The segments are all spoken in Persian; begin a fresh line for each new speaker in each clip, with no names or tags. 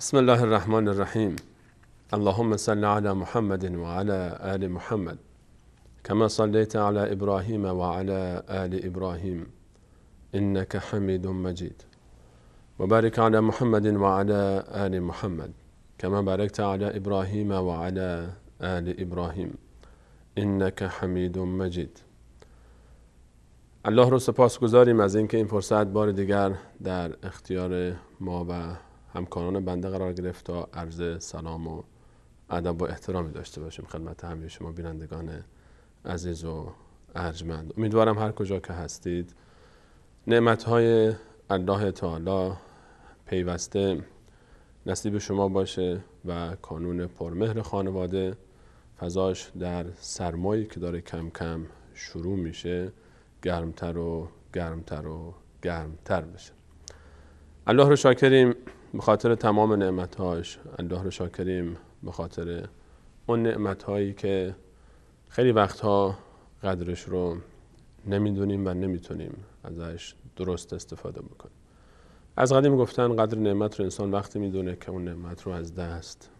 بسم الله الرحمن الرحیم. اللهم صل علی محمد و علی آل محمد كما صلیت علی ابراهیم و علی آل ابراهیم انك حمید مجید و بارک علی محمد و علی آل محمد كما بارکت علی ابراهیم و علی آل ابراهیم انك حمید مجید. الله رو سپاسگزاریم از اینکه این فرصت بار دیگر در اختیار ما و همکاران بنده قرار گرفت تا عرض سلام و ادب و احترامی داشته باشیم خدمت همه شما بینندگان عزیز و ارجمند. امیدوارم هر کجا که هستید نعمت‌های الله تعالی پیوسته نصیب شما باشه و کانون پرمهر خانواده فضاش در سرمایی که داره کم کم شروع میشه گرمتر و گرمتر و گرمتر بشه. الله رو شاکریم به خاطر تمام نعمت‌هاش، الله رو شاکریم به خاطر اون نعمت‌هایی که خیلی وقتها قدرش رو نمیدونیم و نمیتونیم ازش درست استفاده بکنیم. از قدیم گفتن قدر نعمت رو انسان وقتی میدونه که اون نعمت رو از دست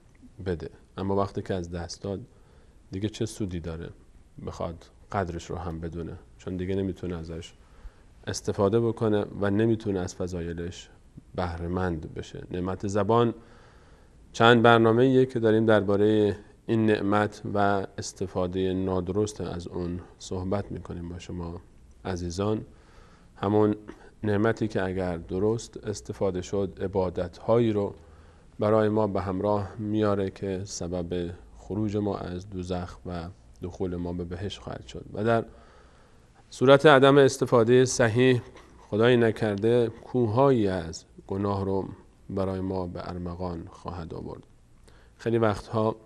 بده، اما وقتی که از دست داد دیگه چه سودی داره بخواد قدرش رو هم بدونه، چون دیگه نمیتونه ازش استفاده بکنه و نمیتونه از فضایلش بهره مند بشه. نعمت زبان چند برنامه‌ایه که داریم درباره این نعمت و استفاده نادرست از اون صحبت میکنیم با شما عزیزان. همون نعمتی که اگر درست استفاده شد عبادت‌هایی رو برای ما به همراه میاره که سبب خروج ما از دوزخ و دخول ما به بهشت خواهد شد، و در صورت عدم استفاده صحیح خدای نکرده کوههایی از گناه رو برای ما به ارمغان خواهد آورد. خیلی وقتها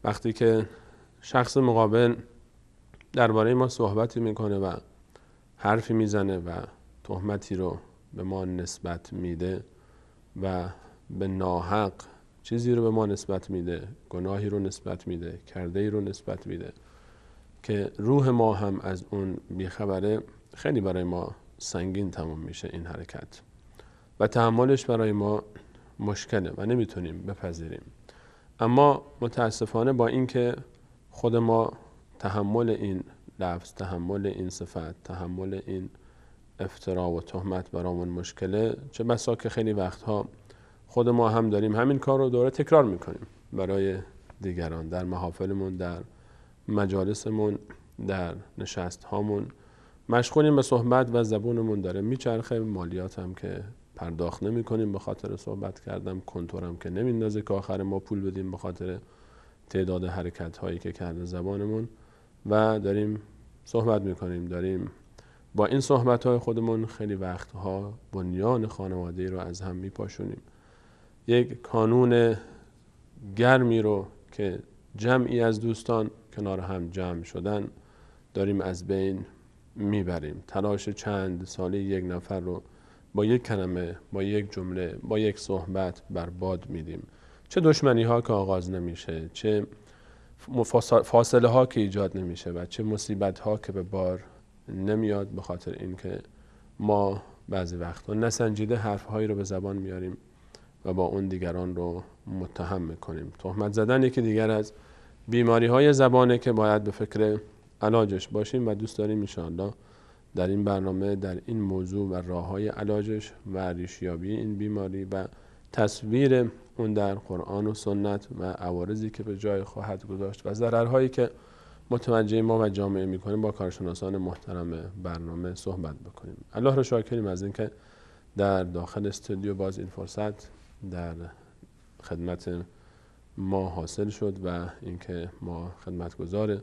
وقتی که شخص مقابل درباره ما صحبتی میکنه و حرفی میزنه و تهمتی رو به ما نسبت میده و به ناحق چیزی رو به ما نسبت میده، گناهی رو نسبت میده، کرده‌ای رو نسبت میده که روح ما هم از اون بیخبره، خیلی برای ما سنگین تموم میشه این حرکت و تحملش برای ما مشکله و نمیتونیم بپذیریم. اما متاسفانه با اینکه خود ما تحمل این لفظ، تحمل این صفت، تحمل این افترا و تهمت برامون مشکله، چه بسا که خیلی وقتها خود ما هم داریم همین کار رو دوره تکرار میکنیم برای دیگران، در محافلمون، در مجالسمون، در نشست هامون مشغولیم به صحبت و زبونمون داره میچرخه، مالیات هم که پرداخت نمی کنیم به خاطر صحبت کردم، کنتورم که نمیندازه که آخر ما پول بدیم به خاطر تعداد حرکت هایی که کرده زبانمون، و داریم صحبت میکنیم، داریم با این صحبت های خودمون خیلی وقتها بنیان خانواده رو از هم میپاشونیم. یک کانون گرمی رو که جمعی از دوستان کنار هم جمع شدن داریم از بین میبریم. تلاش چند ساله یک نفر رو با یک کلمه، با یک جمله، با یک صحبت برباد میدیم. چه دشمنی ها که آغاز نمیشه، چه فاصله ها که ایجاد نمیشه و چه مصیبت ها که به بار نمیاد، به خاطر اینکه ما بعضی وقتا نسنجیده حرف هایی رو به زبان میاریم و با اون دیگران رو متهم میکنیم. تهمت زدن یکی دیگر از بیماری های زبانه که باید به فکر علاجش باشیم و دوست داریم انشاءالله در این برنامه در این موضوع و راه‌های علاجش و ریشیابی این بیماری و تصویر اون در قرآن و سنت و عوارضی که به جای خواهد گذاشت و ضررهایی که متوجه ما و جامعه میکنیم با کارشناسان محترم برنامه صحبت بکنیم. الله رو شاکریم از اینکه در داخل استودیو باز این فرصت در خدمت ما حاصل شد و اینکه ما خدمتگزار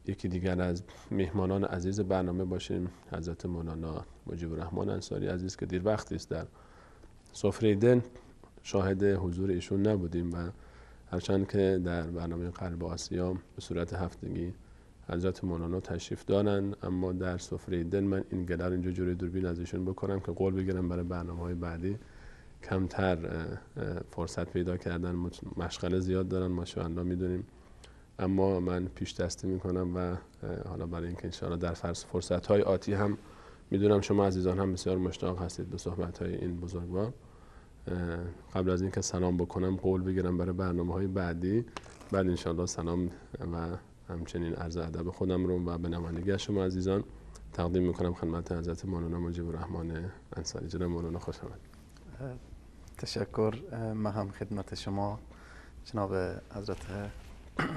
یکی دیگر از مهمانان عزیز برنامه باشیم، حضرت مولانا مجیب الرحمن انصاری عزیز که دیر وقتی است در سفره دل شاهد حضور ایشون نبودیم و هرچند که در برنامه قلب آسیا به صورت هفتگی حضرت مولانا تشریف دارن، اما در سفره دل من این گله رو اینجا جلوی دوربین از ایشون بکنم که قول بگیرم برای برنامه‌های بعدی کمتر فرصت پیدا کردن، مشغله زیاد دارن، ماشاءالله میدونیم، اما من پیش دستی میکنم و حالا برای اینکه انشاءالله در فرصت‌های آتی هم میدونم شما عزیزان هم بسیار مشتاق هستید به صحبت‌های این بزرگوار، قبل از اینکه سلام بکنم قول بگیرم برای برنامه‌های بعدی، بعد انشالله سلام و همچنین عرض ادب خودم رو و به نمایندگی شما عزیزان تقدیم میکنم خدمت حضرت مولانا مجیب الرحمن انصاری. جناب مولانا خوش آمد.
تشکر. من هم خدمت شما جناب حضرت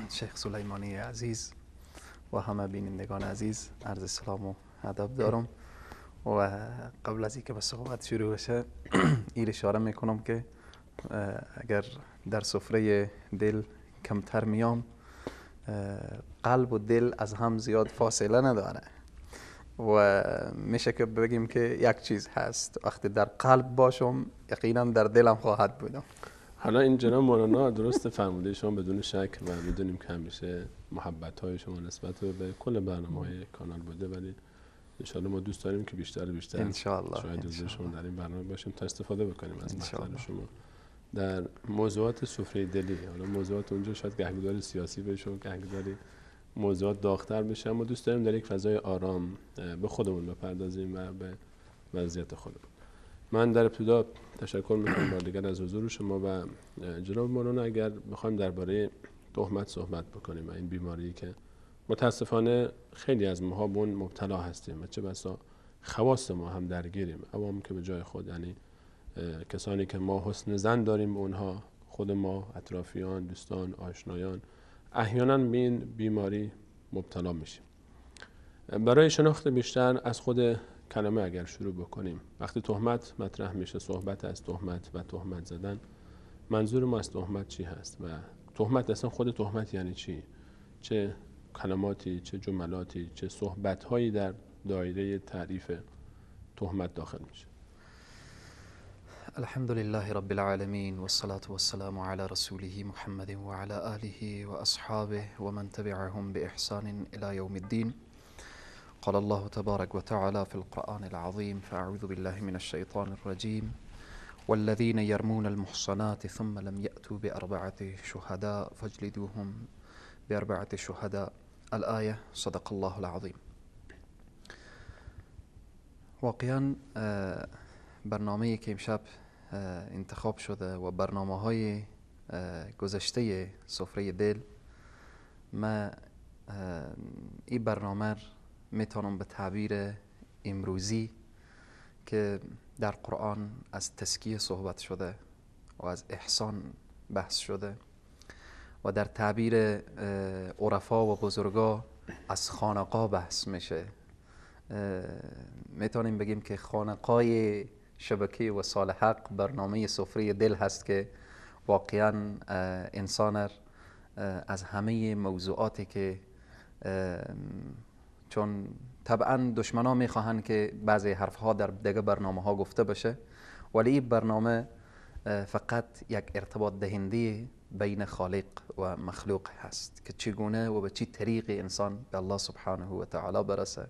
شیخ سلیمانی عزیز و همه بینندگان عزیز عرض سلام و ادب دارم. و قبل از اینکه به صحبت شروع بشه این اشاره میکنم که اگر در سفره دل کمتر میام، قلب و دل از هم زیاد فاصله نداره و میشه که بگیم که یک چیز هست، وقتی در قلب باشم یقینا در دلم خواهد بودم.
حالا این جناب مولانا درست فرموده شما بدون شک و میدونیم که همیشه محبت های شما نسبت به کل برنامه های کانال بوده، ولی انشالله ما دوست داریم که بیشتر و بیشتر
انشالله
شاید حضور شما در این برنامه باشیم تا استفاده بکنیم از محضر شما در موضوعات سفره دلی. حالا موضوعات اونجا شاید گهگداری سیاسی بشه و گهگداری موضوعات داغ‌تر بشه، اما دوست داریم در یک فضای آرام به خودمون بپردازیم و به وضعیت خودمون. من در ابتدا تشکر میکنم بار دیگر از حضور شما و جناب مولانا. اگر بخوایم درباره تهمت صحبت بکنیم و این بیماری که متاسفانه خیلی از ماها به اون مبتلا هستیم و چه بسا خواص ما هم درگیریم، عوام که به جای خود، یعنی کسانی که ما حسن ظن داریم به اونها، خود ما، اطرافیان، دوستان، آشنایان، احیانا به این بیماری مبتلا میشیم. برای شناخت بیشتر از خود کلمه اگر شروع بکنیم، وقتی تهمت مطرح میشه، صحبت از تهمت و تهمت زدن، منظور ما از تهمت چی هست و تهمت اصلا خود تهمت یعنی چی؟ چه کلماتی، چه جملاتی، چه صحبت‌هایی در دایره تعریف تهمت داخل میشه؟
الحمد لله رب العالمين والصلاة والسلام على رسوله محمد وعلى آله وأصحابه ومن تبعهم بإحسان إلى يوم الدين. قال الله تبارك وتعالى في القرآن العظيم: فأعوذ بالله من الشيطان الرجيم، والذين يرمون المحصنات ثم لم يأتوا بأربعة شهداء فاجلدوهم بأربعة شهداء. الآية. صدق الله العظيم. واقعا برنامه که امشب انتخاب شده و برنامه های گذشته سفره دل، ما این برنامه میتونم به تعبیر امروزی که در قرآن از تزکیه صحبت شده و از احسان بحث شده و در تعبیر عرفا و بزرگا از خانقا بحث میشه، میتونیم بگیم که خانقای شبکه وصال حق برنامه سفره دل هست که واقعا انسان از همه موضوعاتی که چون طبعا دشمنا میخواهند که بعضی حرفها در دیگه برنامه ها گفته بشه، ولی این برنامه فقط یک ارتباط دهنده بین خالق و مخلوق هست که چگونه و به چی طریق انسان به الله سبحانه و تعالی برسه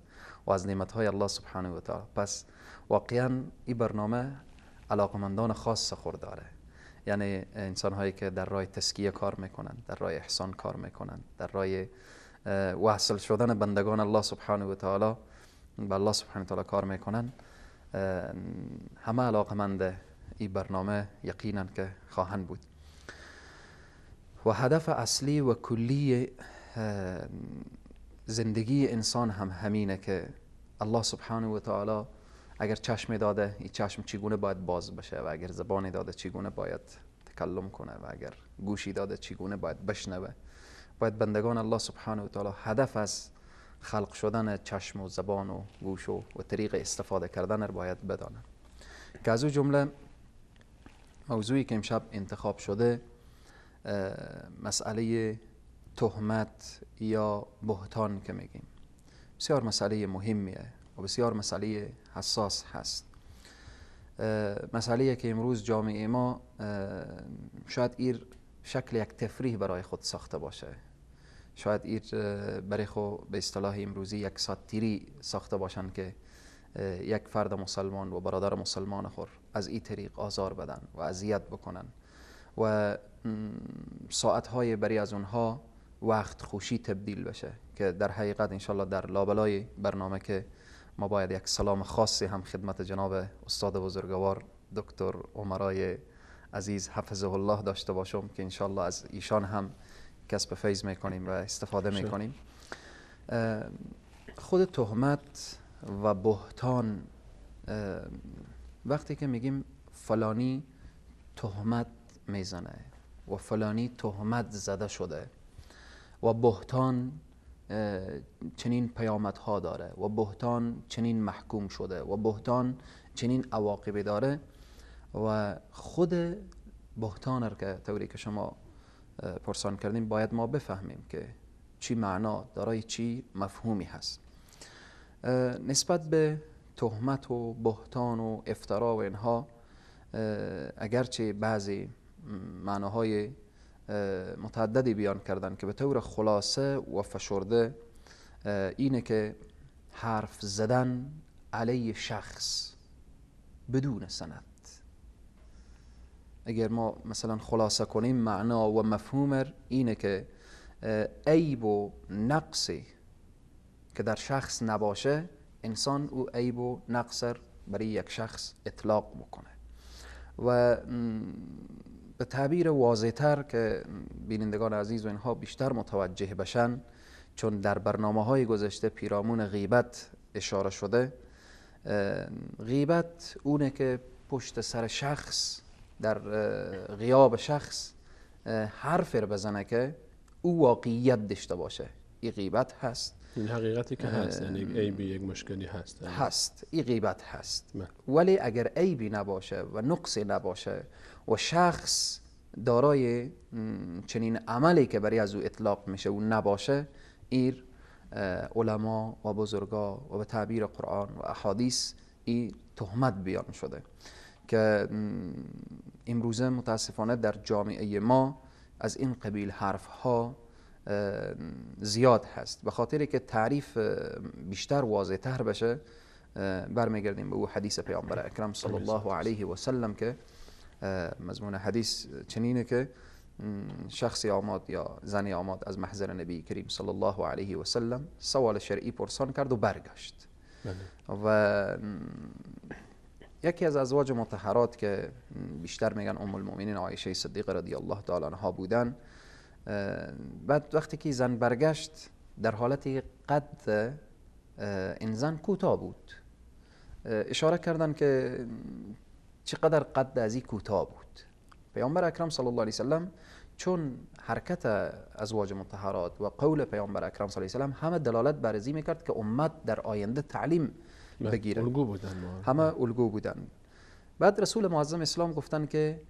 و از نعمتهای الله سبحانه و تعالی. پس واقعا این برنامه علاقمندان خاص خود داره، یعنی انسان هایی که در راه تزکیه کار میکنن، در راه احسان کار میکنن، در راه وصل شدن بندگان الله سبحانه و تعالی به الله سبحانه و تعالی کار میکنن، همه علاقمند این برنامه یقینا که خواهند بود. و هدف اصلی و کلی زندگی انسان هم همینه که الله سبحانه و تعالی اگر چشم داده، این چشم چگونه باید باز بشه، و اگر زبانی داده چگونه باید تکلم کنه، و اگر گوشی داده چگونه باید بشنوه. باید بندگان الله سبحانه و تعالی هدف از خلق شدن چشم و زبان و گوش و طریق استفاده کردن رو باید بدانن. که از او جمله موضوعی که امشب انتخاب شده مسئله تهمت یا بهتان که میگیم، بسیار مسئله مهمیه و بسیار مسئله حساس هست. مسئله که امروز جامعه ما شاید ایر شکل یک تفریح برای خود ساخته باشه، شاید ایر برای خود به اصطلاح امروزی یک ساتیری ساخته باشن که یک فرد مسلمان و برادر مسلمان خور از این طریق آزار بدن و اذیت بکنن و ساعتهای بری از اونها وقت خوشی تبدیل بشه، که در حقیقت انشالله در لابلای برنامه که ما باید یک سلام خاصی هم خدمت جناب استاد بزرگوار دکتر عمرای عزیز حفظه الله داشته باشم که انشالله از ایشان هم کسب فیض میکنیم و استفاده میکنیم. خود تهمت و بهتان، وقتی که میگیم فلانی تهمت میزنه و فلانی تهمت زده شده و بهتان چنین پیامدها داره و بهتان چنین محکوم شده و بهتان چنین عواقبی داره، و خود بهتان را که طوری که شما پرسان کردیم باید ما بفهمیم که چی معنا دارای، چی مفهومی هست. نسبت به تهمت و بهتان و افترا و اینها، اگرچه بعضی معناهای متعددی بیان کردن که به طور خلاصه و فشرده اینه که حرف زدن علیه شخص بدون سند. اگر ما مثلا خلاصه کنیم معنا و مفهوم اینه که عیب و نقصی که در شخص نباشه، انسان او عیب و نقص برای یک شخص اطلاق بکنه. و به تعبیر واضح‌تر که بینندگان عزیز و اینها بیشتر متوجه بشن، چون در برنامه‌های گذشته پیرامون غیبت اشاره شده، غیبت اونه که پشت سر شخص در غیاب شخص حرف رو بزنه که او واقعیت داشته باشه، این غیبت هست.
این حقیقتی که هست، یعنی یک عیبی، یک مشکلی هست،
هست، این غیبت هست. ولی اگر عیبی نباشه و نقصی نباشه و شخص دارای چنین عملی که برای از او اطلاق میشه او نباشه، ایر علما و بزرگا و به تعبیر قرآن و احادیث این تهمت بیان شده که امروزه متاسفانه در جامعه ما از این قبیل حرف ها زیاد هست. به خاطر که تعریف بیشتر واضح تر بشه برمیگردیم به او حدیث پیامبر اکرم صلی الله علیه و سلم که مضمون حدیث چنینه که شخصی آمد یا زنی آمد از محضر نبی کریم صلی الله علیه و سلم، سوال شرعی پرسان کرد و برگشت. و یکی از ازواج مطهرات که بیشتر میگن ام المؤمنین عایشه صدیقه رضی الله تعالی عنها بودن، بعد وقتی که زن برگشت در حالت قد این زن کوتاه بود، اشاره کردن که چقدر قد از این کوتاه بود. پیامبر اکرم صلی الله علیه وسلم چون حرکت ازواج مطهرات و قول پیامبر اکرم صلی الله علیه وسلم همه دلالت بر ازی میکرد که امت در آینده تعلیم بگیره،
الگو بودن،
همه الگو بودن. بعد رسول معظم اسلام گفتن که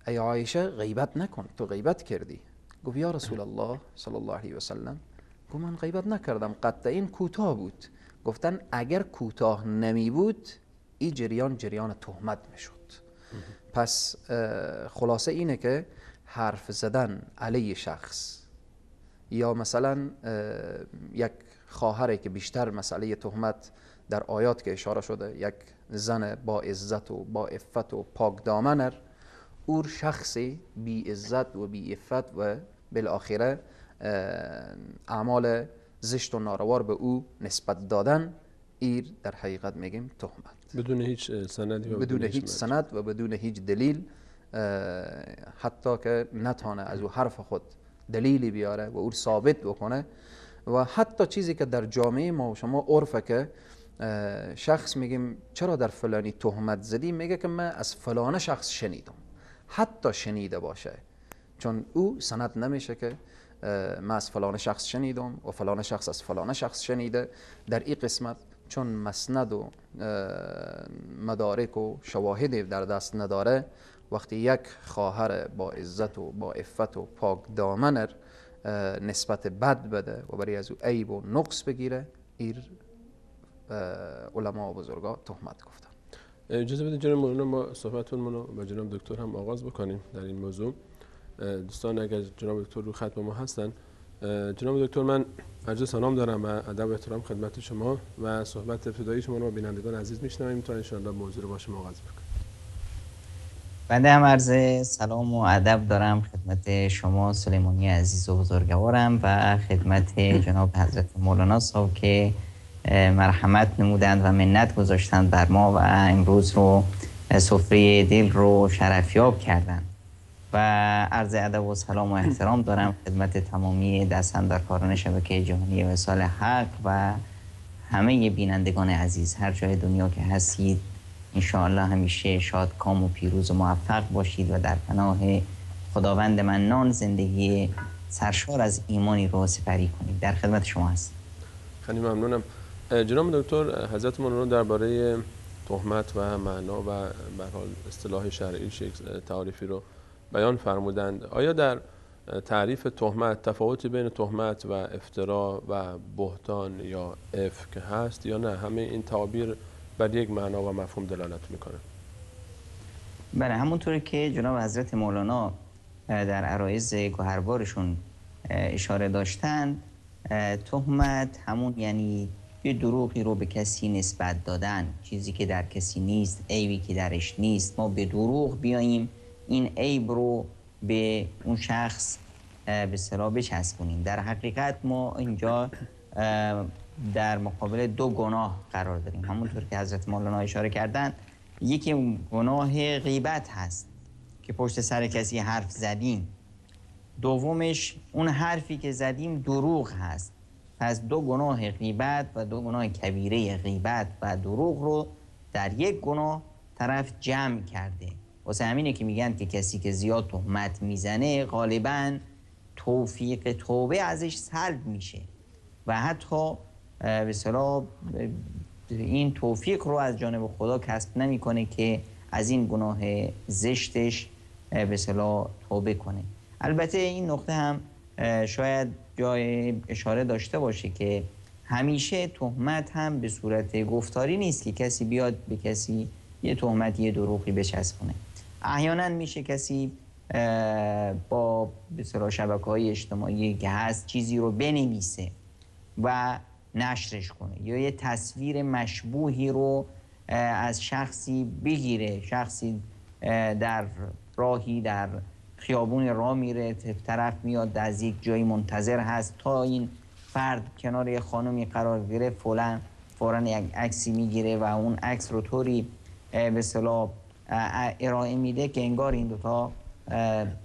ای عایشه غیبت نکن، تو غیبت کردی. گفت یا رسول الله صلی الله علیه وسلم، گفت من غیبت نکردم، قد این کوتاه بود. گفتن اگر کوتاه نمی بود این جریان جریان تهمت میشد. پس خلاصه اینه که حرف زدن علیه شخص یا مثلا یک خواهره که بیشتر مسئله تهمت در آیات که اشاره شده، یک زن با عزت و با عفت و پاک دامنر، اور شخصی بی عزت و بی عفت و بالاخره اعمال زشت و ناروار به او نسبت دادن، ایر در حقیقت میگیم تهمت،
بدون هیچ سندی و
بدون هیچ سند و بدون هیچ دلیل، حتی که نتانه از او حرف خود دلیلی بیاره و او ثابت بکنه. و حتی چیزی که در جامعه ما و شما عرفه که شخص میگیم چرا در فلانی تهمت زدی، میگه که من از فلان شخص شنیدم، حتی شنیده باشه، چون او سند نمیشه که من از فلان شخص شنیدم و فلان شخص از فلان شخص شنیده. در این قسمت چون مسند و مدارک و شواهد در دست نداره، وقتی یک خواهر با عزت و با عفت و پاک دامنر نسبت بد بده و برای از او عیب و نقص بگیره، ایر علما و بزرگا تهمت گفتن.
اجازه بدید جناب مولانا ما صحبتون رو با جناب دکتر هم آغاز بکنیم در این موضوع. دوستان اگر جناب دکتر رو خط با ما هستن، جناب دکتر من عرض سلام دارم و ادب و احترام خدمت شما و صحبت ابتدایی شما رو با بینندگان عزیز میشنویم تا انشاءالله موضوع رو با شما آغاز بکنیم.
بنده هم عرض سلام و ادب دارم خدمت شما سلیمانی عزیز و بزرگوارم و خدمت جناب حضرت مولانا صاحب که مرحمت نمودند و منت گذاشتند بر ما و امروز رو سفره دل رو شرفیاب کردن و عرض ادب و سلام و احترام دارم خدمت تمامی دست‌اندرکاران شبکه جهانی وصال حق و همه بینندگان عزیز هر جای دنیا که هستید. انشاءالله همیشه شادکام و پیروز و موفق باشید و در پناه خداوند منان زندگی سرشار از ایمانی رو سپری کنید. در خدمت شما هستم.
خیلی ممنونم جناب دکتر. حضرت مولانا درباره تهمت و معنا و به هر حال اصطلاح شرعی تعریفی رو بیان فرمودند. آیا در تعریف تهمت تفاوتی بین تهمت و افترا و بهتان یا افک هست یا نه همه این تعابیر بر یک معنا و مفهوم دلالت میکنه؟
بله، همونطوری که جناب حضرت مولانا در عرایض گوهربارشون اشاره داشتند، تهمت همون یعنی یه دروغی رو به کسی نسبت دادن، چیزی که در کسی نیست، عیبی که درش نیست، ما به دروغ بیاییم این عیب رو به اون شخص به اصطلاح بچسبونیم. در حقیقت ما اینجا در مقابل دو گناه قرار داریم. همونطور که حضرت مولانا اشاره کردن، یکی گناه غیبت هست که پشت سر کسی حرف زدیم، دومش اون حرفی که زدیم دروغ هست. پس دو گناه غیبت و دو گناه کبیره غیبت و دروغ رو در یک گناه طرف جمع کرده. واسه همینه که میگن که کسی که زیاد تهمت میزنه غالبا توفیق توبه ازش سلب میشه و حتی به اصطلاح این توفیق رو از جانب خدا کسب نمیکنه که از این گناه زشتش به اصطلاح توبه کنه. البته این نقطه هم شاید جای اشاره داشته باشه که همیشه تهمت هم به صورت گفتاری نیست که کسی بیاد به کسی یه تهمت، یه دروغی بچسبونه. احیانا میشه کسی با به اصطلاح شبکه‌های اجتماعی که هست چیزی رو بنویسه و نشرش کنه یا یه تصویر مشبوهی رو از شخصی بگیره. شخصی در راهی در خیابون راه میره، طرف میاد از یک جایی منتظر هست تا این فرد کنار یه خانومی قرار گرفت، فوراً یک عکسی میگیره و اون عکس رو طوری به اصطلاح ارائه میده که انگار این دوتا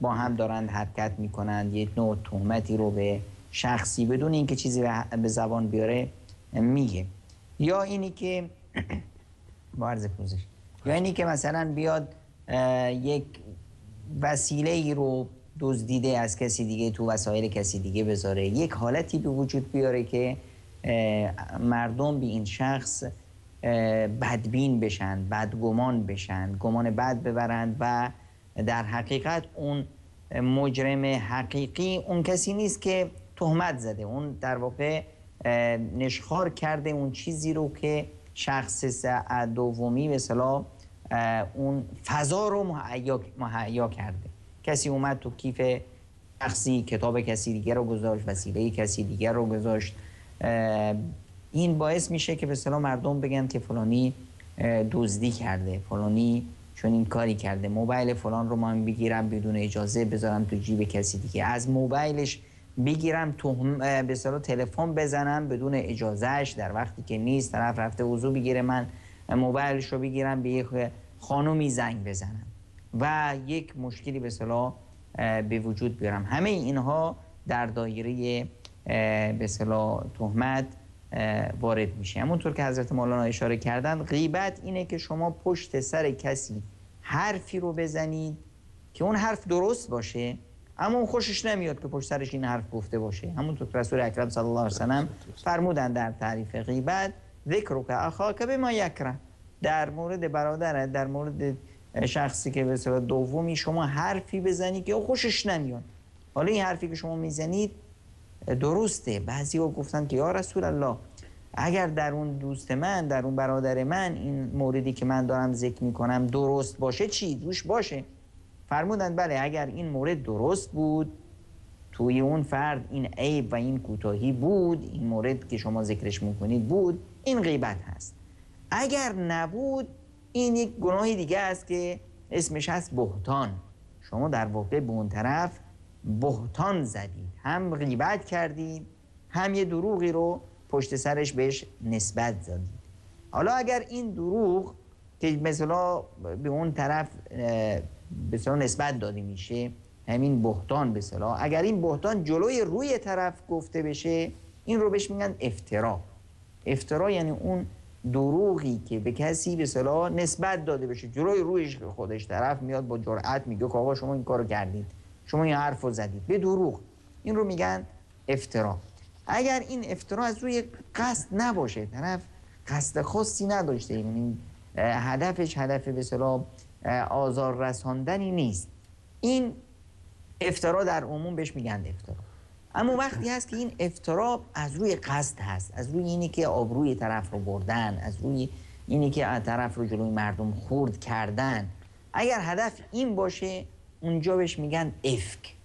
با هم دارند حرکت میکنند. یک نوع تهمتی رو به شخصی بدون اینکه چیزی به زبان بیاره میگه. یا اینی که با عرض پوزش، یا اینی که مثلا بیاد یک وسیله ای رو دزدیده از کسی دیگه تو وسایل کسی دیگه بذاره، یک حالتی به وجود بیاره که مردم به این شخص بدبین بشن، بدگمان بشن، گمان بد ببرند و در حقیقت اون مجرم حقیقی اون کسی نیست که تهمت زده، اون در واقع نشخوار کرده اون چیزی رو که شخص دومی به اصطلاح اون فضا رو مهیا کرده. کسی اومد تو کیف شخصی کتاب کسی دیگه رو گذاشت، وسیله کسی دیگه رو گذاشت، این باعث میشه که به اصطلاح مردم بگن که فلانی دزدی کرده، فلانی چون این کاری کرده، موبایل فلان رو من بگیرم بدون اجازه بذارم تو جیب کسی دیگه، از موبایلش بگیرم به اصطلاح تلفن بزنم بدون اجازهش در وقتی که نیست، طرف رفته وضو بگیره من موبایلش رو بگیرم به یک خانومی زنگ بزنم و یک مشکلی به اصطلاح به وجود بیارم. همه اینها در دایره به اصطلاح تهمت وارد میشه. همونطور که حضرت مولانا اشاره کردن، غیبت اینه که شما پشت سر کسی حرفی رو بزنید که اون حرف درست باشه اما اون خوشش نمیاد که پشت سرش این حرف گفته باشه. همونطور که رسول اکرم صلی الله علیه و سلم فرمودن در تعریف غیبت، ذکرک اخاک بما یکره، در مورد برادرت، در مورد شخصی که به اصطلاح دومی شما حرفی بزنی که خوشش نمیاد. حالا این حرفی که شما میزنید درسته. بعضی‌ها گفتن که یا رسول الله اگر در اون دوست من، در اون برادر من این موردی که من دارم ذکر میکنم درست باشه چی؟ دوش باشه. فرمودند بله، اگر این مورد درست بود، توی اون فرد این عیب و این کوتاهی بود، این مورد که شما ذکرش میکنید بود، این غیبت هست. اگر نبود، این یک گناه دیگه است که اسمش هست بهتان. شما در واقع به اون طرف بهتان زدید، هم غیبت کردید، هم یه دروغی رو پشت سرش بهش نسبت زدید. حالا اگر این دروغ که مثلا به اون طرف به نسبت داده میشه، همین بهتان به اصطلاح، اگر این بهتان جلوی روی طرف گفته بشه این رو بهش میگن افترا. افترا یعنی اون دروغی که به کسی به اصطلاح نسبت داده بشه جلوی رویش، خودش طرف میاد با جرأت میگه که آقا شما این کارو کردید، شما این حرفو زدید، به دروغ، این رو میگن افترا. اگر این افترا از روی قصد نباشه، طرف قصد خاصی نداشته، یعنی هدفش هدف به اصطلاح آزار رساندنی نیست، این افترا در عموم بهش میگن افترا. اما وقتی هست که این افترا از روی قصد هست، از روی اینی که آبروی طرف رو بردن، از روی اینی که طرف رو جلوی مردم خرد کردن، اگر هدف این باشه اونجا بهش میگن افک.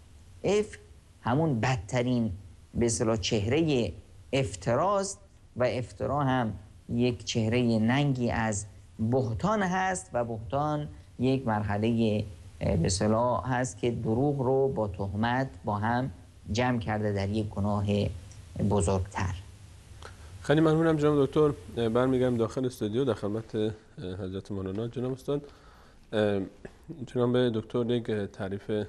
افک همون بدترین به اصطلاح چهره افتراست و افترا هم یک چهره ننگی از بهتان هست و بهتان یک مرحله به اصطلاح هست که دروغ رو با تهمت با هم جمع کرده در یک گناه بزرگتر.
خیلی ممنونم جناب دکتر. برمیگردم داخل استودیو در خدمت حضرت مولانا. جناب استاد، جناب دکتر یک تعریف به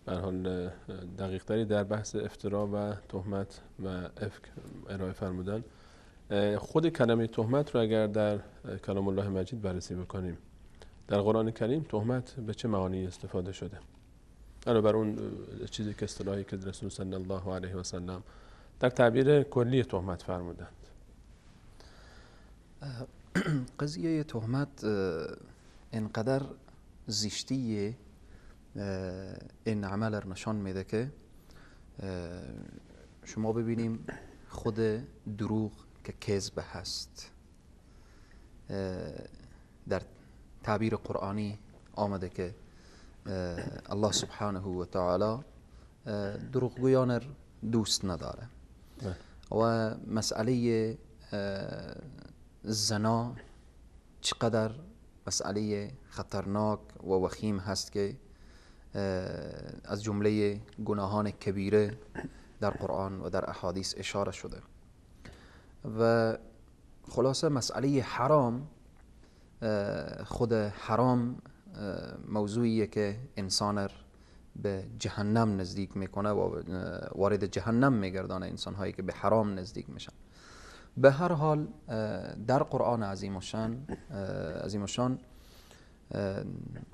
هر حال دقیق‌تری در بحث افترا و تهمت و افک ارائه فرمودن. خود کلمه تهمت رو اگر در کلام الله مجید بررسی بکنیم، در قرآن کریم تهمت به چه معانی استفاده شده؟ علاوه بر اون چیزی که اصطلاحی که رسول صلی الله علیه و سلم در تعبیر کلی تهمت فرمودند.
قضیه تهمت انقدر زشتی این عمل رو نشان میده که شما ببینیم خود دروغ که کذب هست در تعبیر قرآنی آمده که الله سبحانه و تعالی دروغگویان دوست نداره. و مسئله زنا چقدر مسئله خطرناک و وخیم هست که از جمله گناهان کبیره در قرآن و در احادیث اشاره شده. و خلاصه مسئله حرام، خود حرام موضوعیه که انسان به جهنم نزدیک میکنه و وارد جهنم میگردانه انسان هایی که به حرام نزدیک میشن. به هر حال در قرآن عظیم الشان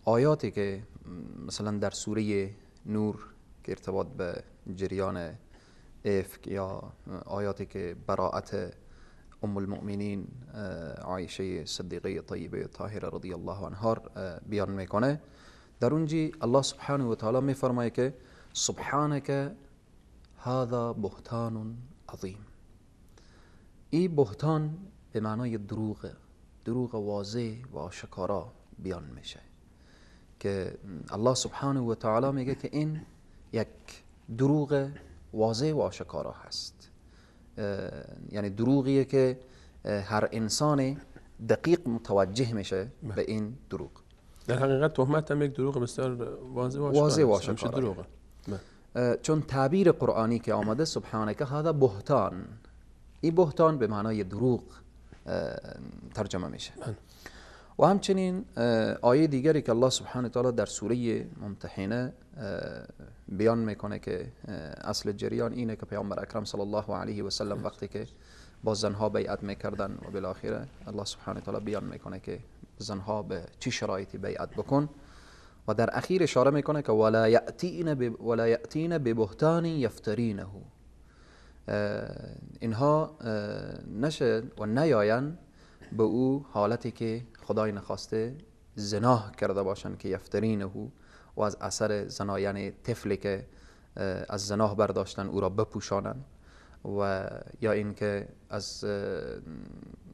آیاتی که مثلا در سوره نور که ارتباط به جریان افک یا آیاتی که براءت ام المؤمنین عایشه صدیقه طیبه طاهره رضی الله عنها بیان میکنه، در اونجی الله سبحانه و تعالی میفرمایه که سبحانك هذا بهتان عظیم. این بهتان به معنای دروغ، دروغ واضح و آشکارا بیان میشه که الله سبحانه و تعالی میگه که این یک دروغ واضح و آشکارا هست، یعنی دروغیه که هر انسان دقیق متوجه میشه به این دروغ.
در حقیقت تهمت هم یک دروغ بسیار واضح و آشکارا دروغه.
چون تعبیر قرآنی که آمده سبحانك هذا بهتان، این بهتان به معنای دروغ ترجمه میشه. و همچنین آیه دیگری که الله سبحانه تعالی در سوره ممتحنه بیان میکنه که اصل جریان اینه که پیامبر اکرم صلی الله علیه و سلم وقتی که با زنها بیعت میکردن و بالاخره الله سبحانه تعالی بیان میکنه که زنها به چه شرایطی بیعت بکن و در اخیر اشاره میکنه که ولا یأتین ببهتان یفترینه، اینها نشه و نیاین به او حالتی که خدای نخواسته زنا کرده باشن که یفترینه و از اثر زنا، یعنی طفلی که از زنا برداشتن او را بپوشانن و یا اینکه از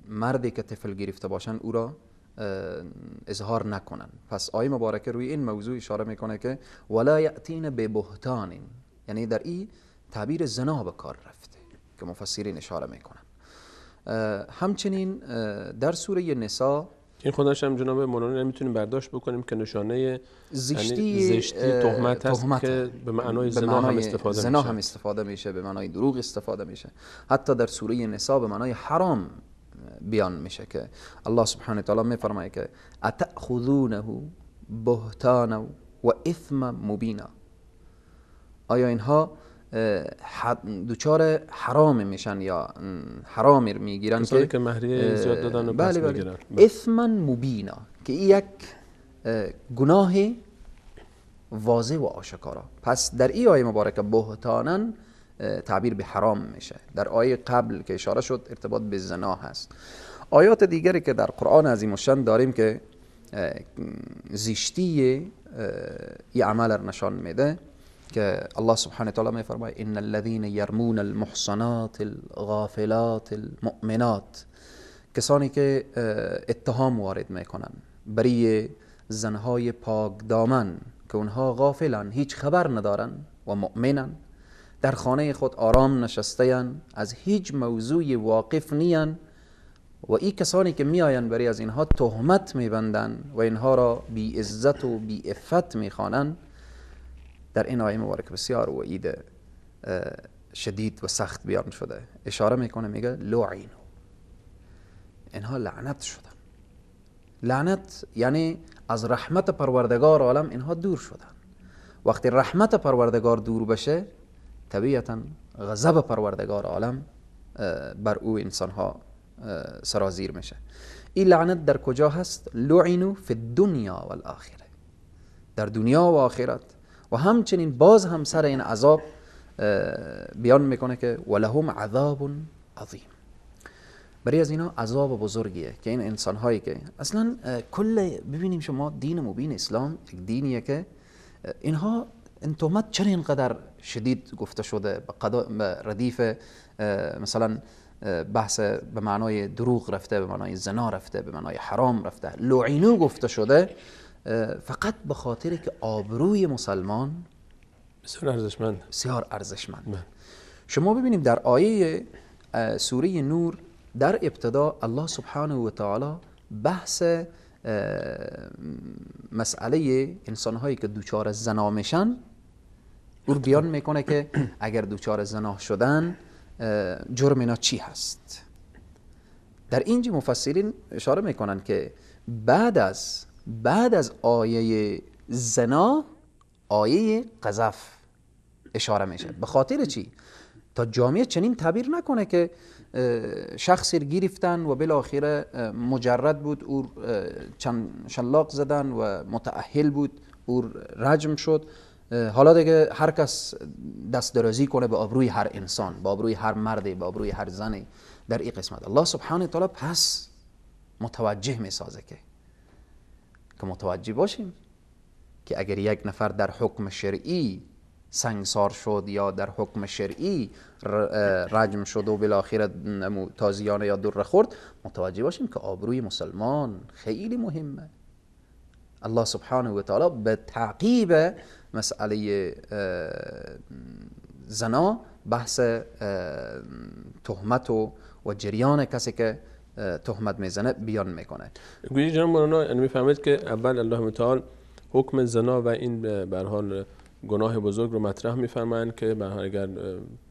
مردی که طفل گرفته باشن او را اظهار نکنن. پس آیه مبارکه روی این موضوع اشاره میکنه که ولا یأتین ببهتان، یعنی در این تعبیر زنا به کار رفته که مفسرین اشاره میکنن. همچنین در سوره نساء
این خودش هم جناب مولانا نمیتونیم برداشت بکنیم که نشانه زشتی تهمت هست که به معنای زنا هم استفاده
زنا هم استفاده میشه، به معنای دروغ استفاده میشه. حتی در سوره نساء به معنای حرام بیان میشه که الله سبحانه تعالی میفرماید که اتأخذونه بهتانا و اثم مبینا. آیا اینها دچار حرام میشن یا حرام میگیرن
که مهریه زیاد دادن و پس میگیرن؟
اثما مبینا، که یک گناه واضح و آشکارا. پس در این آیه مبارکه بهتانا تعبیر به حرام میشه. در آیه قبل که اشاره شد ارتباط به زنا هست. آیات دیگری که در قرآن عظیم الشان داریم که زشتی این عمل را نشان میده که الله سبحانه وتعالی میفرماید ان الذين يرمون المحصنات الغافلات المؤمنات، کسانی که اتهام وارد میکنن برای زنهای پاک دامن که اونها غافلن، هیچ خبر ندارن و مؤمنن، در خانه خود آرام نشسته‌اند، از هیچ موضوع واقف نیان و این کسانی که میآیند برای از اینها تهمت میبندن و اینها را بی عزت و بی عفت میخوانند. در این آیه مبارک بسیار وعید شدید و سخت بیان شده. اشاره میکنه، میگه لعنو، اینها لعنت شدن. لعنت یعنی از رحمت پروردگار عالم اینها دور شدن. وقتی رحمت پروردگار دور بشه، طبیعتا غضب پروردگار عالم بر او انسانها سرازیر میشه. این لعنت در کجا هست؟ لعنو فی الدنیا والآخره، در دنیا و آخرت. و همچنین باز هم سر این عذاب بیان میکنه که ولهم عذاب عظیم. برای از اینا عذاب بزرگیه که این انسان هایی که اصلا کل ببینیم شما دین مبین اسلام یک دینیه که اینها این تهمت چرا اینقدر شدید گفته شده به ردیف مثلا بحث به معنای دروغ رفته، به معنای زنا رفته، به معنای حرام رفته، لعنو گفته شده، فقط به خاطر که آبروی مسلمان
بسیار ارزشمند،
بسیار ارزشمند. شما ببینیم در آیه سوره نور در ابتدا الله سبحانه و تعالی بحث مسئله انسانهایی که دوچار زنا میشن او بیان میکنه که اگر دوچار زنا شدن جرم اینا چی هست. در اینجا مفسرین اشاره میکنن که بعد از آیه زنا آیه قذف اشاره میشه. به خاطر چی؟ تا جامعه چنین تعبیر نکنه که شخصی گرفتن و بالاخره مجرد بود، او چند شلاق زدن و متأهل بود، او رجم شد، حالا دیگه هر کس دست درازی کنه به آبروی هر انسان، به آبروی هر مردی، به آبروی هر زنی. در این قسمت الله سبحانه تعالی پس متوجه میسازه که متوجه باشیم که اگر یک نفر در حکم شرعی سنگسار شد یا در حکم شرعی رجم شد و بالاخره تازیانه یا در خورد، متوجه باشیم که آبروی مسلمان خیلی مهمه. الله سبحانه و تعالی به تعقیب مسئله زنا بحث تهمت و جریان کسی که تهمت میزنه بیان میکنه.
گویی جناب مولانا یعنی میفهمید که اول الله متعال حکم زنا و این به هر حال گناه بزرگ رو مطرح میفرمایند که به هر حال اگر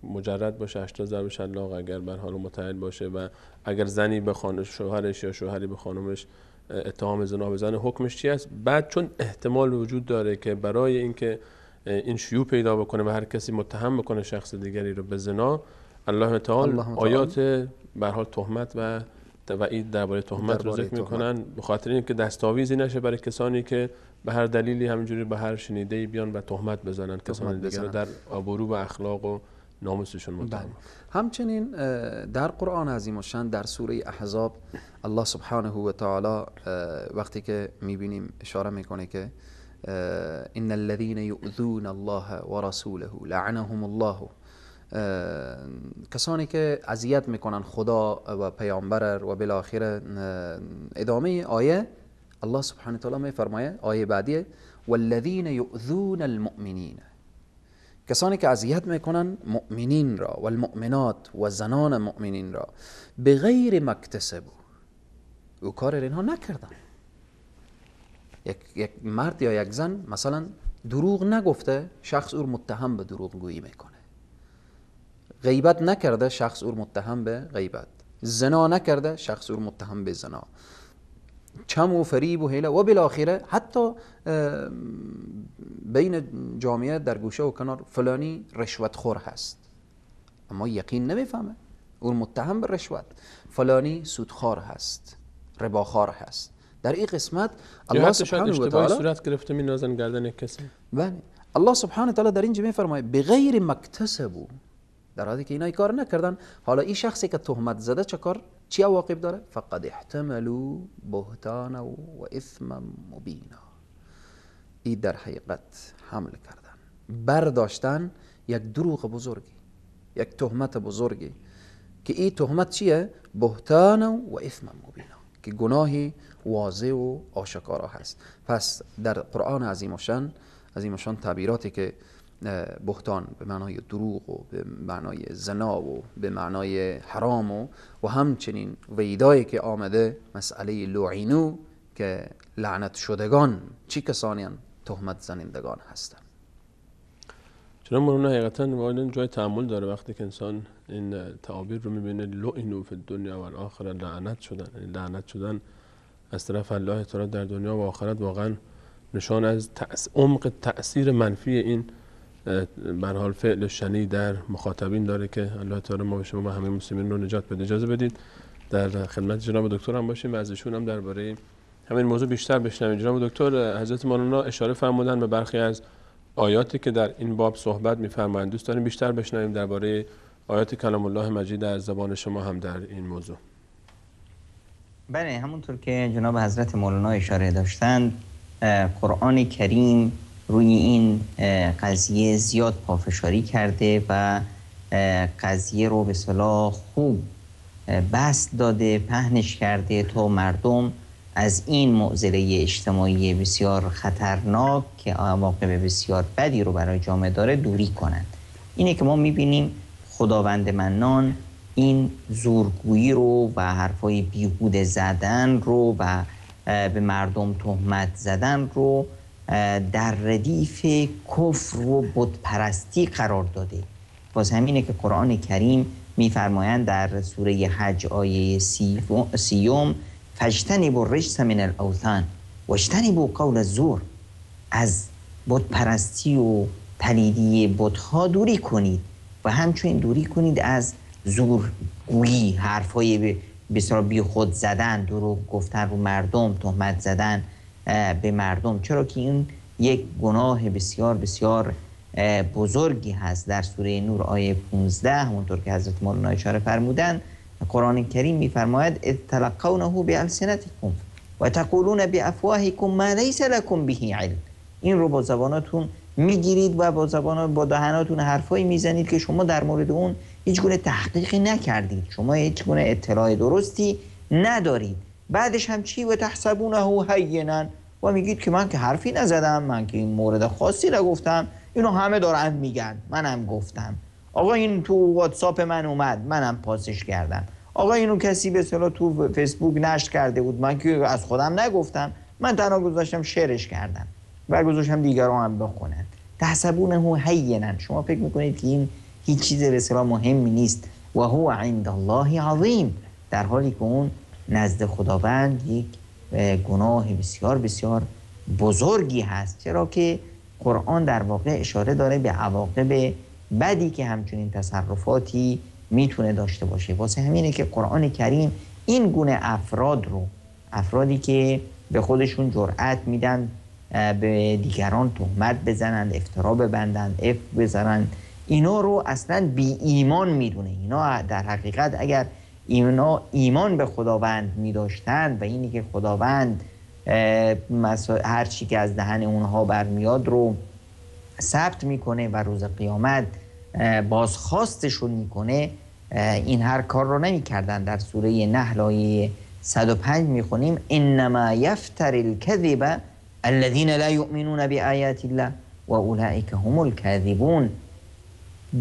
مجرد باشه 80 ضرب شلاق، اگر به هر حال متعهل باشه و اگر زنی به خانه شوهرش یا شوهری به خانمش اتهام زنا بزنه حکمش چی است. بعد چون احتمال وجود داره که برای اینکه این شیوع پیدا بکنه و هر کسی متهم بکنه شخص دیگری رو به زنا، الله تعالی آیات به هر حال تهمت و وعید درباره تهمت رو ذکر میکنن، به خاطر اینکه دستاویزی نشه برای کسانی که به هر دلیلی همینجوری به هر شنیده‌ای بیان و تهمت بزنن کسان دیگر رو در آبرو و اخلاق و ناموسشون متهم.
همچنین در قرآن عظیم الشان در سوره احزاب الله سبحانه و تعالی وقتی که میبینیم اشاره میکنه که ان الذين يؤذون الله ورسوله لعنهم الله، کسانی که اذیت میکنن خدا و پیامبر و بالاخره ادامه آیه الله سبحانه وتعالی میفرمایه آیه بعدیه والذین یؤذون المؤمنین، کسانی که اذیت میکنن مؤمنین را و المؤمنات و زنان مؤمنین را بغیر ما اکتسبوا، او کار اینها نکردن. یک مرد یا یک زن مثلا دروغ نگفته، شخص او متهم به دروغ گویی میکنه. غیبت نکرده، شخص او متهم به غیبت. زنا نکرده، شخص او متهم به زنا، چم و فریب و حیله و بالاخره حتی بین جامعه در گوشه و کنار فلانی رشوت خور هست، اما یقین نمیفهمه، او متهم به رشوت، فلانی سودخوار هست، رباخوار هست. در این قسمت الله سبحانه و تعالی
صورت گرفته می‌نازن گردن کسی.
بله، الله سبحانه و تعالی در اینجا میفرماید بغیر مکتسبو، در حالی که اینا کار نکردن. حالا این شخصی که تهمت زده چه کار، چی عواقب داره؟ فقد احتملوا بهتانا و اثما مبینا. این در حقیقت حمل کردن، برداشتن یک دروغ بزرگی، یک تهمت بزرگی که این تهمت چیه؟ بهتان و اثم مبینا، که گناهی واضح و آشکارا هست. پس در قرآن عظیم الشان تعبیراتی که بهتان به معنای دروغ و به معنای زنا و به معنای حرام و همچنین ویدایی که آمده مسئله لعنو که لعنت شدگان چی کسانی هستند؟ تهمت زنندگان هستند.
چرا مولانا حقیقتا واقعا جای تأمل داره وقتی که انسان این تعابیر رو میبینه، لعنو فی الدنیا و الاخره، لعنت شدن، یعنی لعنت شدن از طرف الله تعالی در دنیا و آخرت واقعا نشان از عمق تأثیر منفی این به هر حال فعل شنیع در مخاطبین داره که الله تعالی ما به شما و همه مسلمین رو نجات بده. اجازه بدید در خدمت جناب دکتر هم باشیم و از ایشون هم درباره همین موضوع بیشتر بشنویم. جناب دکتر، حضرت مولانا اشاره فرمودن به برخی از آیاتی که در این باب صحبت می‌فرمایند. دوست داریم بیشتر بشنویم درباره آیات کلام الله مجید از زبان شما هم در این موضوع.
بله، همونطور که جناب حضرت مولانا اشاره داشتند، قرآن کریم روی این قضیه زیاد پافشاری کرده و قضیه رو به صلاح خوب بسط داده، پهنش کرده تا مردم از این معضله اجتماعی بسیار خطرناک که عواقب بسیار بدی رو برای جامعه داره دوری کنند. اینه که ما میبینیم خداوند منان این زورگویی رو و حرفای بیهوده زدن رو و به مردم تهمت زدن رو در ردیف کفر و بتپرستی قرار داده. باز همینه که قرآن کریم میفرمایند در سوره حج آیه 30 فاجتنبوا الرجس من الاوثان واجتنبوا قول الزور، از بتپرستی و پلیدی بتها دوری کنید و همچنین دوری کنید از زورگویی، حرفای بسیار بی خود زدن، دروغ گفتن رو مردم، تهمت زدن به مردم، چرا که این یک گناه بسیار بسیار بزرگی هست. در سوره نور آیه 15 همونطور که حضرت مولانا اشاره فرمودن، قرآن کریم میفرماید اذ تلقونه بالسنتکم و تقولون بافواهکم ما لیس لکم به علم. این رو با زباناتون میگیرید و با زبان با دهناتون حرفایی میزنید که شما در مورد اون هیچ گونه تحقیقی نکردید، شما هیچ گونه اطلاع درستی ندارید. بعدش هم چی؟ و تحسبونه هینا، و میگید که من که حرفی نزدم، من که این مورد خاصی نگفتم، اینو همه دارن میگن، منم گفتم. آقا این تو واتساپ من اومد، منم پاسش کردم. آقا اینو کسی به اصطلاح تو فیسبوک نشر کرده بود، من که از خودم نگفتم، من تنها گذاشتم شیرش کردم و گذاشتم دیگران هم بخونن. تحسبونه هینا، شما فکر میکنید که این هیچ چیز به اصطلاح مهمی نیست، و هو عند الله عظیم، در حالی که اون نزد خداوند یک گناه بسیار بسیار بزرگی هست. چرا که قرآن در واقع اشاره داره به عواقب بدی که همچنین تصرفاتی میتونه داشته باشه. واسه همینه که قرآن کریم این گونه افراد رو، افرادی که به خودشون جرأت میدن به دیگران تهمت بزنند، افترا ببندند، افک بزنند، اینا رو اصلا بی ایمان میدونه. اینا در حقیقت اگر اینا ایمان به خداوند میداشتند و اینی که خداوند هر چی که از دهن اونها برمیاد رو ثبت میکنه و روز قیامت بازخواستشون میکنه، این هر کار رو نمیکردن. در سوره نحل آیه 105 میخونیم انما یفتری الكذب الذين لا یؤمنون بآیات الله و اولئک هم الكاذبون.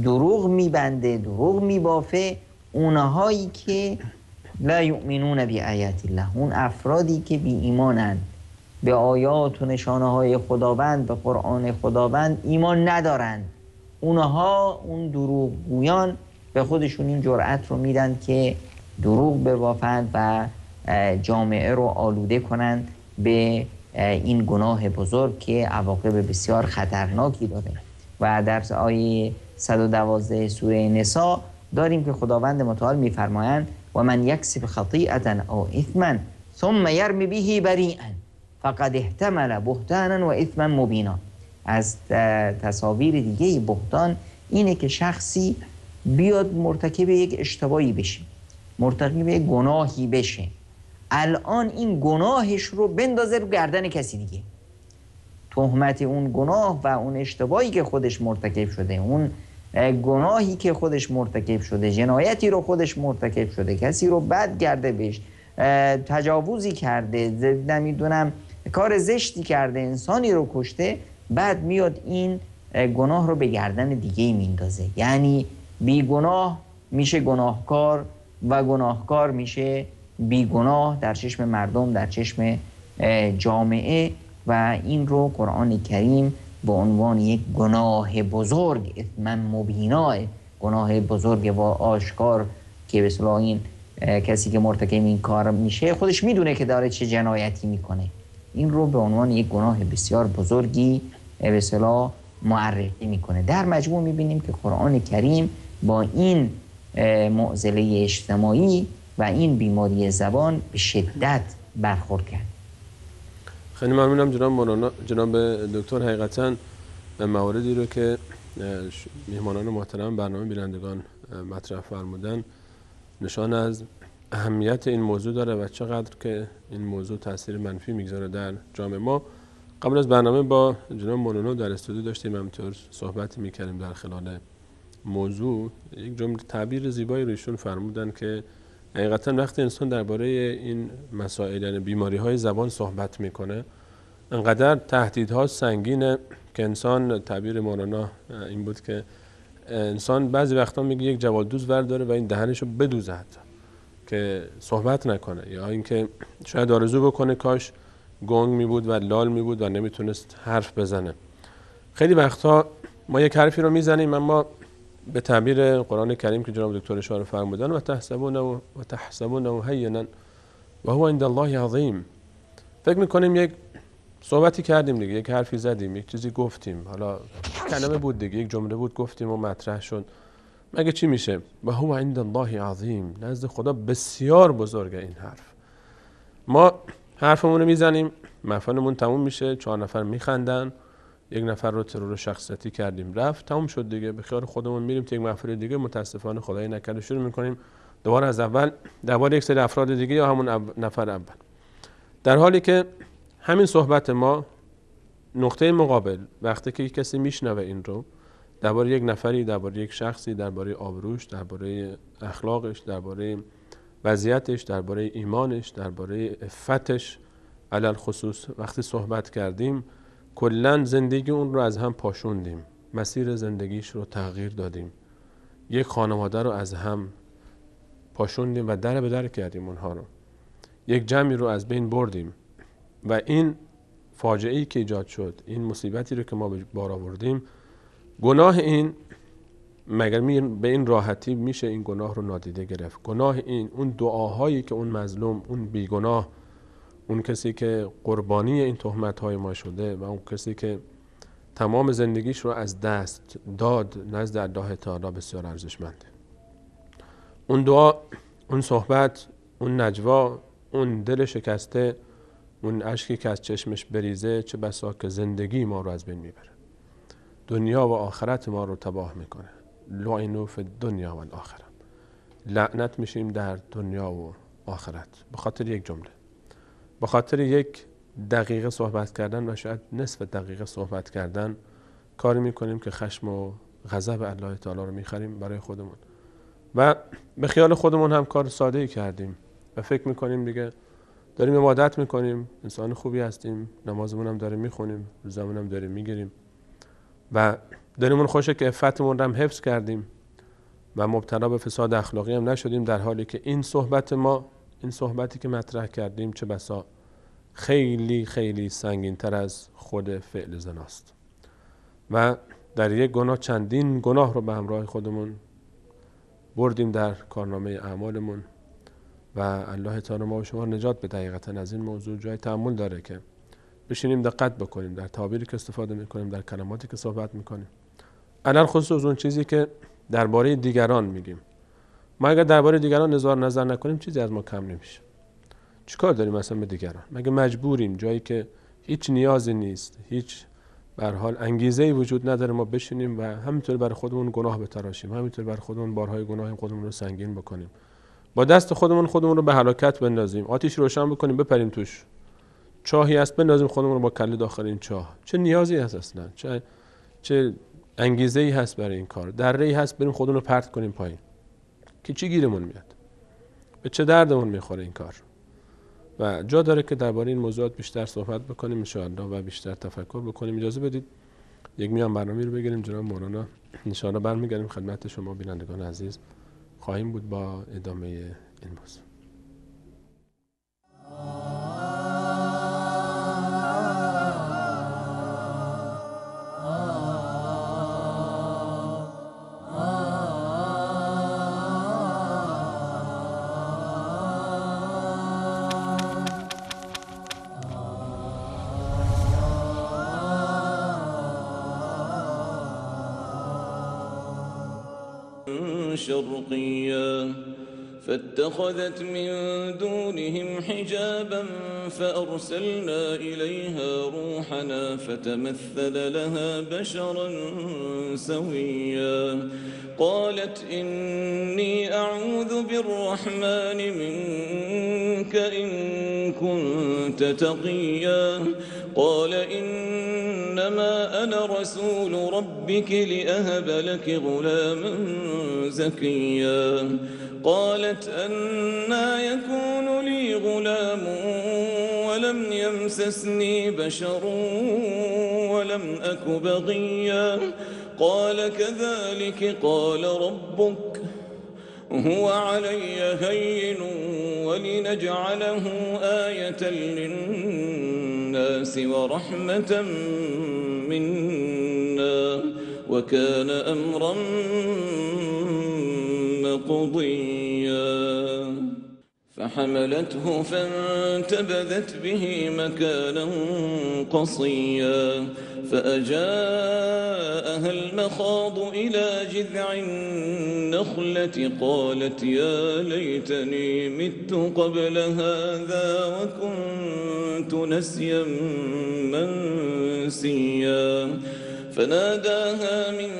دروغ میبنده، دروغ میبافه اونهایی که لا یؤمنون بآیات الله، اون افرادی که بی ایمانند، به آیات و نشانه های خداوند، به قرآن خداوند ایمان ندارند. اونها، اون دروغگویان به خودشون این جرأت رو میدن که دروغ ببافند و جامعه رو آلوده کنند به این گناه بزرگ که عواقب بسیار خطرناکی داره. و در آیه 112 سوره نساء داریم که خداوند متعال می‌فرمایند و من یکسب خطیئة او اثما ثم یرمی به بریئا فقد احتمل بهتانا و اثما مبینا. از تصاویر دیگه بهتان اینه که شخصی بیاد مرتکب یک اشتباهی بشه، مرتکب یک گناهی بشه، الان این گناهش رو بندازه رو گردن کسی دیگه، تهمت اون گناه و اون اشتباهی که خودش مرتکب شده، اون گناهی که خودش مرتکب شده، جنایتی رو خودش مرتکب شده، کسی رو بد کرده بهش، تجاوزی کرده، نمیدونم کار زشتی کرده، انسانی رو کشته، بعد میاد این گناه رو به گردن دیگه میندازه. یعنی بیگناه میشه گناهکار و گناهکار میشه بیگناه در چشم مردم، در چشم جامعه. و این رو قرآن کریم به عنوان یک گناه بزرگ، اثم مبینا، گناه بزرگ و آشکار که به اصطلاح این کسی که مرتکب این کار میشه خودش میدونه که داره چه جنایتی میکنه، این رو به عنوان یک گناه بسیار بزرگی به اصطلاح معرفی میکنه. در مجموع میبینیم که قرآن کریم با این معضله اجتماعی و این بیماری زبان به شدت برخورد کرد.
خیلی ممنونم جناب مولانا، جناب دکتر. حقیقتا مواردی رو که میهمانان محترم برنامه بینندگان مطرح فرمودن نشان از اهمیت این موضوع داره و چقدر که این موضوع تاثیر منفی میگذاره در جامعه ما. قبل از برنامه با جناب مولانا در استودیو داشتیم، همینطور صحبت میکردیم در خلال موضوع. یک جمله تعبیر زیبایی رو ایشون فرمودن که حقیقتا وقتی انسان درباره این مسائل، یعنی بیماری‌های زبان صحبت میکنه، انقدر تهدیدها سنگینه که انسان، تعبیر مولانا این بود که انسان بعضی وقتا میگه یک جوالدوز ورداره و این دهنشو بدوزه حتی که صحبت نکنه، یا اینکه شاید آرزو بکنه کاش گنگ میبود و لال میبود و نمیتونست حرف بزنه. خیلی وقتا ما یک حرفی رو میزنیم، اما به تعبیر قرآن کریم که جناب دکتر اشاره فرمودن و تحسبونه هینا و هو عند الله عظیم، فکر میکنیم یک صحبتی کردیم دیگه، یک حرفی زدیم، یک چیزی گفتیم، حالا کلمه بود دیگه، یک جمله بود گفتیم و مطرح شد، مگه چی میشه؟ و هو عند الله عظیم، نزد خدا بسیار بزرگه این حرف. ما حرفمون رو میزنیم، محفلمون تموم میشه، 4 نفر میخندن، یک نفر رو ترور شخصیتی کردیم رفت، تموم شد دیگه، به خیال خودمون میریم تا یک محفل دیگه، متاسفانه خدای نکرده شروع میکنیم دوباره از اول درباره یک سری افراد دیگه یا همون نفر اول، در حالی که همین صحبت ما نقطه مقابل وقتی که کسی میشنوه این رو درباره یک نفری، درباره یک شخصی، درباره آبروش، درباره اخلاقش، درباره وضعیتش، درباره ایمانش، درباره عفتش، علی الخصوص وقتی صحبت کردیم کلا زندگی اون رو از هم پاشوندیم، مسیر زندگیش رو تغییر دادیم، یک خانواده رو از هم پاشوندیم و در به در کردیم اونها رو، یک جمعی رو از بین بردیم و این فاجعه‌ای که ایجاد شد، این مصیبتی رو که ما بار آوردیم، گناه این مگر به این راحتی میشه این گناه رو نادیده گرفت؟ گناه این، اون دعاهایی که اون مظلوم، اون بیگناه، اون کسی که قربانی این تهمت‌های ما شده و اون کسی که تمام زندگیش رو از دست داد نزد الله تعالی بسیار ارزشمنده. اون دعا، اون صحبت، اون نجوا، اون دل شکسته، اون اشکی که از چشمش بریزه، چه بسا که زندگی ما رو از بین میبره، دنیا و آخرت ما رو تباه میکنه. لعنوا فی الدنیا و الاخره، لعنت میشیم در دنیا و آخرت به خاطر یک جمله، به خاطر یک دقیقه صحبت کردن و شاید نصف دقیقه صحبت کردن کاری میکنیم که خشم و غضب الله تعالی رو میخریم برای خودمون و به خیال خودمون هم کار ساده‌ای کردیم و فکر میکنیم دیگه داریم عبادت میکنیم، انسان خوبی هستیم، نمازمون هم داریم میخونیم، روزمون هم داریم میگیریم و دلمون خوشه که عفتمون رو هم حفظ کردیم و مبتلا به فساد اخلاقی هم نشدیم، در حالی که این صحبت ما، این صحبتی که مطرح کردیم، چه بسا خیلی خیلی سنگین تر از خود فعل زناست و در یک گناه چندین گناه رو به همراه خودمون بردیم در کارنامه اعمالمون و الله تعالی ما و شما نجات بده. حقیقتا از این موضوع جای تأمل داره که بشینیم دقت بکنیم در تعابیری که استفاده میکنیم، در کلماتی که صحبت میکنیم، علی خصوص اون چیزی که درباره دیگران میگیم. ما اگر درباره دیگران اظهار نظر نکنیم چیزی از ما کم نمیشه. چیکار داریم اصلا به دیگران؟ مگه مجبوریم جایی که هیچ نیازی نیست، هیچ به هر حال انگیزه‌ای وجود نداره ما بشینیم و همینطور برای خودمون گناه بتراشیم، همینطور برای خودمون بارهای گناه خودمون رو سنگین بکنیم، با دست خودمون خودمون رو به هلاکت بندازیم، آتیش روشن بکنیم بپریم توش، چاهی هست بندازیم خودمون رو با کله داخل این چاه. چه نیازی هست اصلا؟ چه انگیزه‌ای هست برای این کار؟ دره‌ای هست بریم خودمون رو پرت کنیم پایین که چی گیرمون میاد؟ به چه دردمون میخوره این کار؟ و جا داره که درباره این موضوعات بیشتر صحبت بکنیم ان شاءالله و بیشتر تفکر بکنیم. اجازه بدید یک میان برنامه رو بگیریم جناب مولانا، ان شاءالله برمیگردیم خدمت شما بینندگان عزیز خواهیم بود با ادامه این موضوع.
شرقيا فاتخذت من دونهم حجابا فأرسلنا إليها روحنا فتمثل لها بشرا سويا قالت إني أعوذ بالرحمن منك إن كنت تقيا قال إنما أنا رسول ربك لأهب لك غلاما زكيا قالت أنى يكون لي غلام ولم يمسسني بشر ولم أك بغيا قال كذلك قال ربك هو علي هين ولنجعله آية للناس ورحمة منا وكان أمرا مقضيا فحملته فانتبذت به مكانا قصيا فأجاءها المخاض إلى جذع النخلة قالت يا ليتني مت قبل هذا وكنت نسيا منسيا فناداها من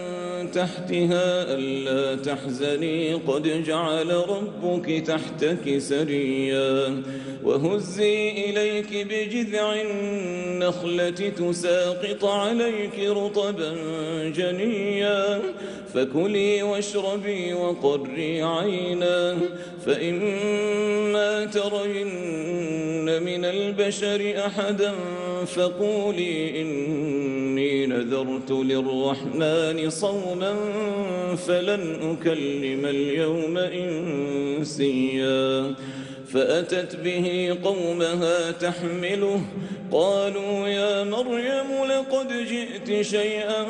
تحتها ألا تحزني قد جعل ربك تحتك سريا وهزي إليك بجذع النخلة تساقط عليك رطبا جنيا فكلي واشربي وقري عينا فإما ترين من البشر أحدا فقولي إني نذرت للرحمن صوما فلن أكلم اليوم إنسيا فأتت به قومها تحمله قالوا يا مريم لقد جئت شيئا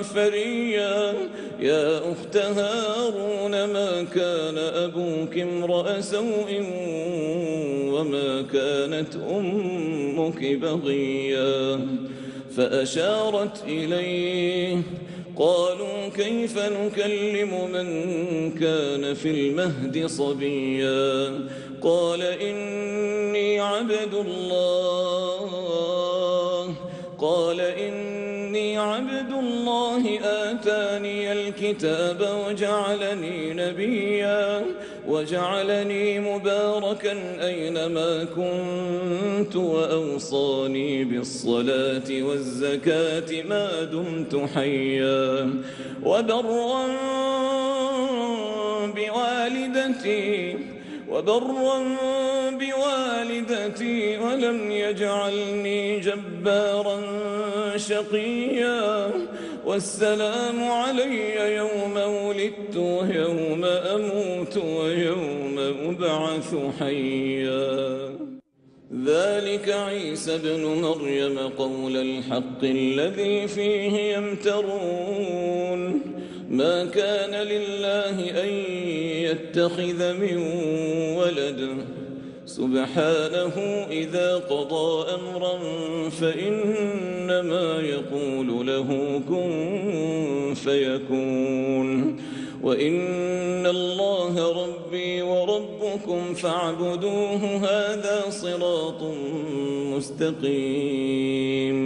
فريا يا أخت هارون ما كان أبوك امرأ سوء وما كانت أمك بغيا فأشارت إليه قالوا كيف نكلم من كان في المهد صبيا قال إني عبد الله قال إني عبد الله آتاني الكتاب وجعلني نبيا وجعلني مباركا أينما كنت وأوصاني بالصلاة والزكاة ما دمت حيا وبرا بوالدتي ولم يجعلني جبارا شقيا والسلام علي يوم ولدت ويوم أموت ويوم أبعث حيا ذلك عيسى ابن مريم قول الحق الذي فيه يمترون ما كان لله أن يتخذ من ولد سبحانه إذا قضى أمرا فإنما يقول له كن فيكون. وإن الله ربي وربكم فاعبدوه هذا صراط مستقيم.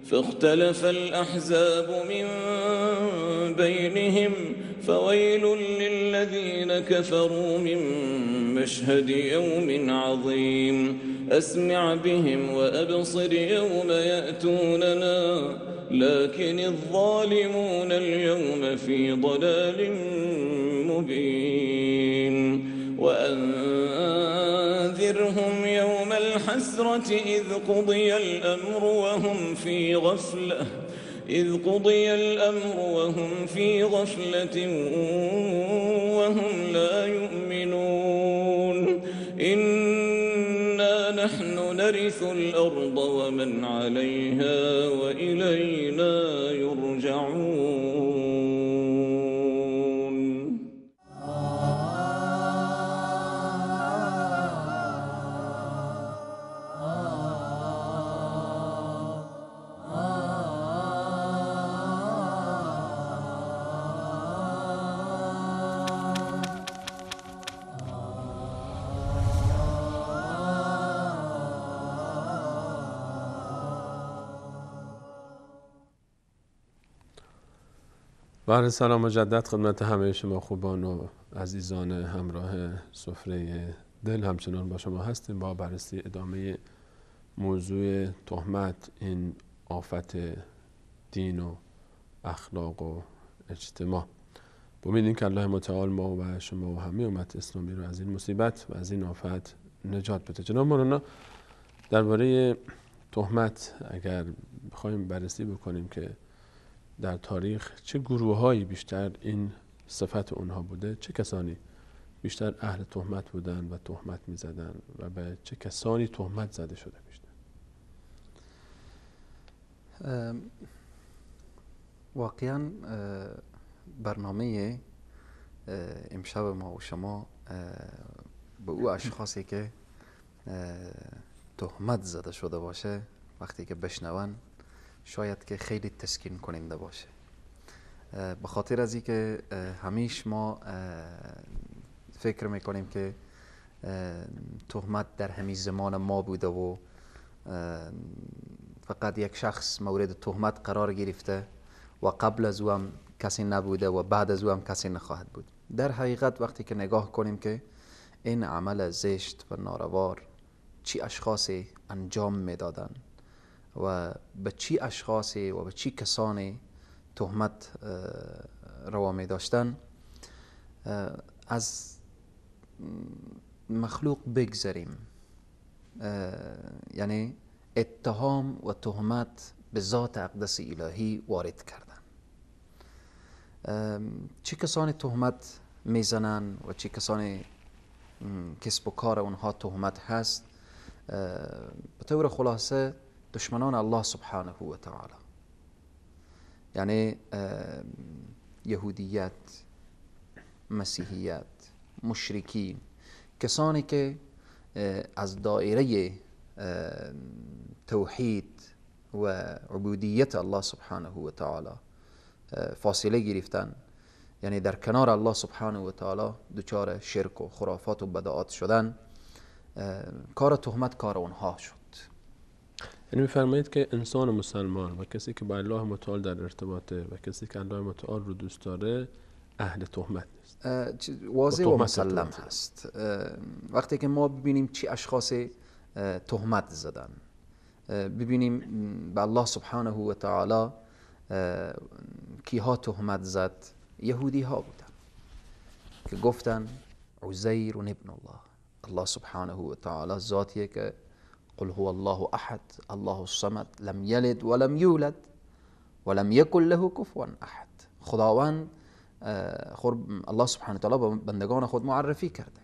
فاختلف الأحزاب من بينهم فويل للذين كفروا من مشهد يوم عظيم. أسمع بهم وأبصر يوم يأتوننا لكن الظالمون اليوم في ضلال مبين. وأنذرهم يوم الحسرة إذ قضي الأمر وهم في غفلة وهم لا يؤمنون. إنا نحن نرث الأرض ومن عليها وإلينا يرجعون.
بله، سلام مجدد خدمت همه شما خوبان و عزیزان همراه سفره دل. همچنان با شما هستیم با بررسی ادامه موضوع تهمت، این آفت دین و اخلاق و اجتماع. امید که الله متعال ما و شما و همه امت اسلامی رو از این مصیبت و از این آفت نجات بده. جناب مولانا، درباره تهمت اگر بخوایم بررسی بکنیم که در تاریخ چه گروه‌هایی بیشتر این صفت اونها بوده، چه کسانی بیشتر اهل تهمت بودن و تهمت می‌زدن و به چه کسانی تهمت زده شده بیشتر؟
واقعاً برنامه امشب ما و شما به او اشخاصی که تهمت زده شده باشه وقتی که بشنون شاید که خیلی تسکین کننده باشه، به خاطر از اینکه همیش ما فکر میکنیم که تهمت در همین زمان ما بوده و فقط یک شخص مورد تهمت قرار گرفته و قبل از او هم کسی نبوده و بعد از او هم کسی نخواهد بود. در حقیقت وقتی که نگاه کنیم که این عمل زشت و ناروار چی اشخاصی انجام میدادن و به چی اشخاصی و به چی کسانی تهمت روا می داشتن، از مخلوق بگذریم، یعنی اتهام و تهمت به ذات اقدس الهی وارد کردن. چه کسانی تهمت میزنن و چه کسانی کسب و کار اونها تهمت هست، به طور خلاصه دشمنان الله سبحانه و تعالی، یعنی یهودیت، مسیحیت، مشرکین، کسانی که از دایره توحید و عبودیت الله سبحانه و تعالی فاصله گرفتن، یعنی در کنار الله سبحانه و تعالی دچار شرک و خرافات و بدعات شدن، کار تهمت کار اونها شد.
یعنی می‌فرمایید که انسان مسلمان و کسی که با الله متعال در ارتباطه و کسی که الله متعال رو دوست داره اهل تهمت نیست.
واضح و مسلم هست. وقتی که ما ببینیم چی اشخاص تهمت زدن، ببینیم به الله سبحانه و تعالی کیها تهمت زد، یهودی ها بودن که گفتن عزیر ابن الله. الله سبحانه و تعالی ذاتیه که قل هو الله احد الله الصمد لم یلد ولم یولد ولم یکن له کفوا احد. خداوند الله سبحانه و تعالی به بندگان خود معرفی کرده،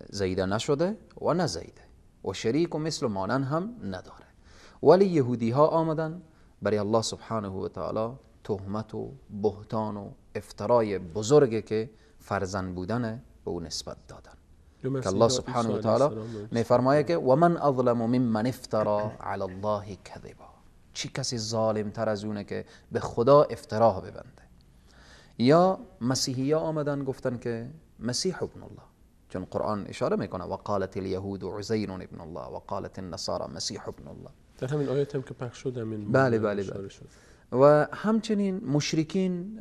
زیده نشده و نزیده و شریک و مثل مانند هم نداره. ولی یهودی ها آمدن برای الله سبحانه و تعالی تهمت و بهتان و افترای بزرگه که فرزند بودن به او نسبت دادن. که الله سبحانه و تعالی میفرمایه که و من اظلم ممن افترا علی الله کذبا، چی کسی ظالم تر از اونه که به خدا افترا ببنده. یا مسیحی ها آمدن گفتن که مسیح ابن الله، چون قرآن اشاره میکنه و قالت الیهود عزیر ابن الله و قالت النصارى مسیح ابن الله.
در همین آیت هم که پخش شد همین
بله بله بله. و همچنین مشرکین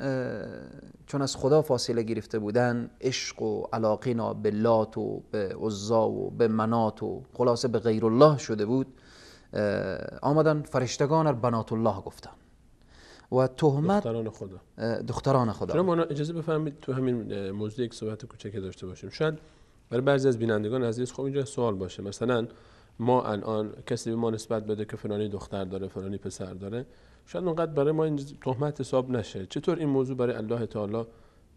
چون از خدا فاصله گرفته بودن، عشق و علاقه به لات و به عزا و به منات و خلاصه به غیر الله شده بود، آمدن فرشتگان را بنات الله گفتن و تهمت
دختران خدا،
دختران خدا.
چرا ما اجازه بفرمایید تو همین موضوع یک صحبت کوچک داشته باشیم. شاید برای بعضی از بینندگان عزیز خب اینجا سوال باشه، مثلا ما الان کسی به ما نسبت بده که فلانی دختر داره، فلانی پسر داره، شاید اونقدر برای ما این تهمت حساب نشه. چطور این موضوع برای الله تعالی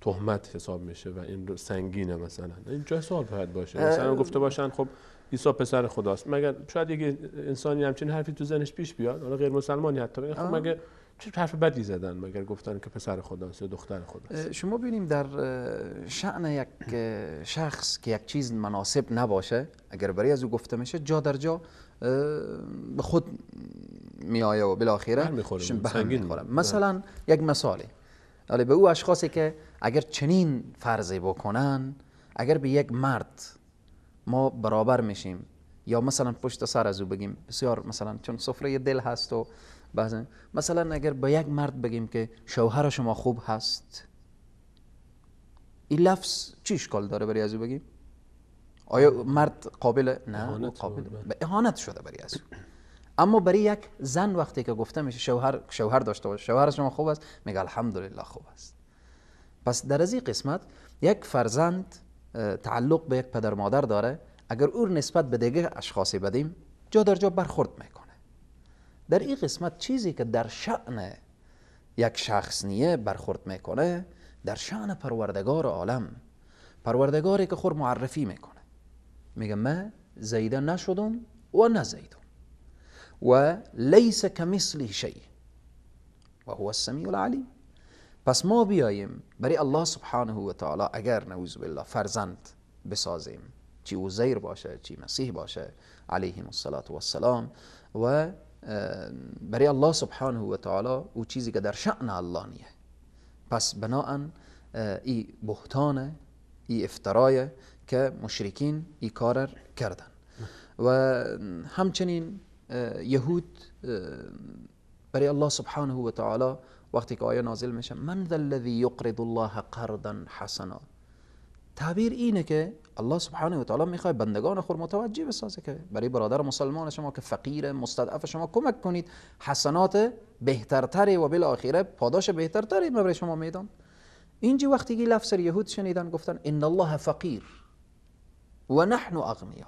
تهمت حساب میشه و این سنگینه؟ مثلا اینجا سوال باید باشه. مثلا گفته باشن خب عیسی پسر خداست، مگر شاید یک انسانی همچین حرفی تو ذهنش پیش بیاد، حالا غیر مسلمانی حتی، بگه خب مگه چه حرف بدی زدن، مگر گفتن که پسر خداست یا دختر خداست.
شما ببینیم در شأن یک شخص که یک چیز مناسب نباشه، اگر برای از او گفته میشه جا در جا به خود میآیه و بالاخره به هم میخوره. مثلا یک مثالی به او اشخاصی که اگر چنین فرضی بکنن، اگر به یک مرد ما برابر میشیم یا مثلا پشت سر از او بگیم، بسیار مثلا چون سفره دل هست و بعضا مثلا اگر به یک مرد بگیم که شوهر شما خوب هست، این لفظ چی اشکال داره برای از او بگیم؟ آیا مرد قابل؟ نه، قابل به اهانت شده برای از او. اما برای یک زن وقتی که گفته میشه شوهر داشته باشه، شوهر شما خوب است، میگه الحمدلله خوب است. پس در از این قسمت یک فرزند تعلق به یک پدر مادر داره، اگر او نسبت به دیگه اشخاصی بدیم جا در جا برخورد میکنه. در این قسمت چیزی که در شأن یک شخص نیه برخورد میکنه، در شأن پروردگار عالم، پروردگاری که خود معرفی میکنه، میگه من زیده نشدم و نزیدم و لیس کمثله شیء و هو السمیع العلیم. پس ما بیاییم برای الله سبحانه و تعالی اگر نعوذ بالله فرزند بسازیم، چی عزیر باشه چی مسیح باشه علیهم الصلاة والسلام، و برای الله سبحانه و تعالی او چیزی که در شأن الله نیه، پس بناهن ای بهتانه، ای افترایه که مشرکین ای کار کردن. و همچنین یهود برای الله سبحانه و تعالی وقتی که آیه نازل میشه، من ذا الذی یقرض الله قرضا حسنا، تعبیر اینه که الله سبحانه و تعالی میخواد بندگان خود متوجه بسازه که برای برادر مسلمان شما که فقیر مستضعف شما کمک کنید، حسنات بهترتری و بالاخره پاداش بهترتری برای شما میدم. اینجا وقتی که لفظ یهود شنیدن گفتن ان الله فقیر و نحن اغنیا،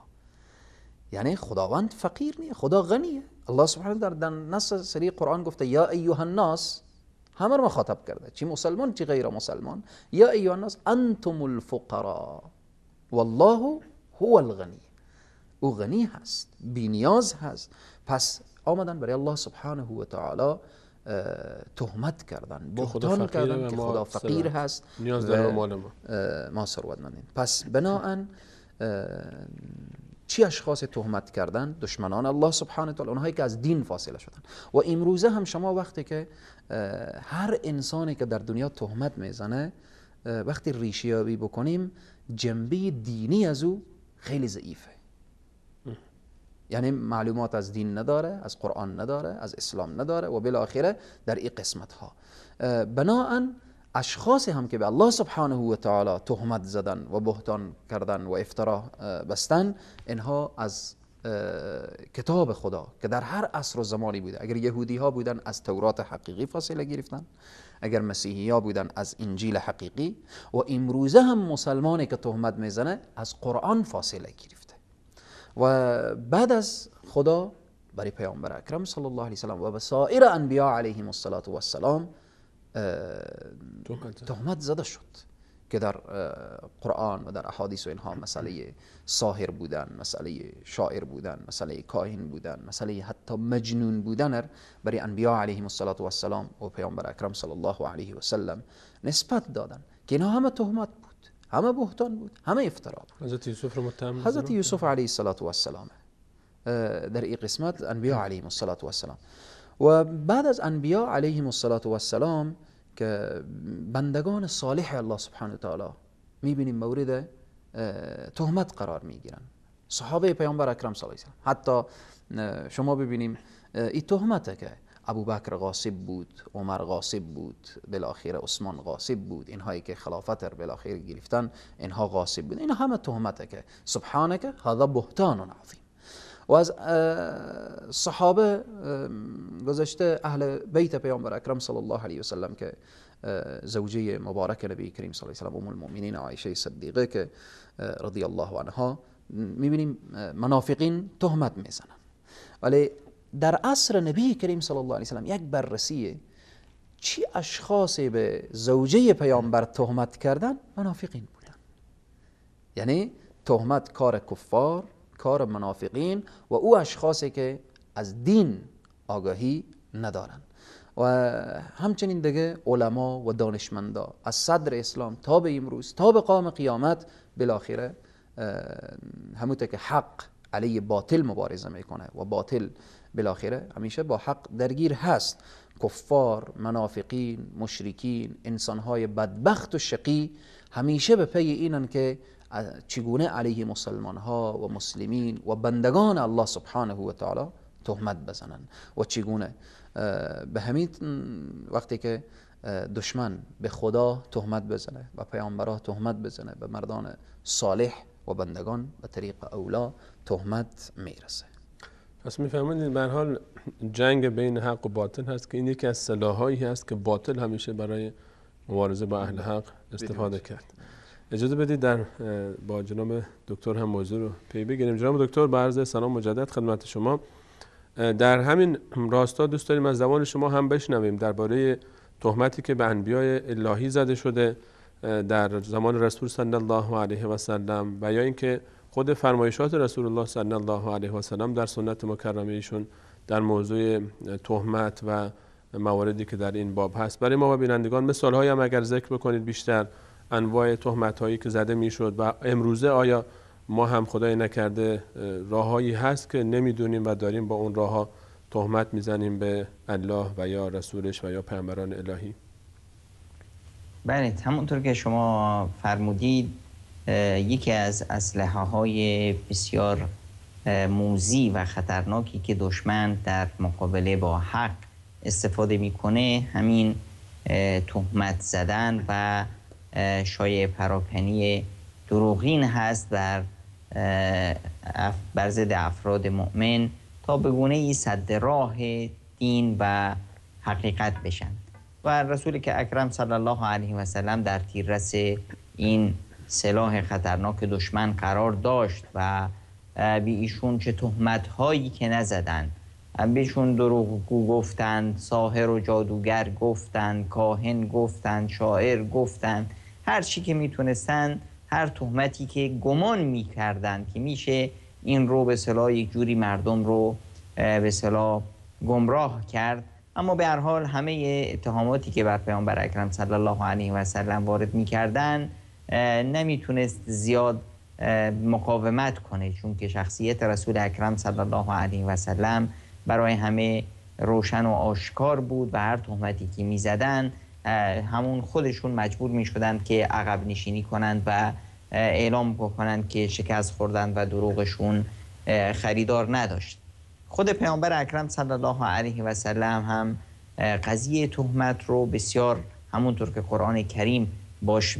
یعنی خداوند فقیر نیه، خدا غنیه. الله سبحانه و تعالی در نص سری قرآن گفته یا ایها الناس، همه رو مخاطب کرده، چی مسلمان چی غیر مسلمان، یا ایها الناس انتم الفقراء والله هو الغنی، او غنی هست، بی نیاز هست. پس آمدن برای الله سبحانه و تعالی تهمت کردن، بهتان کردن که خدا فقیر هست،
نیاز داره مال ما،
ما ثروتمندیم. پس بناهن چی اشخاص تهمت کردن؟ دشمنان الله سبحانه وتعالی، اونهایی که از دین فاصله شدن. و امروزه هم شما وقتی که هر انسانی که در دنیا تهمت میزنه، وقتی ریشه‌یابی بکنیم جنبه دینی از او خیلی ضعیفه، یعنی معلومات از دین نداره، از قرآن نداره، از اسلام نداره و بالاخره در این قسمت ها بناهن اشخاصی هم که به الله سبحانه و تعالی تهمت زدن و بهتان کردن و افترا بستن، اینها از کتاب خدا که در هر عصر و زمانی بوده، اگر یهودی ها بودن از تورات حقیقی فاصله گرفتن، اگر مسیحی ها بودن از انجیل حقیقی، و امروزه هم مسلمانی که تهمت میزنه از قرآن فاصله گرفته. و بعد از خدا برای پیامبر اکرم صلی الله علیه وسلم و به سایر انبیا علیهم الصلاة والسلام تهمت زده شد. که در قرآن و در احادیث و اینها مسئله ساحر بودن، مسئله شاعر بودن، مسئله کاهن بودن، مسئله حتی مجنون بودن برای انبیا علیهم الصلاة والسلام و پیامبر اکرم صلی الله علیه و سلم نسبت دادن که اینها همه تهمت بود، همه بهتان بود، همه افترا بود.
حضرت یوسف رو متهم،
حضرت یوسف علیه الصلاة والسلام در این قسمت انبیا علیهم الصلاة والسلام. و بعد از انبیا علیهم الصلاة والسلام که بندگان صالح الله سبحانه و تعالی میبینیم مورد تهمت قرار میگیرن. صحابه پیامبر اکرم صلی الله علیه و حتی شما ببینیم این تهمته که ابوبکر غاصب بود، عمر غاصب بود، بالاخره عثمان غاصب بود، اینهایی که خلافت رو بالاخره گرفتن اینها غاصب بود. این همه تهمته که سبحانك هذا بهتان عظیم. و از صحابه گذشته اهل بیت پیامبر اکرم صلی الله علیه و سلم که زوجه مبارک نبی کریم صلی الله علیه و سلم ام المؤمنین عایشه صدیقه که رضی الله عنها، میبینیم منافقین تهمت میزنن. ولی در عصر نبی کریم صلی الله علیه و سلم یک بررسیه چی اشخاصی به زوجه پیامبر تهمت کردن؟ منافقین بودن. یعنی تهمت کار کفار، کار منافقین و او اشخاصی که از دین آگاهی ندارن. و همچنین دیگه علما و دانشمندا از صدر اسلام تا به امروز تا به قام قیامت بالاخره همونطور که حق علیه باطل مبارزه میکنه و باطل بالاخره همیشه با حق درگیر هست، کفار، منافقین، مشرکین، انسانهای بدبخت و شقی همیشه به پی اینن که چگونه علیه مسلمان ها و مسلمین و بندگان الله سبحانه و تعالی تهمت بزنن و چگونه به همین وقتی که دشمن به خدا تهمت بزنه و پیامبرا تهمت بزنه، به مردان صالح و بندگان به طریق اولا تهمت میرسه.
پس میفهمید به هر حال جنگ بین حق و باطل هست که این یکی از سلاحایی هست که باطل همیشه برای مبارزه با اهل حق استفاده کرد. اجازه بدید در با جناب دکتر هم موضوع رو پی بگیریم. جناب دکتر، با عرض سلام مجدد خدمت شما. در همین راستا دوست داریم از زبان شما هم بشنویم درباره تهمتی که به انبیای الهی زده شده در زمان رسول صلی الله علیه و سلم و یا اینکه خود فرمایشات رسول الله صلی الله علیه و سلم در سنت مکرمه ایشون در موضوع تهمت و مواردی که در این باب هست. برای ما و بینندگان مثال‌هایی هم اگر ذکر بکنید بیشتر، انواع تهمت‌هایی که زده میشد و امروزه آیا ما هم خدای نکرده راههایی هست که نمیدونیم و داریم با اون راهها تهمت میزنیم به الله و یا رسولش و یا پیامبران الهی؟
بله، همونطور که شما فرمودید یکی از اسلحه های بسیار موذی و خطرناکی که دشمن در مقابله با حق استفاده میکنه همین تهمت زدن و شایعه پراکنی دروغین هست بر ضد افراد مؤمن تا به گونه ای سد راه دین و حقیقت بشن. و رسول که اکرم صلی الله علیه و سلم در تیررس این سلاح خطرناک دشمن قرار داشت و بی ایشون چه تهمت هایی که نزدن، بهشون دروغگو گفتند، ساحر و جادوگر گفتند، کاهن گفتند، شاعر گفتند، هر چی که میتونستن، هر تهمتی که گمان میکردن که میشه این رو به صلاح یک جوری مردم رو به صلاح گمراه کرد. اما به هر حال همه اتهاماتی که بر پیامبر اکرم صلی الله علیه و سلم وارد میکردن نمیتونست زیاد مقاومت کنه، چون که شخصیت رسول اکرم صلی الله علیه و سلم برای همه روشن و آشکار بود و هر تهمتی که میزدن همون خودشون مجبور میشدند که عقب نشینی کنند و اعلام بکنند که شکست خوردند و دروغشون خریدار نداشت. خود پیامبر اکرم صلی الله علیه و سلم هم قضیه تهمت رو بسیار، همونطور که قرآن کریم باش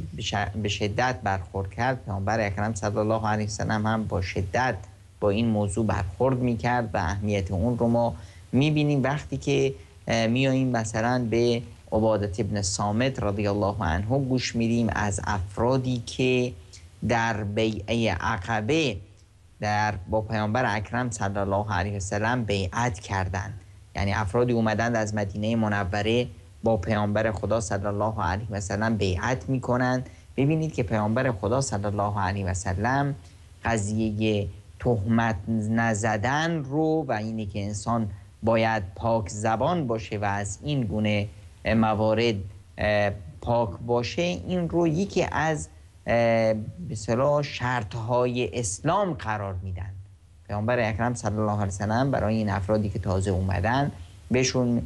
به شدت برخورد کرد، پیامبر اکرم صلی الله علیه و سلم هم با شدت با این موضوع برخورد میکرد و اهمیت اون رو ما میبینیم وقتی که میاییم مثلا به عبادت ابن صامت رضی الله عنه گوش میدیم، از افرادی که در بیعه عقبه با پیامبر اکرم صلی الله علیه و سلم بیعت کردند. یعنی افرادی اومدند از مدینه منوره با پیامبر خدا صلی الله علیه و سلم بیعت میکنند، ببینید که پیامبر خدا صلی الله علیه و سلم قضیه تهمت نزدن رو و اینه که انسان باید پاک زبان باشه و از این گونه موارد پاک باشه، این رو یکی از به اصطلاح شرط‌های اسلام قرار میدن. پیامبر اکرم صلی الله علیه و سلم برای این افرادی که تازه اومدن بهشون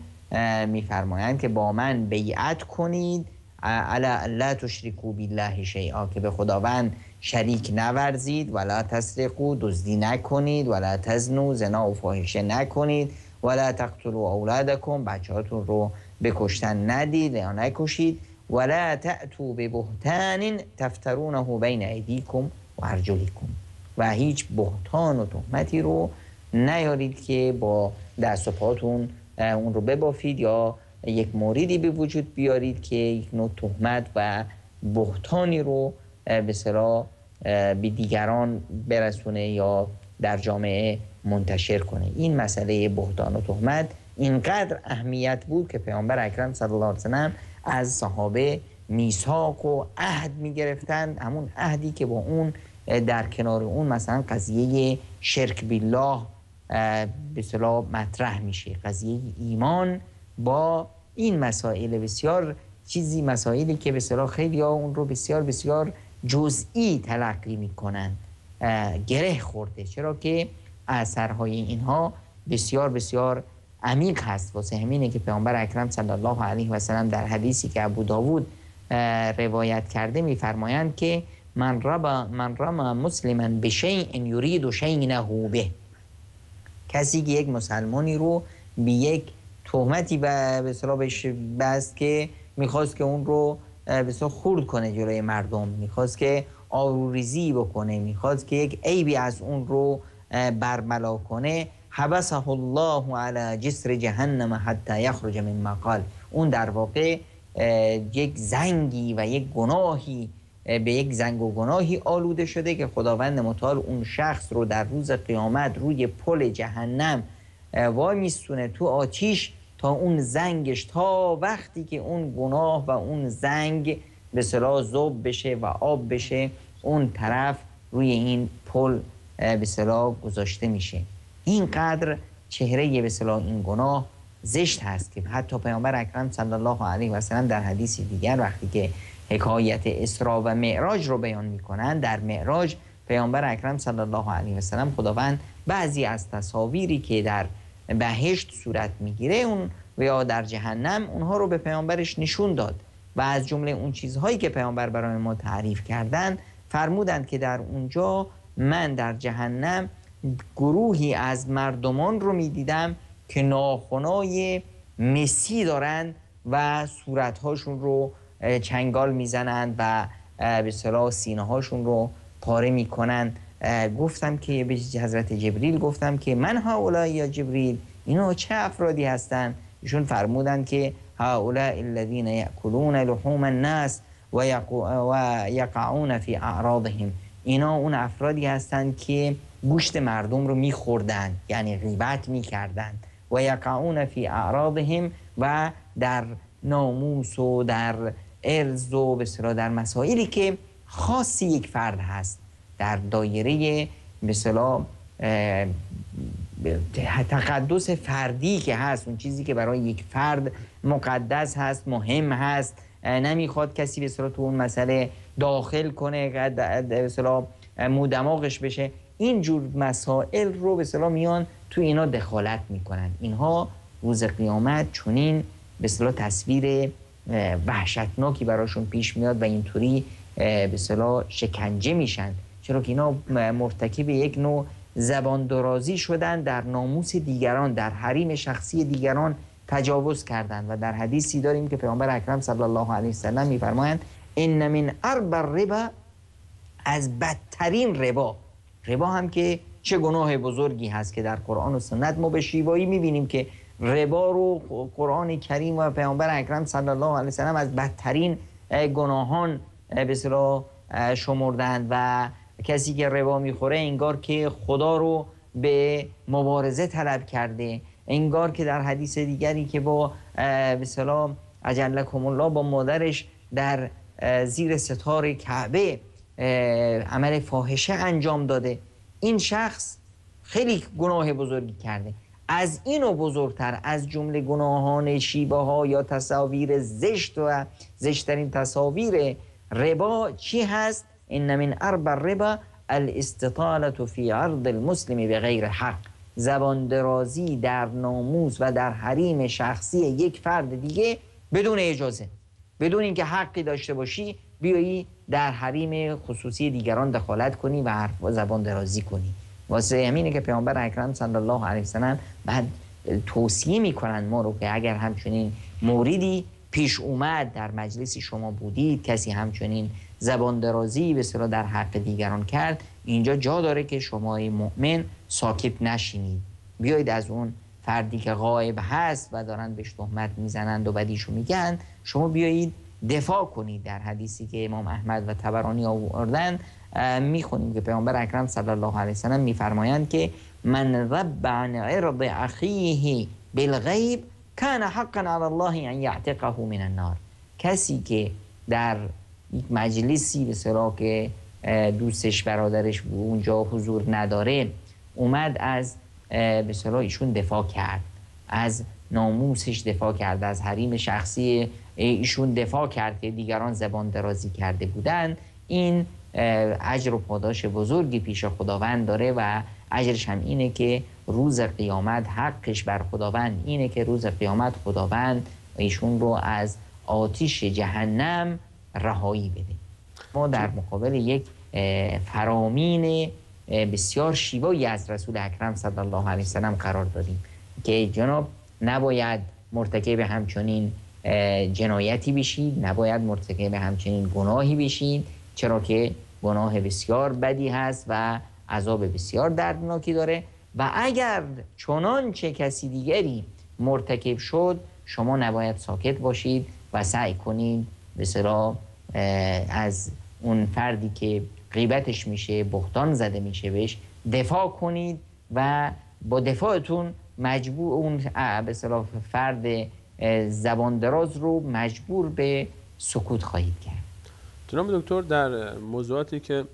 میفرمایند که با من بیعت کنید، علی لا تشرکوا بالله شیئا، که به خداوند شریک نورزید، ولا تسرقوا، دزدی نکنید، ولا تزنوا، زنا و فاحشه نکنید، ولا تقتلوا اولادکم، بچه‌هاتون رو به کشتن ندید یا نکشید، ولا تأتوا ببهتان تفترونه بین ایدیکم و ارجلکم، و هیچ بهتان و تهمتی رو نیارید که با دست و پاتون اون رو ببافید یا یک موردی به وجود بیارید که یک نوع تهمت و بهتانی رو به اصطلاح به دیگران برسونه یا در جامعه منتشر کنه. این مسئله بهتان و تهمت اینقدر اهمیت بود که پیامبر اکرم صلی الله علیه و سلم از صحابه میثاق و عهد میگرفتند، همون عهدی که با اون در کنار اون مثلا قضیه شرک بالله به اصطلاح مطرح میشه، قضیه ایمان با این مسائل بسیار چیزی، مسائلی که به اصطلاح خیلی ها اون رو بسیار بسیار جزئی تلقی میکنن، گره خورده، چرا که اثرهای اینها بسیار بسیار عمیق هست. واسه همینه که پیامبر اکرم صلی الله علیه و سلم در حدیثی که ابو داود روایت کرده میفرمایند که من رما مسلما بشیء یرید شینه به، کسی که یک مسلمانی رو به یک تهمتی به اصطلاح بهش بست که میخواست که اون رو به اصطلاح خرد کنه جلوی مردم، میخواست که آبروریزی بکنه، میخواست که یک عیبی از اون رو برملا کنه، حبسه الله علی جسر جهنم حتی یخرج من مقال، اون در واقع یک زنگی و یک گناهی به یک زنگ و گناهی آلوده شده که خداوند متعال اون شخص رو در روز قیامت روی پل جهنم وای میستونه تو آتیش تا اون زنگش، تا وقتی که اون گناه و اون زنگ به اصطلاح ذوب بشه و آب بشه، اون طرف روی این پل به اصطلاح گذاشته میشه. اینقدر چهره به اصطلاح این گناه زشت هست که حتی پیامبر اکرم صلی الله علیه و سلم در حدیث دیگر وقتی که حکایت اسراء و معراج رو بیان میکنن، در معراج پیامبر اکرم صلی الله علیه و سلم خداوند بعضی از تصاویری که در بهشت صورت میگیره اون و یا در جهنم، اونها رو به پیامبرش نشون داد و از جمله اون چیزهایی که پیامبر برای ما تعریف کردن فرمودند که در اونجا من در جهنم گروهی از مردمان رو میدیدم که ناخنای مسی دارن و صورتهاشون رو چنگال میزنند و به اصطلاح سینه هاشون رو پاره میکنن. گفتم که به حضرت جبریل گفتم که من هؤلاء یا جبریل، اینا چه افرادی هستند؟ ایشون فرمودند که هؤلاء الذین یأکلون لحوم الناس و یقعون فی اعراضهم، اینا اون افرادی هستند که گوشت مردم رو میخوردن، یعنی غیبت میکردن، و یقعون فی اعراضهم، و در ناموس و در ارض و به اصطلاح در مسائلی که خاص یک فرد هست، در دایره به اصطلاح تقدس فردی که هست، اون چیزی که برای یک فرد مقدس هست، مهم هست، نمیخواد کسی به اصطلاح تو اون مسئله داخل کنه، به اصطلاح مودماغش بشه، اینجور مسائل رو به اصطلاح میان تو اینا دخالت میکنن. اینها روز قیامت چنین به اصطلاح تصویر وحشتناکی براشون پیش میاد و اینطوری به اصطلاح شکنجه میشن، چرا که اینا مرتکب یک نوع زبان درازی شدن، در ناموس دیگران، در حریم شخصی دیگران تجاوز کردند. و در حدیثی داریم که پیامبر اکرم صلی الله علیه و سلم میفرمایند ان من ارب الربا، از بدترین ربا، ربا هم که چه گناه بزرگی هست که در قرآن و سنت ما به شیوایی میبینیم که ربا رو قرآن کریم و پیامبر اکرم صلی الله علیه و سلم از بدترین گناهان به اصطلاح شمردند و کسی که ربا میخوره انگار که خدا رو به مبارزه طلب کرده، انگار که در حدیث دیگری که با به اصطلاح اجلکم الله با مادرش در زیر ستار کعبه عمل فاحشه انجام داده. این شخص خیلی گناه بزرگی کرده. از اینو بزرگتر از جمله گناهان شیوه ها یا تصاویر زشت و زشترین تصاویر ربا چی هست؟ ان من اربع الربا الاستطالة فی عرض المسلم بغیر حق، زبان درازی در ناموس و در حریم شخصی یک فرد دیگه بدون اجازه، بدون اینکه حقی داشته باشی بیایی در حریم خصوصی دیگران دخالت کنی و حرف زبان درازی کنی. واسه همینه که پیامبر اکرم صلی الله علیه وسلم بعد توصیه میکنن ما رو که اگر همچنین موردی پیش اومد، در مجلسی شما بودید، کسی همچنین زبان درازی به اصطلاح در حق دیگران کرد، اینجا جا داره که شما مؤمن ساکت نشینید، بیایید از اون فردی که غایب هست و دارن بهش تهمت میزنند و بدیشو میگن، شما بیایید دفاع کنید. در حدیثی که امام احمد و طبرانی آوردن میخونیم که پیامبر اکرم صلی الله علیه وسلم میفرمایند که من ذب عن عرض اخیه بالغیب کان حقا علی الله ان یعتقه من النار. کسی که در یک مجلسی به اصطلاح که دوستش برادرش اونجا حضور نداره، اومد از به اصطلاح ایشون دفاع کرد، از ناموسش دفاع کرد، از حریم شخصی ایشون دفاع کرد که دیگران زبان درازی کرده بودن، این اجر و پاداش بزرگی پیش خداوند داره و اجرش هم اینه که روز قیامت حقش بر خداوند اینه که روز قیامت خداوند ایشون رو از آتش جهنم رهایی بده. ما در مقابل یک فرامین بسیار شیوایی از رسول اکرم صلی الله علیه وسلم قرار دادیم که جناب نباید مرتکب همچنین جنایتی بشید، نباید مرتکب همچنین گناهی بشید، چرا که گناه بسیار بدی هست و عذاب بسیار دردناکی داره و اگر چنانچه کسی دیگری مرتکب شد شما نباید ساکت باشید و سعی کنید به اصطلاح از اون فردی که غیبتش میشه، بهتان زده میشه بهش، دفاع کنید و با دفاعتون مجبور اون به اصطلاح فرد زبان دراز رو مجبور به سکوت خواهید کرد.
جناب دکتر، در موضوعاتی که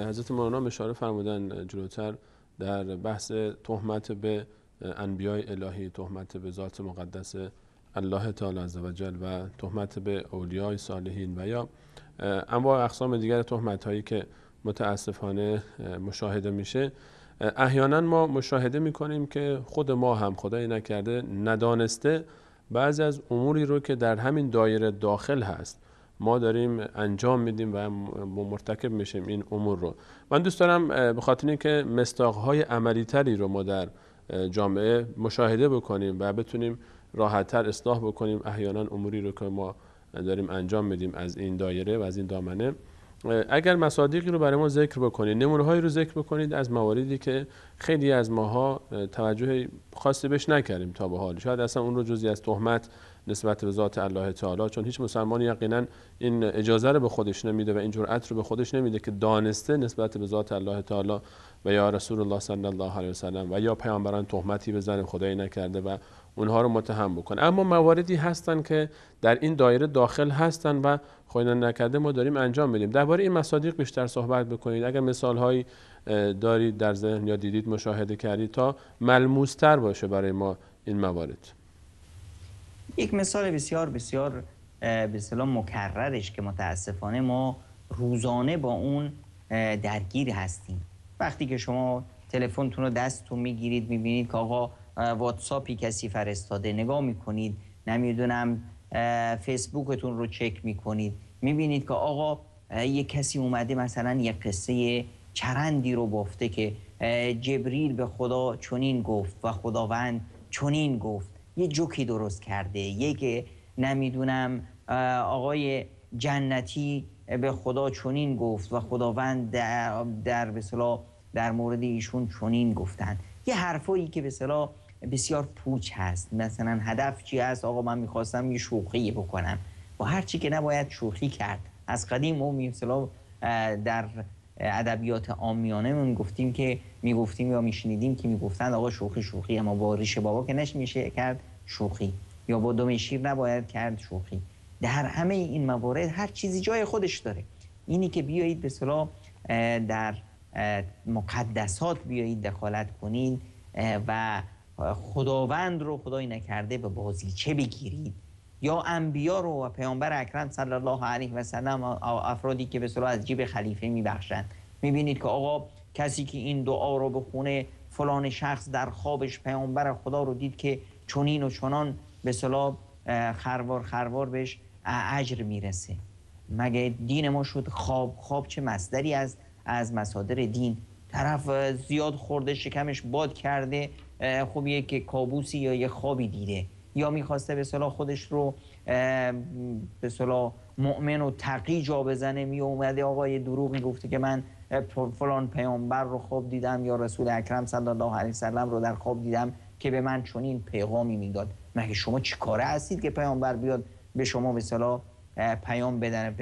حضرت مولانا اشاره فرمودن جلوتر در بحث تهمت به انبیای الهی، تهمت به ذات مقدس الله تعالی عزوجل و تهمت به اولیای صالحین و یا انواع اقسام دیگر تهمت هایی که متاسفانه مشاهده میشه، احیانا ما مشاهده میکنیم که خود ما هم خدای نکرده ندانسته بعضی از اموری رو که در همین دایره داخل هست ما داریم انجام میدیم و مرتکب میشیم این امور رو. من دوست دارم به خاطر اینکه مصداق‌های عملی تری رو ما در جامعه مشاهده بکنیم و بتونیم راحت‌تر اصلاح بکنیم احیانا اموری رو که ما داریم انجام میدیم از این دایره و از این دامنه، اگر مصادیقی رو برای ما ذکر بکنید، نمونه‌هایی رو ذکر بکنید از مواردی که خیلی از ماها توجه خاصی بهش نکردیم تا به حال، شاید اصلا اون رو جزئی از تهمت نسبت به ذات الله تعالی، چون هیچ مسلمانی یقینا این اجازه رو به خودش نمیده و این جرأت رو به خودش نمیده که دانسته نسبت به ذات الله تعالی و یا رسول الله صلی الله علیه و سلم و یا پیامبران تهمتی بزنه خدایی نکرده و اونها رو متهم بکنه. اما مواردی هستن که در این دایره داخل هستن و خدای نکرده ما داریم انجام میدیم. درباره این مصادیق بیشتر صحبت بکنید، اگر مثال‌هایی دارید در ذهن یا دیدید مشاهده کردید تا ملموس‌تر باشه برای ما این موارد.
یک مثال بسیار بسیار به اصطلاح مکررش که متاسفانه ما روزانه با اون درگیر هستیم. وقتی که شما تلفنتون رو دستتون میگیرید، میبینید که آقا واتساپی کسی فرستاده، نگاه میکنید، نمیدونم فیسبوکتون رو چک میکنید، میبینید که آقا یک کسی اومده مثلا یک قصه چرندی رو بافته که جبریل به خدا چنین گفت و خداوند چنین گفت، یه جوکی درست کرده، یک نمیدونم آقای جنتی به خدا چنین گفت و خداوند در به اصطلاح در مورد ایشون چنین گفتن، یه حرفایی که به اصطلاح بسیار پوچ هست. مثلا هدف چی هست؟ آقا من میخواستم یه شوخی بکنم. با هر چی که نباید شوخی کرد. از قدیم ما مثلا در ادبیات عامیانه من گفتیم که میگفتیم یا میشنیدیم که میگفتند آقا شوخی شوخی، اما با ریش بابا که نمیشه کرد شوخی، یا با دم شیر نباید کرد شوخی. در همه این موارد هر چیزی جای خودش داره. اینی که بیایید به اصطلاح در مقدسات بیایید دخالت کنید و خداوند رو خدای نکرده به بازیچه بگیرید، یا انبیا رو و پیامبر اکرم صلی الله علیه و سلم، افرادی که به اصطلاح از جیب خلیفه میبخشند، میبینید که آقا کسی که این دعا رو بخونه فلان شخص در خوابش پیامبر خدا رو دید که چنین و چنان به اصطلاح خروار خروار بهش اجر میرسه. مگه دین ما شد خواب؟ خواب چه مصدری از مصادر دین؟ طرف زیاد خورده، شکمش باد کرده، خب یک کابوسی یا یک خوابی دیده، یا میخواسته به اصطلاح خودش رو به اصطلاح مؤمن و تقی جا بزنه، می اومده آقا یه دروغی گفته که من فلان پیامبر رو خواب دیدم یا رسول اکرم صلی الله علیه وسلم رو در خواب دیدم که به من چنین پیغامی میداد. مگه شما چی کاره هستید که پیامبر بیاد به شما به اصطلاح پیام بدن؟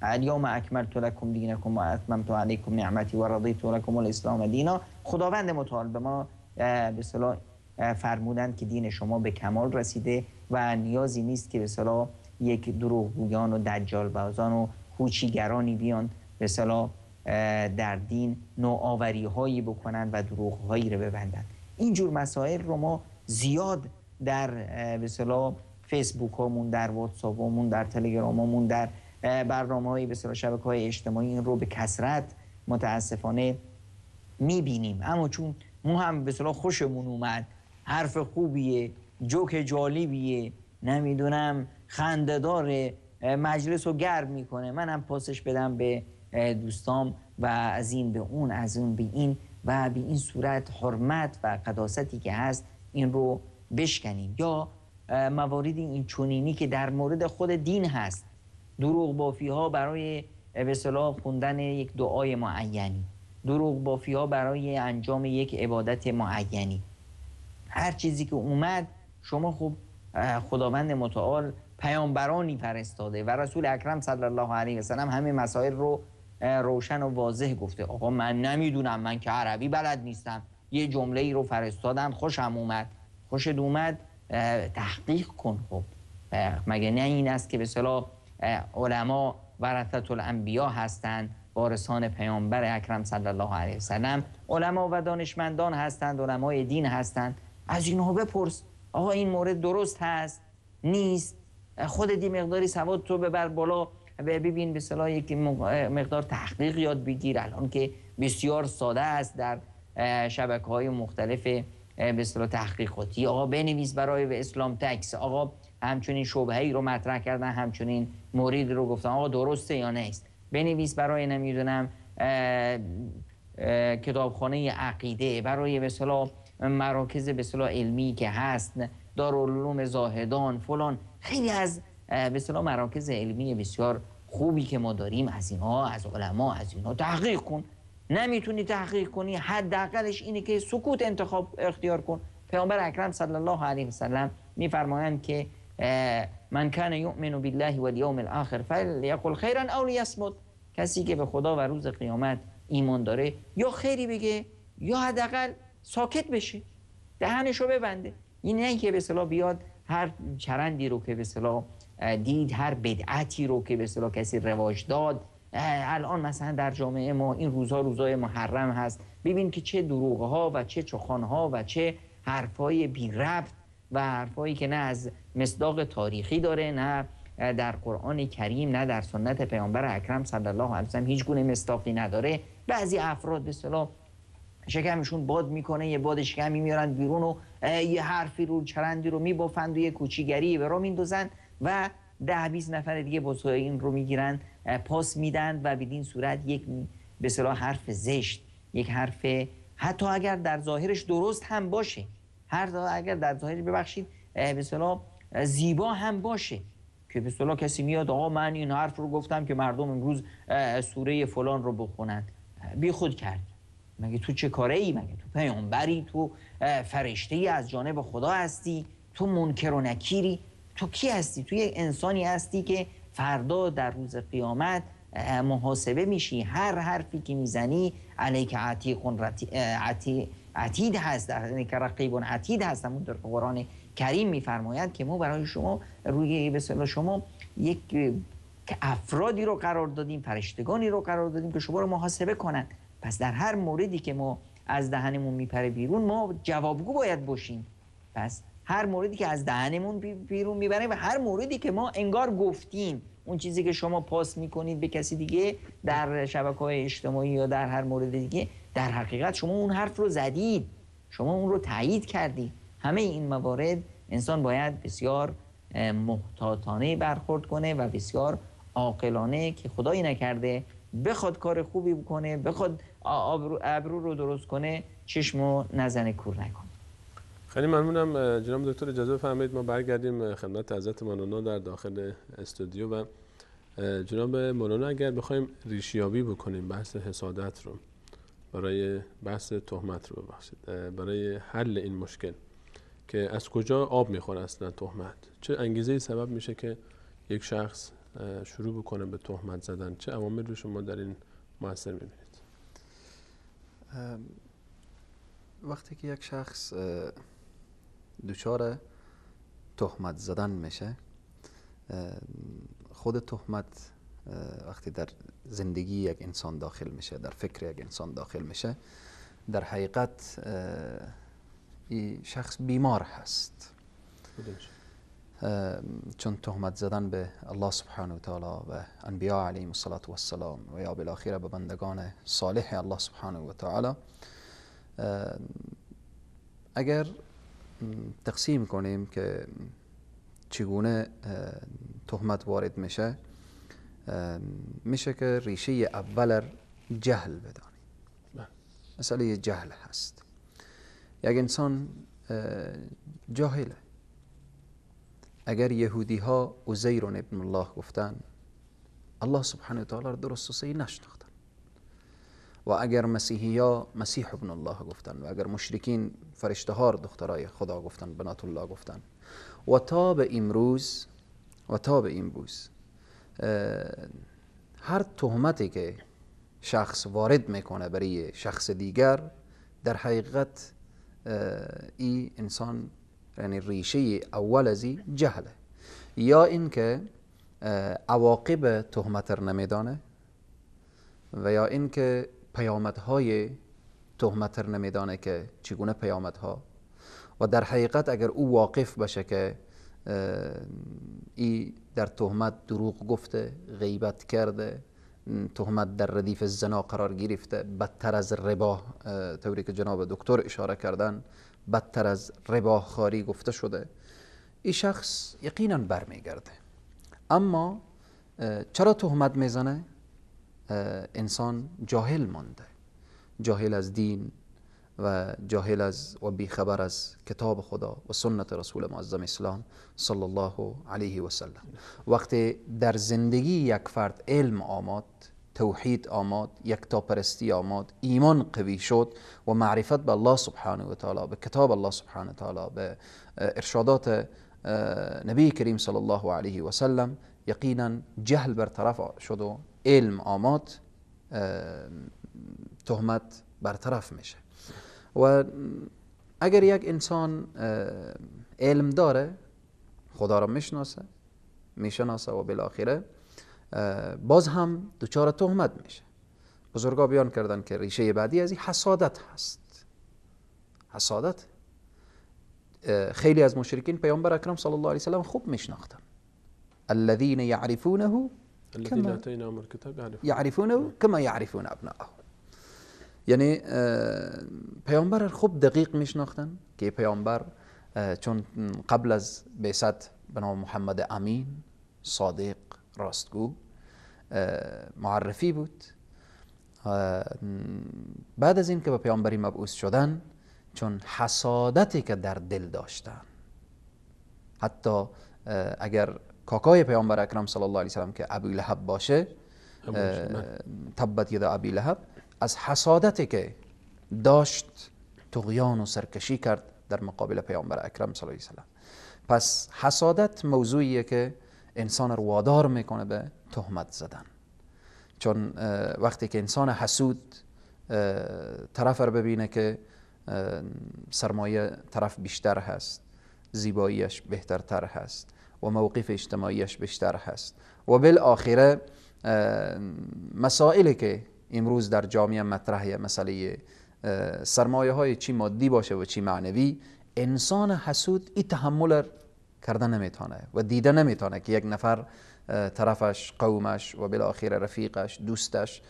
الیوم اکملت لکم دینکم و اتممت علیکم نعمتی و رضیت لکم الاسلام دینا. خداوند متعال به ما به اصطلاح فرمودند که دین شما به کمال رسیده و نیازی نیست که به اصطلاح یک دروغگویان و دجال بازان و هوچیگرانی بیان به اصطلاح در دین نوآوری هایی بکنند و دروغ هایی رو ببندند. اینجور مسائل رو ما زیاد در به اصطلاح فیسبوک هامون، در واتساپ هامون، در تلگرام هامون، در برنامه‌های به اصطلاح شبکه‌های اجتماعی این رو به کثرت متاسفانه می‌بینیم. اما چون ما هم به اصطلاح خوشمون اومد، حرف خوبیه، جوک جالبیه، نمیدونم خنده‌داره، مجلس رو گرم میکنه، منم پاسش بدم به دوستام و از این به اون، از اون به این، و به این صورت حرمت و قداستی که هست این رو بشکنیم. یا موارد این چنینی که در مورد خود دین هست، دروغ بافی ها برای به اصطلاح خوندن یک دعای معینی، دروغ بافی ها برای انجام یک عبادت معینی، هر چیزی که اومد شما خب خداوند متعال پیامبرانی فرستاده و رسول اکرم صلی الله علیه و سلم همه مسائل رو روشن و واضح گفته. آقا من نمیدونم، من که عربی بلد نیستم، یه جمله ای رو فرستادن خوشم اومد، خوشت اومد تحقیق کن. خب مگه نه این است که به اصطلاح علما ورثة الانبیا هستند، وارثان پیامبر اکرم صلی الله علیه و سلم، علما و دانشمندان هستند، علمای دین هستند، از اینها بپرس آقا این مورد درست هست نیست، خودت یه مقداری سواد تو ببر بالا، ببین به اصطلاح یک مقدار تحقیق یاد بگیر. الان که بسیار ساده است در شبکه‌های مختلف به اصطلاح تحقیقاتی، آقا بنویس برای اسلام تکس، آقا همچنین شبهه‌ای رو مطرح کردن، همچنین مورد رو گفتن آقا درسته یا نیست، بنویس برای نمیدونم کتابخانه عقیده، برای به اصطلاح مراکز به اصطلاح علمی که هست، دارالعلوم زاهدان فلان، خیلی از به اصطلاح مراکز علمی بسیار خوبی که ما داریم، از اینها، از علما، از اینها تحقیق کن. نمیتونی تحقیق کنی، حداقلش اینه که سکوت انتخاب اختیار کن. پیامبر اکرم صلی الله علیه و سلم میفرمایند که من کان یؤمن بالله والیوم الاخر فلیقل خیرا او لیصمت. کسی که به خدا و روز قیامت ایمان داره یا خیری بگه یا حداقل ساکت بشه، دهنشو ببنده. این نه که به اصطلاح بیاد هر چرندی رو که به اصطلاح دید، هر بدعتی رو که به اصطلاح کسی رواج داد. الان مثلا در جامعه ما این روزها روزهای محرم هست، ببین که چه دروغ ها و چه چخان ها و چه حرفای بی ربط و حرفایی که نه از مصداق تاریخی داره، نه در قرآن کریم، نه در سنت پیامبر اکرم صلی الله علیه و سلم هیچ گونه مصداقی نداره. بعضی افراد به اصطلاح شکمشون باد میکنه، یه باد شکمی میارن بیرون و یه حرفی رو چرندی رو میبافند و یه کوچیگری به راه میندازن و 10-20 نفر دیگه باز این رو میگیرن پاس میدن و بدین صورت یک به اصطلاح حرف زشت، یک حرف حتی اگر در ظاهرش درست هم باشه، هر اگر در ظاهرش ببخشید به اصطلاح زیبا هم باشه، که به اصطلاح کسی میاد آقا من این حرف رو گفتم که مردم امروز سوره فلان رو بخونن، بی خود کرد. مگه تو چه کاره ای؟ مگه تو پیامبری؟ تو فرشته ای از جانب خدا هستی؟ تو منکر و نکیری؟ تو کی هستی؟ تو یک انسانی هستی که فردا در روز قیامت محاسبه میشی. هر حرفی که میزنی علیک عتیق عتید هست، علیک رقیب عتید هست، همونطور که قرآن کریم میفرماید که ما برای شما روی به اصطلاح شما یک افرادی رو قرار دادیم، فرشتگانی رو قرار دادیم که شما رو محاسبه کنند. پس در هر موردی که ما از دهنمون میپره بیرون، ما جوابگو باید باشیم. پس هر موردی که از دهنمون بیرون میبره و هر موردی که ما انگار گفتیم، اون چیزی که شما پاس میکنید به کسی دیگه در شبکه‌های اجتماعی یا در هر مورد دیگه، در حقیقت شما اون حرف رو زدید، شما اون رو تایید کردید. همه این موارد انسان باید بسیار محتاطانه برخورد کنه و بسیار عاقلانه، که خدایی نکرده بخواد کار خوبی بکنه، بخواد ابرو رو درست کنه، چشمو نزنه کور نکنه.
خیلی ممنونم جناب دکتر. اجازه بفرمایید ما برگردیم خدمت حضرت مولانا در داخل استودیو. و جناب مولانا، اگر بخوایم ریشیابی بکنیم بحث حسادت رو برای بحث تهمت رو، ببخشید، برای حل این مشکل که از کجا آب میخوره اصلا تهمت، چه انگیزه‌ای سبب میشه که یک شخص شروع بکنه به تهمت زدن، چه عوامل رو شما در این مؤثر میبینید؟
وقتی که یک شخص دچار تهمت زدن میشه، خود تهمت وقتی در زندگی یک انسان داخل میشه، در فکر یک انسان داخل میشه، در حقیقت این شخص بیمار هست. چون تهمت زدن به الله سبحانه و تعالی و انبیا علیهم الصلاة والسلام و یا بالاخره به بندگان صالح الله سبحانه و تعالی، اگر تقسیم کنیم که چگونه تهمت وارد میشه، میشه که ریشه اول جهل بدانیم. مسئله جهل هست. یک انسان جاهله. اگر یهودی ها عزیر ابن الله گفتن، الله سبحانه و تعالی را درست و صحیح نشناختن. و اگر مسیحی ها مسیح ابن الله گفتن، و اگر مشرکین فرشته ها را دخترای خدا گفتن، بنات الله گفتن، و تا به امروز هر تهمتی که شخص وارد میکنه برای شخص دیگر، در حقیقت این انسان، یعنی ریشه اول از این جهله، یا اینکه عواقب تهمت را نمیدانه، و یا اینکه پیامدهای تهمت را نمیدانه که چگونه پیامدها، و در حقیقت اگر او واقف باشه که ای در تهمت دروغ گفته، غیبت کرده، تهمت در ردیف زنا قرار گرفته، بدتر از ربا، طوری که جناب دکتر اشاره کردن، بدتر از ربا خاری گفته شده، این شخص یقینا برمیگرده. اما چرا تهمت میزنه؟ انسان جاهل مانده، جاهل از دین و جاهل از و بیخبر از کتاب خدا و سنت رسول معظم اسلام صلی الله علیه و سلم. وقتی در زندگی یک فرد علم آمد، توحید آمد، یکتاپرستی آمد، ایمان قوی شد و معرفت به الله سبحانه و تعالی، به کتاب الله سبحانه و تعالی، به ارشادات نبی کریم صلی الله علیه و سلم، یقینا جهل برطرف شد و علم آمد، تهمت برطرف میشه. و اگر یک انسان علم داره، خدا را میشناسه و بالاخره باز هم دچار تهمت میشه. بزرگا بیان کردن که ریشه بعدی از این حسادت هست. حسادت، خیلی از مشرکین پیامبر اکرم صلی الله علیه وسلم خوب میشناختن. الذين يعرفونه يعرفونه كما يعرفون ابنائهم. یعنی پیامبر خوب دقیق میشناختن که پیامبر چون قبل از بعثت به نام محمد امین، صادق، راستگو معرفی بود. بعد از این که به پیامبری مبعوث شدن، چون حسادتی که در دل داشتن، حتی اگر کاکای پیامبر اکرم صلی الله علیه وسلم که ابی لهب باشه، تبت ید ابی لهب، از حسادتی که داشت طغیان و سرکشی کرد در مقابل پیامبر اکرم صلی الله علیه وسلم. پس حسادت موضوعیه که انسان رو وادار میکنه به تهمت زدن، چون وقتی که انسان حسود طرف رو ببینه که سرمایه طرف بیشتر هست، زیباییش بهترتر هست و موقف اجتماعیش بیشتر هست و بالآخره مسائلی که امروز در جامعه مطرحه، مسئله سرمایه های چی مادی باشه و چی معنوی، انسان حسود این تحمل کرده نمیتونه و دیده نمیتونه که یک نفر طرفش، قومش و بالاخره رفیقش، دوستش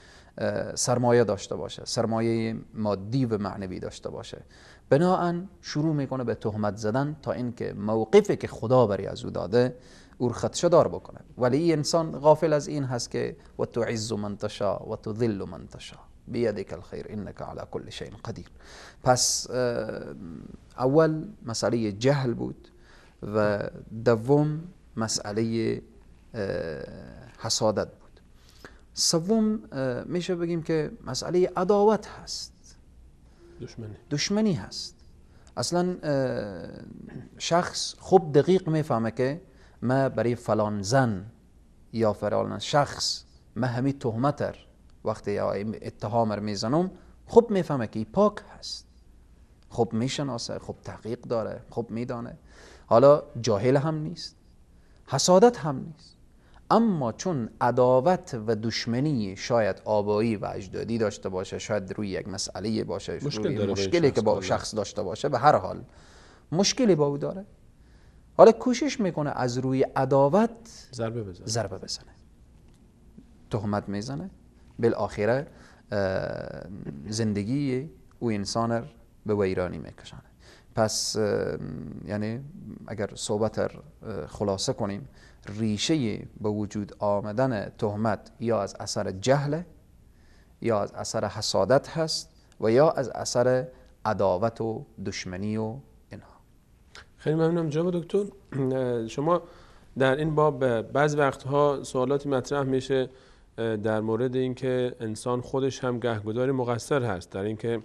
سرمایه داشته باشه، سرمایه مادی و معنوی داشته باشه. بناهن شروع میکنه به تهمت زدن تا اینکه موقفی که خدا بری از او داده او خدشه دار بکنه. ولی این انسان غافل از این هست که و تعز من تشاء و تذل من تشاء بیدک الخیر انک علی کل شیء قدیر. پس اول مسئله جهل بود و دوم مسئله حسادت بود. سوم میشه بگیم که مسئله عداوت هست، دشمنی هست. اصلا شخص خوب دقیق میفهمه که ما برای فلان زن یا فلان شخص ما همی تهمت وقتی یا اتهام میزنم، خوب میفهمه که پاک هست، خوب میشناسه، خوب تحقیق داره، خوب میدانه. حالا جاهل هم نیست، حسادت هم نیست، اما چون عداوت و دشمنی شاید آبایی و اجدادی داشته باشه، شاید روی یک مسئله باشه، مشکلی که با شخص داشته باشه، به هر حال مشکلی با او داره، حالا کوشش میکنه از روی عداوت ضربه بزنه، تهمت میزنه، بالاخره زندگی او انسان به ویرانی میکشانه. پس یعنی اگر صحبت خلاصه کنیم، ریشه به وجود آمدن تهمت یا از اثر جهل یا از اثر حسادت هست و یا از اثر عداوت و دشمنی و اینها.
خیلی ممنونم جناب دکتر. شما در این باب بعض وقتها سوالاتی مطرح میشه در مورد اینکه انسان خودش هم گهگداری مقصر هست در اینکه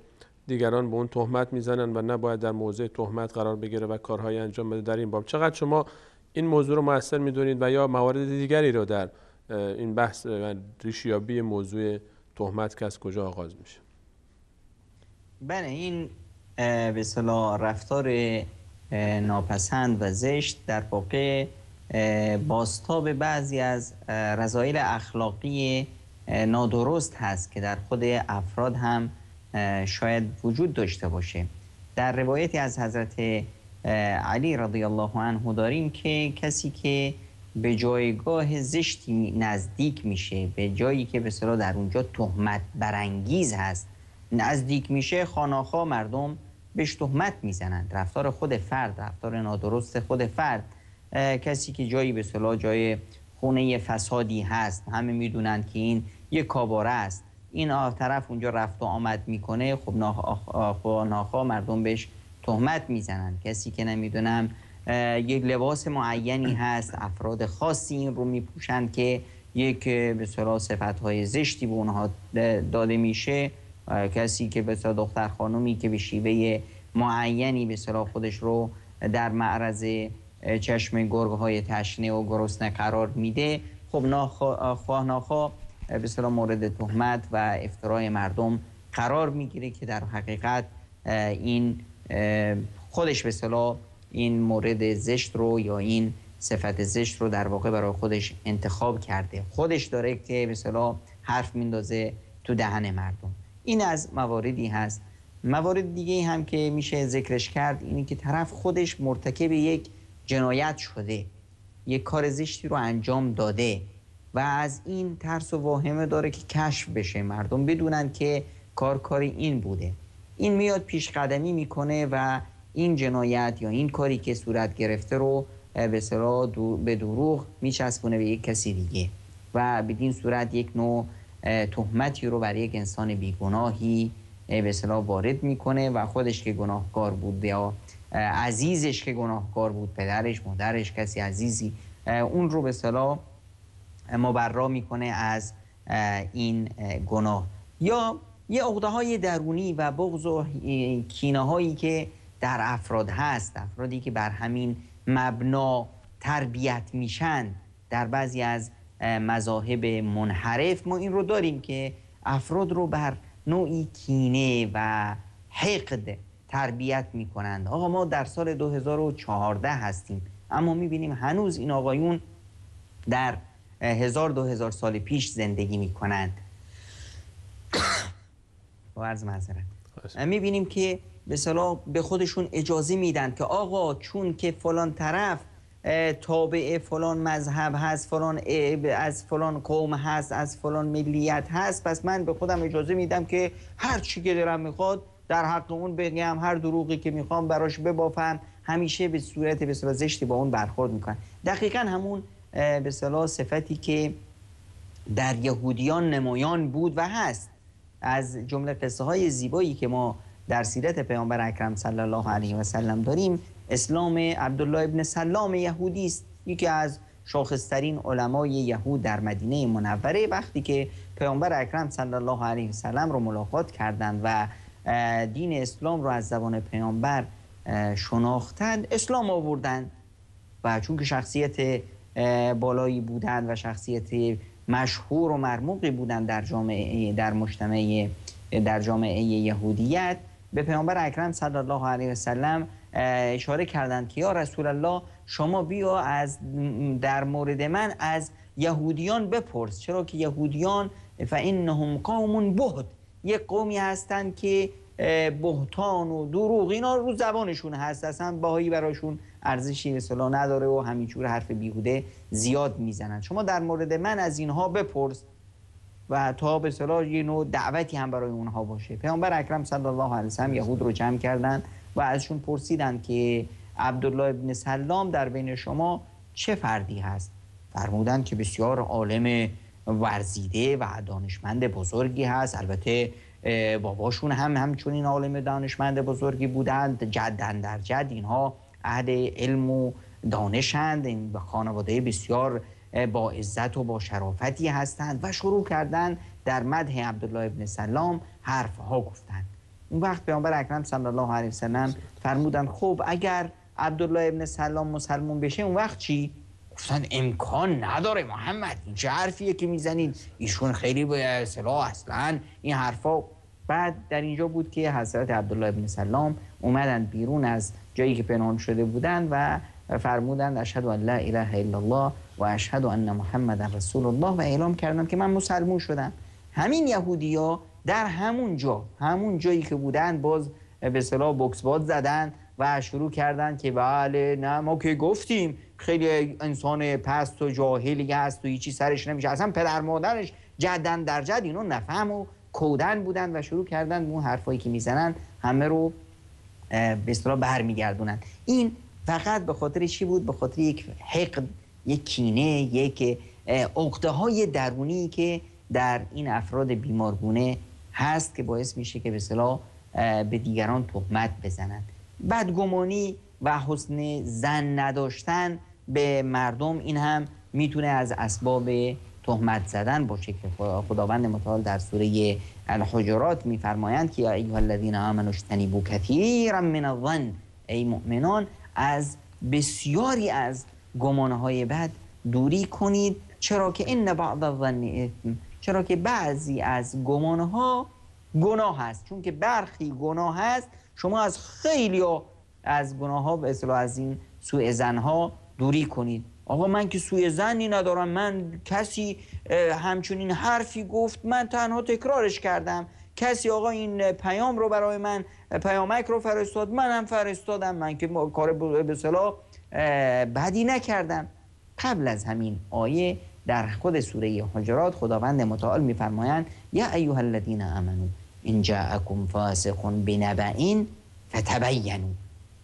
دیگران به اون تهمت میزنن و نباید در موضع تهمت قرار بگیره و کارهای انجام بده. در این باب چقدر شما این موضوع رو مؤثر میدونید و یا موارد دیگری رو در این بحث ریشیابی موضوع تهمت که از کجا آغاز میشه؟
بله، این به اصطلاح رفتار ناپسند و زشت در واقع بازتاب بعضی از رذایل اخلاقی نادرست هست که در خود افراد هم شاید وجود داشته باشه. در روایتی از حضرت علی رضی الله عنه داریم که کسی که به جایگاه زشتی نزدیک میشه، به جایی که به اصطلاح در اونجا تهمت برانگیز هست نزدیک میشه، خاناخا مردم بهش تهمت میزنند. رفتار خود فرد، رفتار نادرست خود فرد، کسی که جایی به اصطلاح جای خونه فسادی هست، همه میدونند که این یک کاباره است، این طرف اونجا رفت و آمد میکنه، خب ناخواه مردم بهش تهمت میزنند. کسی که نمیدونم یک لباس معینی هست، افراد خاصی این رو میپوشند که یک به اصطلاح صفت‌های زشتی به اونها داده میشه. کسی که به اصطلاح دختر خانومی که به شیوه معینی به اصطلاح خودش رو در معرض چشم گرگ‌های تشنه و گرسنه قرار میده، خب ناخواه ناخواه به اصطلاح مورد تهمت و افترای مردم قرار میگیره که در حقیقت این خودش به اصطلاح این مورد زشت رو یا این صفت زشت رو در واقع برای خودش انتخاب کرده، خودش داره که به اصطلاح حرف میندازه تو دهن مردم. این از مواردی هست. موارد دیگه هم که میشه ذکرش کرد اینه که طرف خودش مرتکب یک جنایت شده، یک کار زشتی رو انجام داده و از این ترس و واهمه داره که کشف بشه، مردم بدونن که کار این بوده. این میاد پیش قدمی میکنه و این جنایت یا این کاری که صورت گرفته رو به اصطلاح به دروغ میچسبونه به یک کسی دیگه و بدین صورت یک نوع تهمتی رو برای یک انسان بیگناهی به اصطلاح وارد میکنه و خودش که گناهکار بود یا عزیزش که گناهکار بود، پدرش، مادرش، کسی عزیزی، اون رو به اصطلاح مبرا میکنه از این گناه. یا یه عقده‌های درونی و بغض و کینه‌هایی که در افراد هست، افرادی که بر همین مبنا تربیت میشن. در بعضی از مذاهب منحرف ما این رو داریم که افراد رو بر نوعی کینه و حقد تربیت میکنند. آقا ما در سال 2014 هستیم، اما میبینیم هنوز این آقایون در 1000-2000 سال پیش زندگی میکنند. با عرض معذرت میبینیم که به اصطلاح به خودشون اجازه میدن که آقا چون که فلان طرف تابع فلان مذهب هست، فلان از فلان قوم هست، از فلان ملیت هست، پس من به خودم اجازه میدم که هر چی که دلم میخواد در حق اون بگم، هر دروغی که میخوام براش ببافم. همیشه به صورت به اصطلاح زشتی با اون برخورد میکنن. دقیقا همون به اصطلاح صفتی که در یهودیان نمایان بود و هست. از جمله قصه های زیبایی که ما در سیرت پیامبر اکرم صلی الله علیه و سلم داریم، اسلام عبدالله ابن سلام یهودی است، یکی از شاخصترین علمای یهود در مدینه منوره. وقتی که پیامبر اکرم صلی الله علیه و سلم رو ملاقات کردند و دین اسلام رو از زبان پیامبر شناختند، اسلام آوردند و چون که شخصیت بالایی بودند و شخصیت مشهور و مرموقی بودند در جامعه، در مجتمع، در جامعه یهودیت، به پیامبر اکرم صلی الله علیه و سلم اشاره کردند که یا رسول الله، شما بیا از در مورد من از یهودیان بپرس، چرا که یهودیان فانهم قوم بهت، یک قومی هستند که بهتان و دروغ اینا رو زبانشون هست، اصلا باهایی براشون ارزشی به نداره و همینجور حرف بیهوده زیاد میزنن. شما در مورد من از اینها بپرس و تا به اصطلاح یه نوع دعوتی هم برای اونها باشه. پیامبر اکرم صلی الله علیه و سلم یهود رو جمع کردند و ازشون پرسیدند که عبدالله ابن سلام در بین شما چه فردی هست؟ فرمودند که بسیار عالم ورزیده و دانشمند بزرگی هست، البته باباشون هم همچنین عالم دانشمند بزرگی بودند، جدن در جد اینها اهل علم و دانشند، این خانواده بسیار با عزت و با شرافتی هستند. و شروع کردند در مدح عبدالله ابن سلام حرفها گفتند. اون وقت پیامبر اکرم صلی الله علیه و سلم فرمودند خب اگر عبدالله ابن سلام مسلمان بشه اون وقت چی؟ گفتن امکان نداره محمد، این چه حرفیه که میزنید، ایشون خیلی به اصطلاح اصلا این حرفا. بعد در اینجا بود که حضرت عبدالله ابن سلام اومدن بیرون از جایی که پنهان شده بودند و فرمودند اشهد ان لا اله الا الله و اشهد ان محمد رسول الله و اعلام کردند که من مسلمون شدم. همین یهودیا در همون جا، همون جایی که بودن، باز به اصطلاح بوکس باد زدن و شروع کردن که بله نه ما که گفتیم خیلی انسان پست و جاهلی هست و هیچی سرش نمیشه، اصلا پدر مادرش جدن در جد اینو نفهم و کودن بودن و شروع کردن اون حرفایی که میزنن همه رو به اصطلاح برمیگردونن. این فقط به خاطر چی بود؟ به خاطر یک حقد، یک کینه، یک عقده های درونی که در این افراد بیمارگونه هست که باعث میشه که به اصطلاح به دیگران تهمت بزنند. بدگمانی و حسن ظن نداشتن به مردم، این هم میتونه از اسباب تهمت زدن باشه که خداوند متعال در سوره الحجرات میفرمایند که یا ایها الذین آمنوا اجتنبوا کثیرا من الظن، ای مؤمنان از بسیاری از گمانهای بد دوری کنید، چرا که ان بعض الظن اثم، چرا که بعضی از گمانها گناه هست، چون که برخی گناه هست، شما از خیلی از گناه ها به اصطلاح از این سوء ظن‌ها دوری کنید. آقا من که سوء ظنی ندارم، من کسی همچنین حرفی گفت من تنها تکرارش کردم، کسی آقا این پیام رو برای من، پیامک رو فرستاد، من هم فرستادم، من که کار به اصطلاح بدی نکردم. قبل از همین آیه در خود سوره حجرات خداوند متعال می‌فرمایند یا ایها الذین آمنوا ان جاءکم فاسق بنبأ فتبینوا،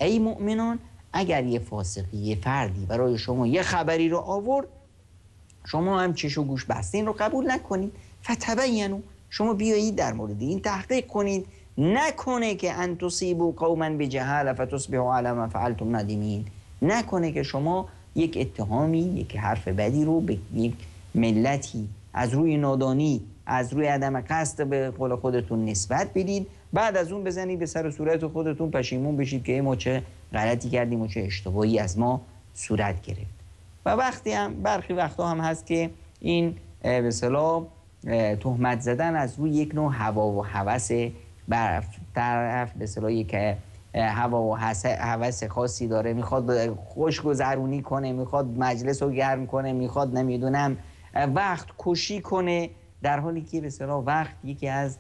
ای مؤمنان اگر یه فاسقی، یه فردی برای شما یه خبری رو آورد، شما هم چش و گوش بستین رو قبول نکنید، فتبینوا، شما بیایید در مورد این تحقیق کنید، نکنه که ان تصیبوا قوما بجهاله فتصبحوا علی ما فعلتم نادمین، نکنه که شما یک اتهامی، یک حرف بدی رو به یک ملتی از روی نادانی، از روی عدم قصد به قول خودتون نسبت بدید، بعد از اون بزنید به سر و صورت خودتون پشیمون بشید که ما چه غلطی کردیم و چه اشتباهی از ما صورت گرفت. و وقتی هم برخی وقتا هم هست که این به اصطلاح تهمت زدن از روی یک نوع هوا و هوس بر طرف به اصطلاح یک هوا و هوس خاصی داره، میخواد خوشگذرونی کنه، میخواد مجلس رو گرم کنه، میخواد نمیدونم وقت کشی کنه، در حالی که به اصطلاح وقت یکی از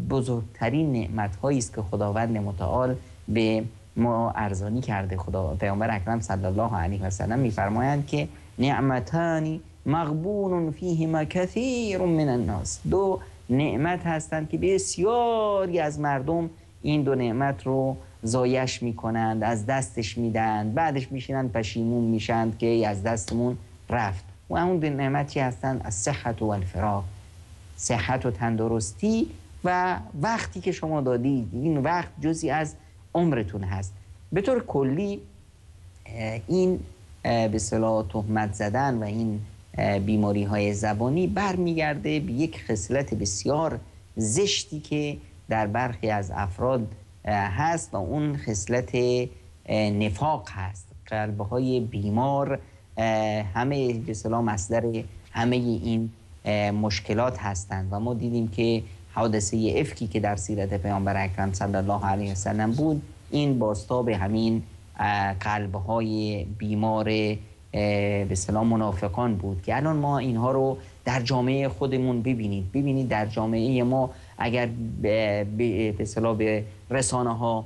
بزرگترین نعمت‌هایی است که خداوند متعال به ما ارزانی کرده. خدا پیامبر اکرم صلی الله علیه و سلم میفرمایند که نعمتان مغبون فیهما کثیر من الناس، دو نعمت هستند که بسیاری از مردم این دو نعمت رو زایش میکنند، از دستش میدن، بعدش میشینن پشیمون میشند که از دستمون رفت. و اون دو نعمتی هستند الصحت و الفراغ، صحت و تندرستی و وقتی که شما دادید، این وقت جزئی از عمرتون هست. به طور کلی این به اصطلاح تهمت زدن و این بیماری های زبانی برمیگرده به یک خصلت بسیار زشتی که در برخی از افراد هست و اون خصلت نفاق هست. قلب های بیمار همه به اصطلاح مصدر همه این مشکلات هستند و ما دیدیم که حادثه افکی که در سیرت پیامبر اکرم صلی الله علیه و سلم بود، این بازتاب همین قلب های بیمار به اصطلاح منافقان بود که الان ما اینها رو در جامعه خودمون ببینید. ببینید در جامعه ما اگر به اصطلاح به رسانه ها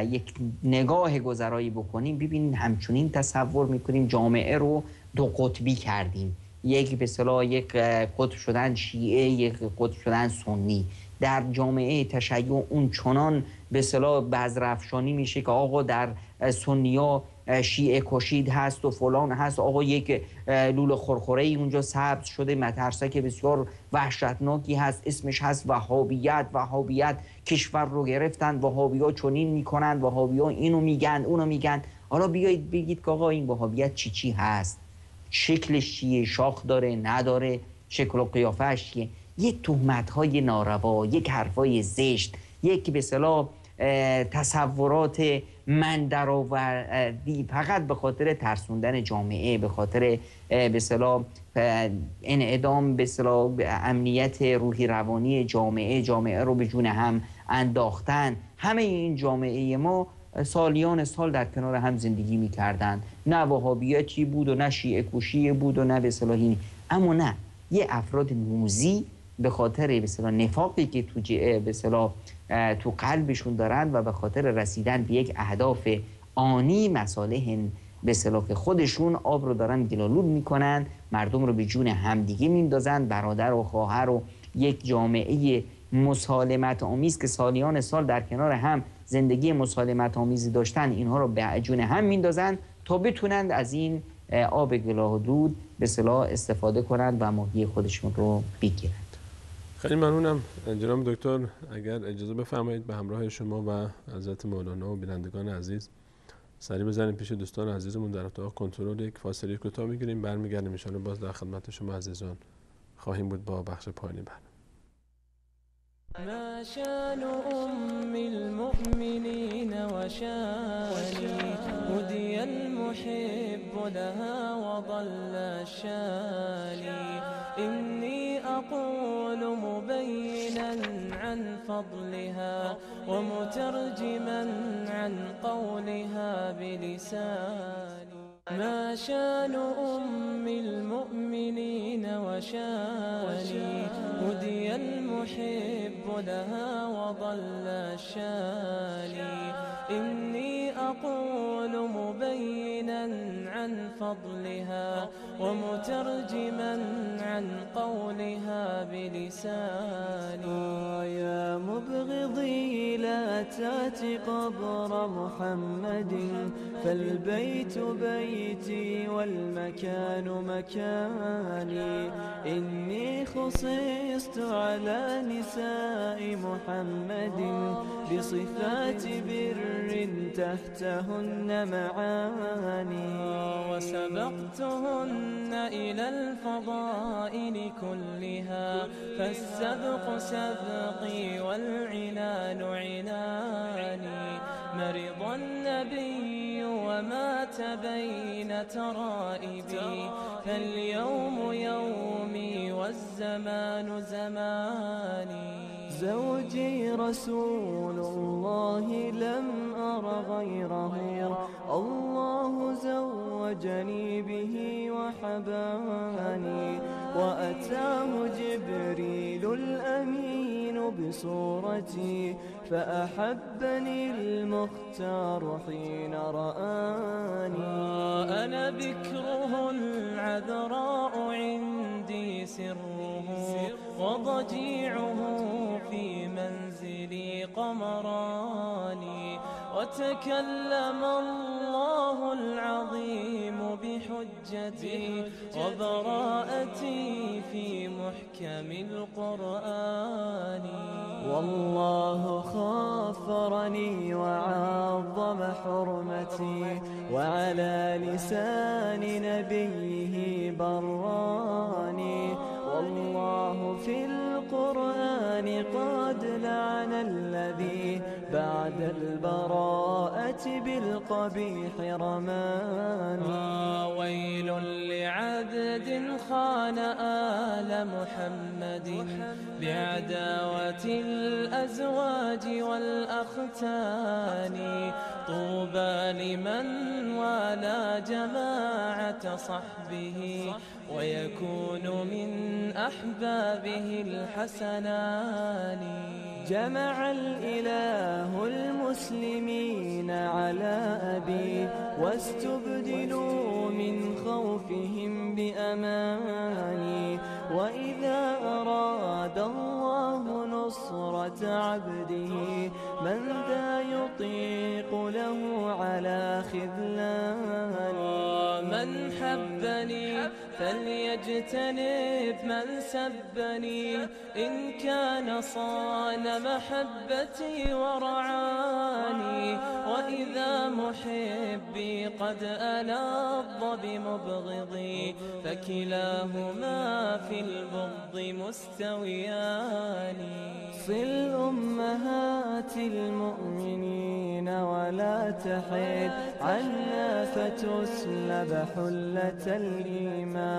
یک نگاه گذرایی بکنیم، ببینید همچنین تصور میکنیم جامعه رو دو قطبی کردیم، یک به اصطلاح یک قطب شدن شیعه، یک قطب شدن سنی. در جامعه تشیع اون چنان به اصطلاح بذرافشانی میشه که آقا در سنیا شیعه کشید هست و فلان هست، آقا یک لوله خورخوره ای اونجا سبز شده، مترسک بسیار وحشتناکی هست، اسمش هست وهابیت، وهابیت کشور رو گرفتن، وهابیا چنین میکنن، وهابیا اینو میگن اونو میگن. حالا بیایید بگید که آقا این وهابیت چی چی هست، شکلش چیه، شاخ داره نداره، شکل و قیافه‌اش چیه. یک تهمت‌های ناروا، یک حرفای زشت، یک به اصطلاح تصورات من درآوردی فقط به خاطر ترسوندن جامعه، به خاطر به اصطلاح انعدام به اصطلاح امنیت روحی روانی جامعه، جامعه رو به جون هم انداختن. همه این جامعه ما سالیان سال در کنار هم زندگی می‌کردند، نه وهابیتی بود و نه شیعه کشی بود و نه به اصطلاح این. اما نه، یه افراد موذی به خاطر به اصطلاح نفاقی که تو به اصطلاح تو قلبشون دارن و به خاطر رسیدن به یک اهداف آنی، مصالح به اصطلاح خودشون، آب رو دارن گلالود میکنن، مردم رو به جون همدیگه میندازن، برادر و خواهر و یک جامعه مسالمت آمیز که سالیان سال در کنار هم زندگی مسالمت آمیزی داشتن، اینها رو به جون هم میندازن تا بتونند از این آب گلالود به اصطلاح استفاده کنند و ماهی خودشون رو بگیرند.
خیلی ممنونم جناب دکتر. اگر اجازه بفرمایید به همراه شما و حضرت مولانا و بینندگان عزیز سری بزنیم پیش دوستان عزیزمون در اتاق کنترل، یک فاصله کوتاه میگیریم، برمیگردیم ان شاءالله باز در خدمت شما عزیزان خواهیم بود با بخش پایانی برنامه.
ما شان أم المؤمنين وشاني هدي المحب لها وضل الشاني إني أقول مبينا عن فضلها ومترجما عن قولها بلساني ما شان أم المؤمنين وشاني هدي المحب لها وضل الشاني إني أقول مبينا عن فضلها ومترجما عن قولها بلساني
يا مبغضي لا تأت قبر محمد فالبيت بيتي والمكان مكاني إني خصصت على نساء محمد بصفات بر تحتهن معاني
وسبقتهن إلى الفضائل كلها فالسبق سبقي والعنان عناني مرض النبي ومات بين ترائبي فاليوم يومي والزمان زماني
زوجي رسول الله لم أر غيره، الله زوجني به وحباني، وأتاه جبريل الأمين بصورتي، فأحبني المختار حين رآني.
أنا بكره العذراء عندي سره، وضجيعه في منزلي قمراني، وتكلم الله العظيم بحجتي، وبراءتي في محكم القرآن.
والله خافرني وعظم حرمتي، وعلى لسان نبيه براني، والله في القرآن قد لعن الذي بعد البراءة بالقبيح رماني.
ويل لعبد خان آل محمد بعداوة الأزواج والأختان، طوبى لمن والى جماعة صحبه، ويكون من أحبابه الحسنان.
جمع الإله المسلمين على أبي، واستبدلوا من خوفهم بأماني، وإذا أراد الله نصرة عبده، من ذا يطيق له على خذلاني.
من حبني فليجتنب من سبني، إن كان صان محبتي ورعاني، وإذا محبي قد ألظ بمبغضي، فكلاهما في البغض مستويان.
صل أمهات المؤمنين ولا تحد عنا، فتسلب حلة الإيمان.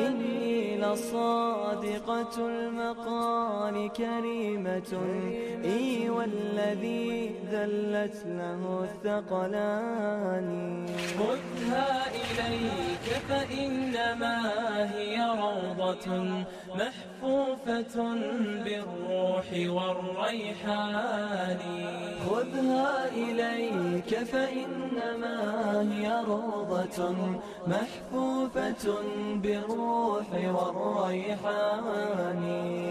إني لصادقة المقال كريمة، إي والذي ذلت له الثقلان.
خذها إليك فإنما هي روضة محفوفة بالروح والريحان.
خذها إليك فإنما هي روضة محفوفة بالروح والريحان.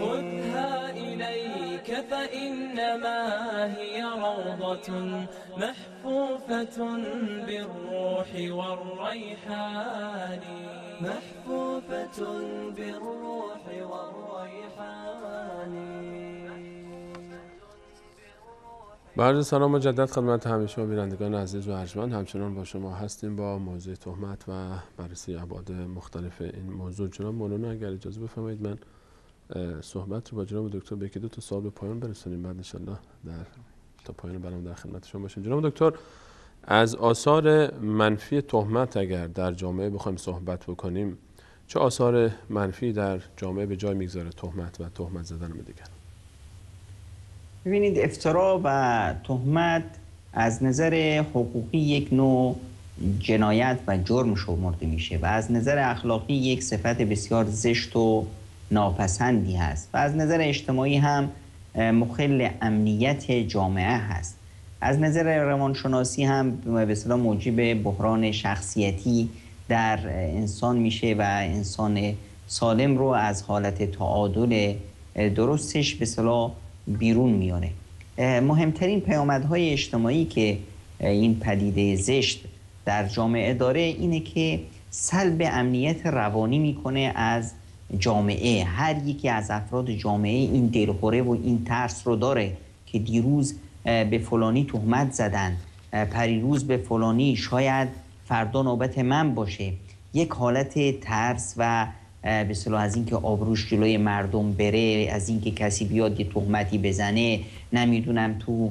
خذها إليك فإنما هي روضة محفوفة بالروح والريحان.
محفوفة بالروح والريحان.
با عرض سلام مجدد خدمت همه شما بینندگان عزیز و ارجمند، همچنان با شما هستیم با موضوع تهمت و بررسی ابعاد مختلف این موضوع. جناب مولانا اگر اجازه بفرمایید من صحبت رو با جناب دکتر به یکی دو تا سوال به پایان برسونیم، بعد انشالله در تا پایان برنامه در خدمت شما باشیم. جناب دکتر، از آثار منفی تهمت اگر در جامعه بخوایم صحبت بکنیم، چه آثار منفی در جامعه به جای میگذاره تهمت و تهمت زدن به دیگران؟
ببینید، افترا و تهمت از نظر حقوقی یک نوع جنایت و جرم شمرده میشه و از نظر اخلاقی یک صفت بسیار زشت و ناپسندی هست و از نظر اجتماعی هم مخل امنیت جامعه هست. از نظر روانشناسی هم به اصطلاح موجب بحران شخصیتی در انسان میشه و انسان سالم رو از حالت تعادل درستش به اصطلاح بیرون میاره. مهمترین پیامدهای اجتماعی که این پدیده زشت در جامعه داره اینه که سلب امنیت روانی میکنه از جامعه. هر یکی از افراد جامعه این دلخوره و این ترس رو داره که دیروز به فلانی تهمت زدن، پریروز به فلانی، شاید فردا نوبت من باشه. یک حالت ترس و به اصطلاح از اینکه آبروش جلوی مردم بره، از اینکه کسی بیاد یه تهمتی بزنه، نمیدونم تو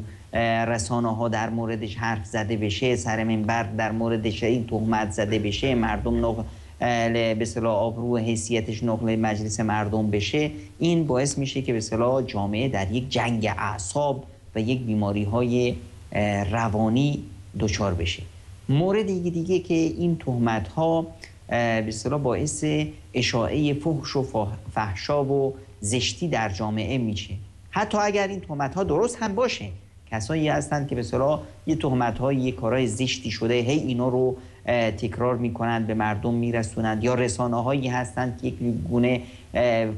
رسانه ها در موردش حرف زده بشه، سر منبر در موردش این تهمت زده بشه، مردم به اصطلاح آبرو و حیثیتش نقل مجلس مردم بشه، این باعث میشه که به اصطلاح جامعه در یک جنگ اعصاب و یک بیماری های روانی دچار بشه. مورد دیگه که این تهمت ها به اصطلاح باعث اشاعه فحش و فحشا و زشتی در جامعه میشه، حتی اگر این تهمت ها درست هم باشه. کسایی هستند که به اصطلاح یه تهمت های یه کارهای زشتی شده، هی اینا رو تکرار میکنند، به مردم میرسونند، یا رسانه هایی هستند که یک گونه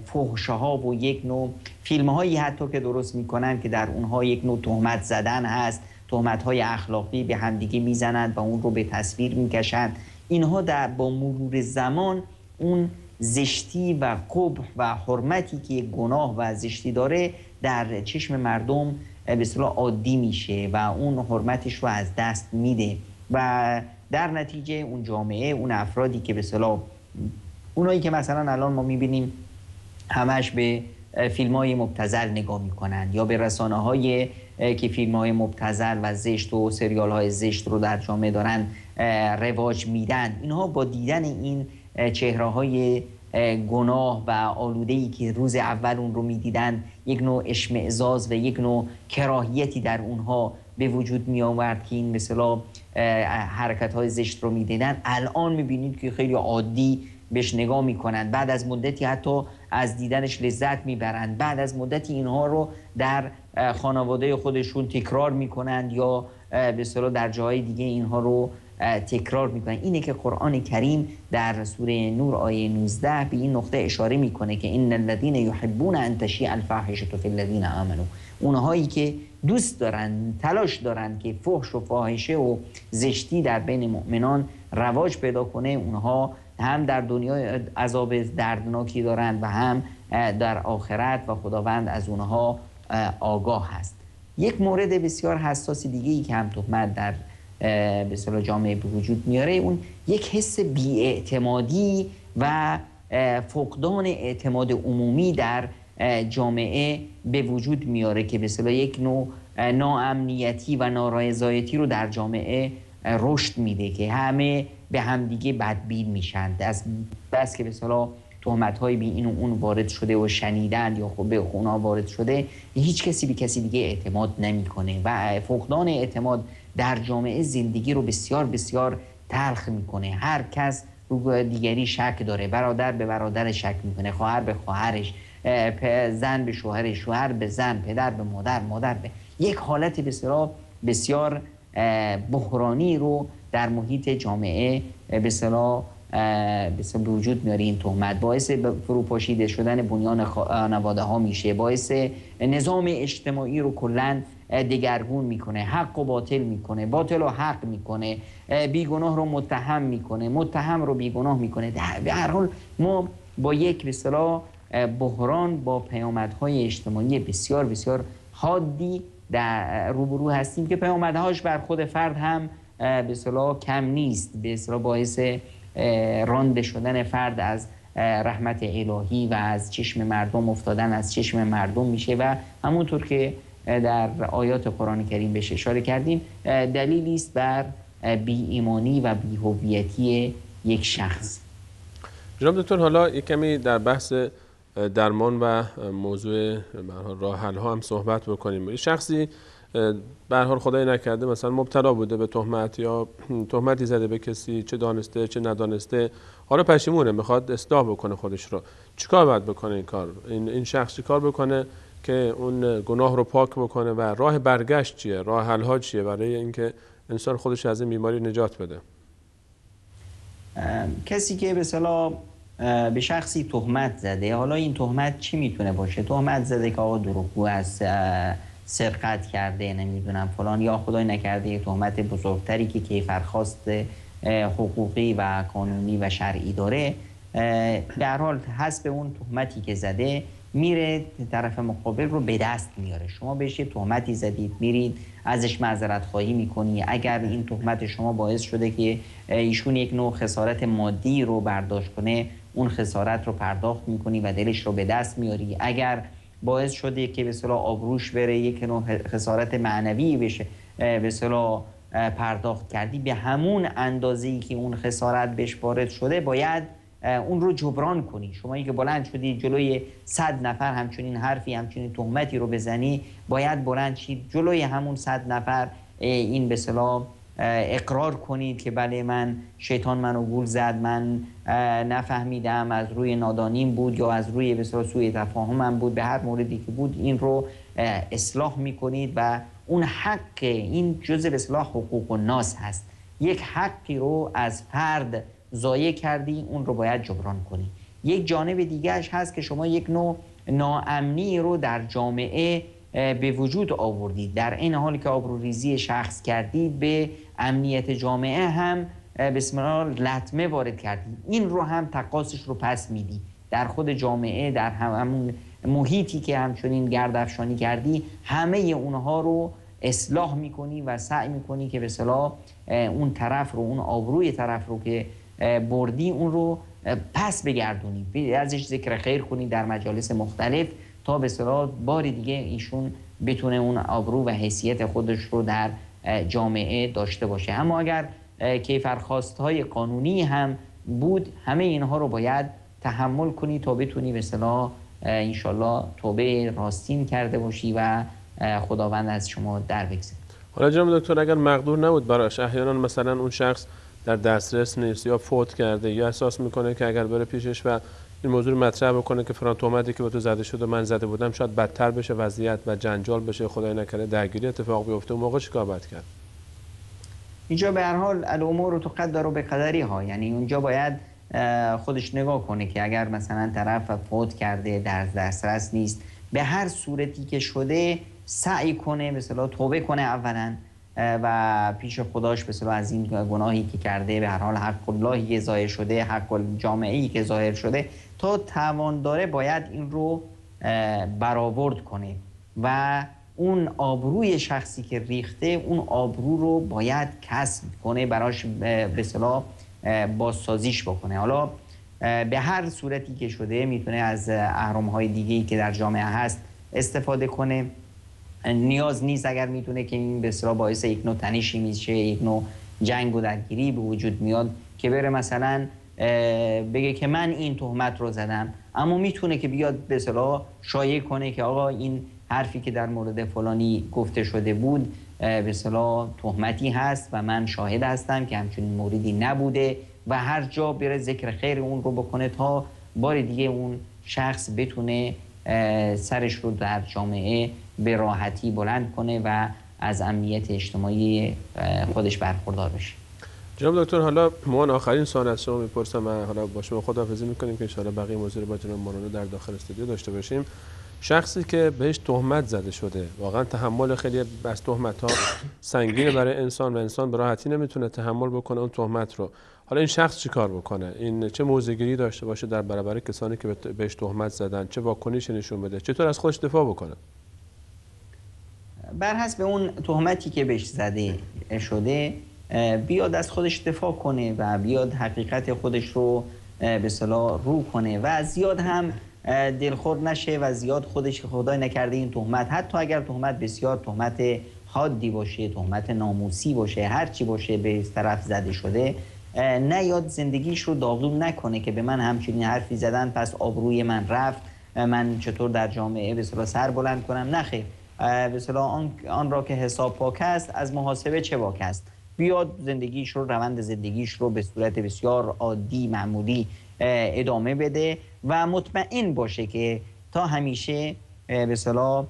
فحش ها و یک نوع فیلم هایی حتی که درست میکنند که در اونها یک نوع تهمت زدن هست، تهمت های اخلاقی به همدیگه میزنند و اون رو به تصویر میکشند. اینها در با مرور زمان اون زشتی و قبح و حرمتی که گناه و زشتی داره در چشم مردم به اصطلاح عادی میشه و اون حرمتش رو از دست میده و در نتیجه اون جامعه، اون افرادی که به اصطلاح اونایی که مثلا الان ما میبینیم همش به فیلم‌های مبتذل نگاه میکنن یا به رسانه‌های که فیلم‌های مبتذل و زشت و سریال‌های زشت رو در جامعه دارن رواج میدن، اینها با دیدن این چهره‌های گناه و آلوده‌ای که روز اول اون رو میدیدن یک نوع اشمئزاز و یک نوع کراهیتی در اونها به وجود می آورد که این مثلا حرکت‌های زشت رو میدیدن، الان میبینید که خیلی عادی بهش نگاه میکنن، بعد از مدتی حتی از دیدنش لذت میبرند، بعد از مدتی اینها رو در خانواده خودشون تکرار میکنند یا به اصطلاح در جاهای دیگه اینها رو تکرار میکنن. اینه که قرآن کریم در سوره نور آیه 19 به این نقطه اشاره میکنه که ان الذین یحبون ان تشیع الفاحشه فی الذین آمنوا، اونهایی که دوست دارن، تلاش دارن که فحش و فاحشه و زشتی در بین مؤمنان رواج پیدا کنه، اونها هم در دنیا عذاب دردناکی دارند و هم در آخرت و خداوند از اونها آگاه هست. یک مورد بسیار حساس دیگه ای که هم تهمت در به اصطلاح جامعه به وجود میاره، اون یک حس بی‌اعتمادی و فقدان اعتماد عمومی در جامعه به وجود میاره که به اصطلاح یک نوع ناامنیتی و نارضایتی رو در جامعه رشد میده که همه به همدیگه بدبین میشن، از بس که به اصطلاح تهمت‌های بی این و اون وارد شده و شنیدن یا خب به اونا وارد شده، هیچ کسی به کسی دیگه اعتماد نمیکنه و فقدان اعتماد در جامعه زندگی رو بسیار بسیار تلخ میکنه. هر کس رو دیگری شک داره، برادر به برادر شک میکنه، خواهر به خواهرش، زن به شوهرش، شوهر به زن، پدر به مادر، مادر به، یک حالت بسیار بسیار بحرانی رو در محیط جامعه به اصطلاح به وجود میاره. این تهمت باعث فروپاشیده شدن بنیان خانواده ها میشه، باعث نظام اجتماعی رو کلا دگرگون میکنه، حق و باطل میکنه، باطل رو حق میکنه، بیگناه رو متهم میکنه، متهم رو بیگناه میکنه. در هر حال ما با یک به اصطلاح بحران با پیامدهای اجتماعی بسیار بسیار حادی در روبرو هستیم که پیامدهاش بر خود فرد هم به اصطلاح کم نیست، به اصطلاح باعث رانده شدن فرد از رحمت الهی و از چشم مردم افتادن از چشم مردم میشه و همونطور که در آیات قرآن کریم بهش اشاره کردیم دلیلی است بر بی ایمانی و بی هویتی یک شخص.
جناب دکتر، حالا یک کمی در بحث درمان و موضوع راه حل ها هم صحبت بکنیم. شخصی به هر حال خدای نکرده مثلا مبتلا بوده به تهمت یا تهمتی زده به کسی، چه دانسته چه ندانسته، حالا پشیمونه، میخواد اصلاح بکنه خودش رو، چیکار باید بکنه؟ این کار این شخص چیکار بکنه که اون گناه رو پاک بکنه و راه برگشت چیه، راه حل ها چیه برای اینکه انسان خودش از این بیماری نجات بده؟
کسی که به اصطلاح به شخصی تهمت زده، حالا این تهمت چی میتونه باشه؟ تهمت زده که آقا دروغگو است، سرقت کرده، نمیدونم فلان، یا خدای نکرده یه تهمت بزرگتری که کیفرخواست حقوقی و قانونی و شرعی داره. در حال حسب اون تهمتی که زده میره طرف مقابل رو به دست میاره. شما بهش یه تهمتی زدید، میرید ازش معذرت خواهی میکنی. اگر این تهمت شما باعث شده که ایشون یک نوع خسارت مادی رو برداشت کنه، اون خسارت رو پرداخت میکنی و دلش رو به دست میاری. اگر باعث شده که به اصطلاح آبروش بره، یک نوع خسارت معنوی بشه، به اصطلاح پرداخت کردی، به همون اندازه‌ای که اون خسارت بهش وارد شده باید اون رو جبران کنی. شما که بلند شدی جلوی 100 نفر همچنین حرفی، همچنین تهمتی رو بزنی، باید بلند شید جلوی همون 100 نفر این به اصطلاح اقرار کنید که بله من شیطان منو گول زد، من نفهمیدم، از روی نادانیم بود یا از روی به اصطلاح سوء تفاهمم بود، به هر موردی که بود این رو اصلاح میکنید و اون حق، این جزء به اصطلاح حقوق الناس هست، یک حقی رو از فرد ضایع کردی، اون رو باید جبران کنی. یک جانب دیگهش هست که شما یک نوع ناامنی رو در جامعه به وجود آوردید، در این حال که آبروریزی شخص کردید به امنیت جامعه هم بسم الله لطمه وارد کردید، این رو هم تقاصش رو پس میدی در خود جامعه، در همون محیطی که همچنین گردافشانی کردی، همه اونها رو اصلاح میکنی و سعی میکنی که به اصطلاح اون طرف رو، اون آبروی طرف رو که بردی اون رو پس بگردونی، ازش ذکر خیر کنی در مجالس مختلف تا به اصطلاح بار دیگه ایشون بتونه اون آبرو و حیثیت خودش رو در جامعه داشته باشه. اما اگر کیفرخواست‌های قانونی هم بود، همه اینها رو باید تحمل کنی تا بتونی به اصطلاح انشالله توبه راستین کرده باشی و خداوند از شما در بگذره.
حالا جناب دکتر اگر مقدور نبود براش، احیانا مثلا اون شخص در دسترس نیست یا فوت کرده یا احساس میکنه که اگر بره پیشش و این موضوع رو مطرح بکنه که فلان تهمتی که به تو زده شد و من زده بودم، شاید بدتر بشه وضعیت و جنجال بشه، خدای نکرده درگیری اتفاق بیفته، اون موقع چیکار باید کرد؟
اینجا به هر حال الامور تقدر به قدری ها، یعنی اونجا باید خودش نگاه کنه که اگر مثلا طرف فوت کرده، در دسترس نیست، به هر صورتی که شده سعی کنه به اصطلاح توبه کنه اولا و پیش خداش به اصطلاح از این گناهی که کرده، به هر حال حق اللهی که ظاهر شده، حق جامعه‌ای که ظاهر شده، تا توان داره باید این رو برآورد کنه و اون آبروی شخصی که ریخته اون آبرو رو باید کسب کنه، براش به اصطلاح بازسازیش بکنه. حالا به هر صورتی که شده میتونه از اهرم‌های دیگه‌ای که در جامعه هست استفاده کنه. نیاز نیست اگر میتونه که این به اصطلاح باعث یک نوع تنشی میشه، یک نوع جنگ و درگیری به وجود میاد، که بره مثلا بگه که من این تهمت رو زدم، اما میتونه که بیاد به اصطلاح شایع کنه که آقا این حرفی که در مورد فلانی گفته شده بود به اصطلاح تهمتی هست و من شاهد هستم که همچنین موردی نبوده، و هر جا بره ذکر خیر اون رو بکنه تا بار دیگه اون شخص بتونه سرش رو در جامعه به راحتی بلند کنه و از امنیت اجتماعی خودش برخوردار بشه.
جناب دکتر، حالا من آخرین سوال از شما میپرسم و حالا با شما خداحافظی میکنیم که انشاءالله بقیه موضوع رو با جناب مولانا در داخل استودیو داشته باشیم. شخصی که بهش تهمت زده شده، واقعا تحمل خیلی از تهمت‌ها سنگینه برای انسان و انسان به راحتی نمیتونه تحمل بکنه اون تهمت رو. حالا این شخص چیکار بکنه؟ این چه موضع‌گیری داشته باشه در برابر کسانی که بهش تهمت زدن؟ چه واکنشی نشون بده؟ چطور از خودش دفاع بکنه؟
بر حسب اون تهمتی که بهش زده شده بیاد از خودش دفاع کنه و بیاد حقیقت خودش رو به اصطلاح رو کنه و زیاد هم دلخور نشه و زیاد خودش خدای نکرده این تهمت، حتی اگر تهمت بسیار تهمت حادی باشه، تهمت ناموسی باشه، هر چی باشه به طرف زده شده، نیاد زندگیش رو داغون نکنه که به من همچنین حرفی زدن پس آبروی من رفت، من چطور در جامعه به اصطلاح سر بلند کنم. نه خیر، به اصطلاح آن را که حساب پاک است از محاسبه چه باک است. بیاد زندگیش رو، روند زندگیش رو به صورت بسیار عادی معمولی ادامه بده و مطمئن باشه که تا همیشه به اصطلاح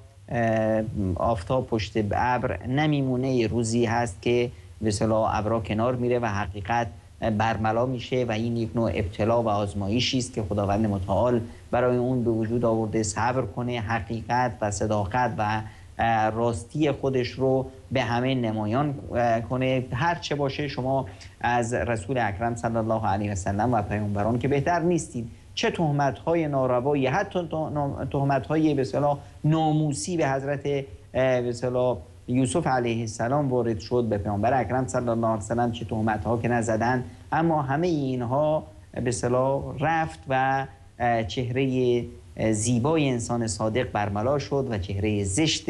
آفتاب پشت ابر نمیمونه، روزی هست که به اصطلاح ابرا کنار میره و حقیقت برملا میشه و این یک نوع ابتلا و آزمایشی است که خداوند متعال برای اون به وجود آورده. صبر کنه، حقیقت و صداقت و راستی خودش رو به همه نمایان کنه. هر چه باشه شما از رسول اکرم صلی الله علیه و سلم و پیامبران که بهتر نیستید، چه تهمت‌های ناروایی، حتی تهمت‌های به اصطلاح ناموسی به حضرت به اصطلاح یوسف علیه السلام وارد شد، به پیامبر اکرم صلی الله علیه و سلم چه تهمت‌ها که نزدن، اما همه اینها به اصطلاح رفت و چهره زیبای انسان صادق برملا شد و چهره زشت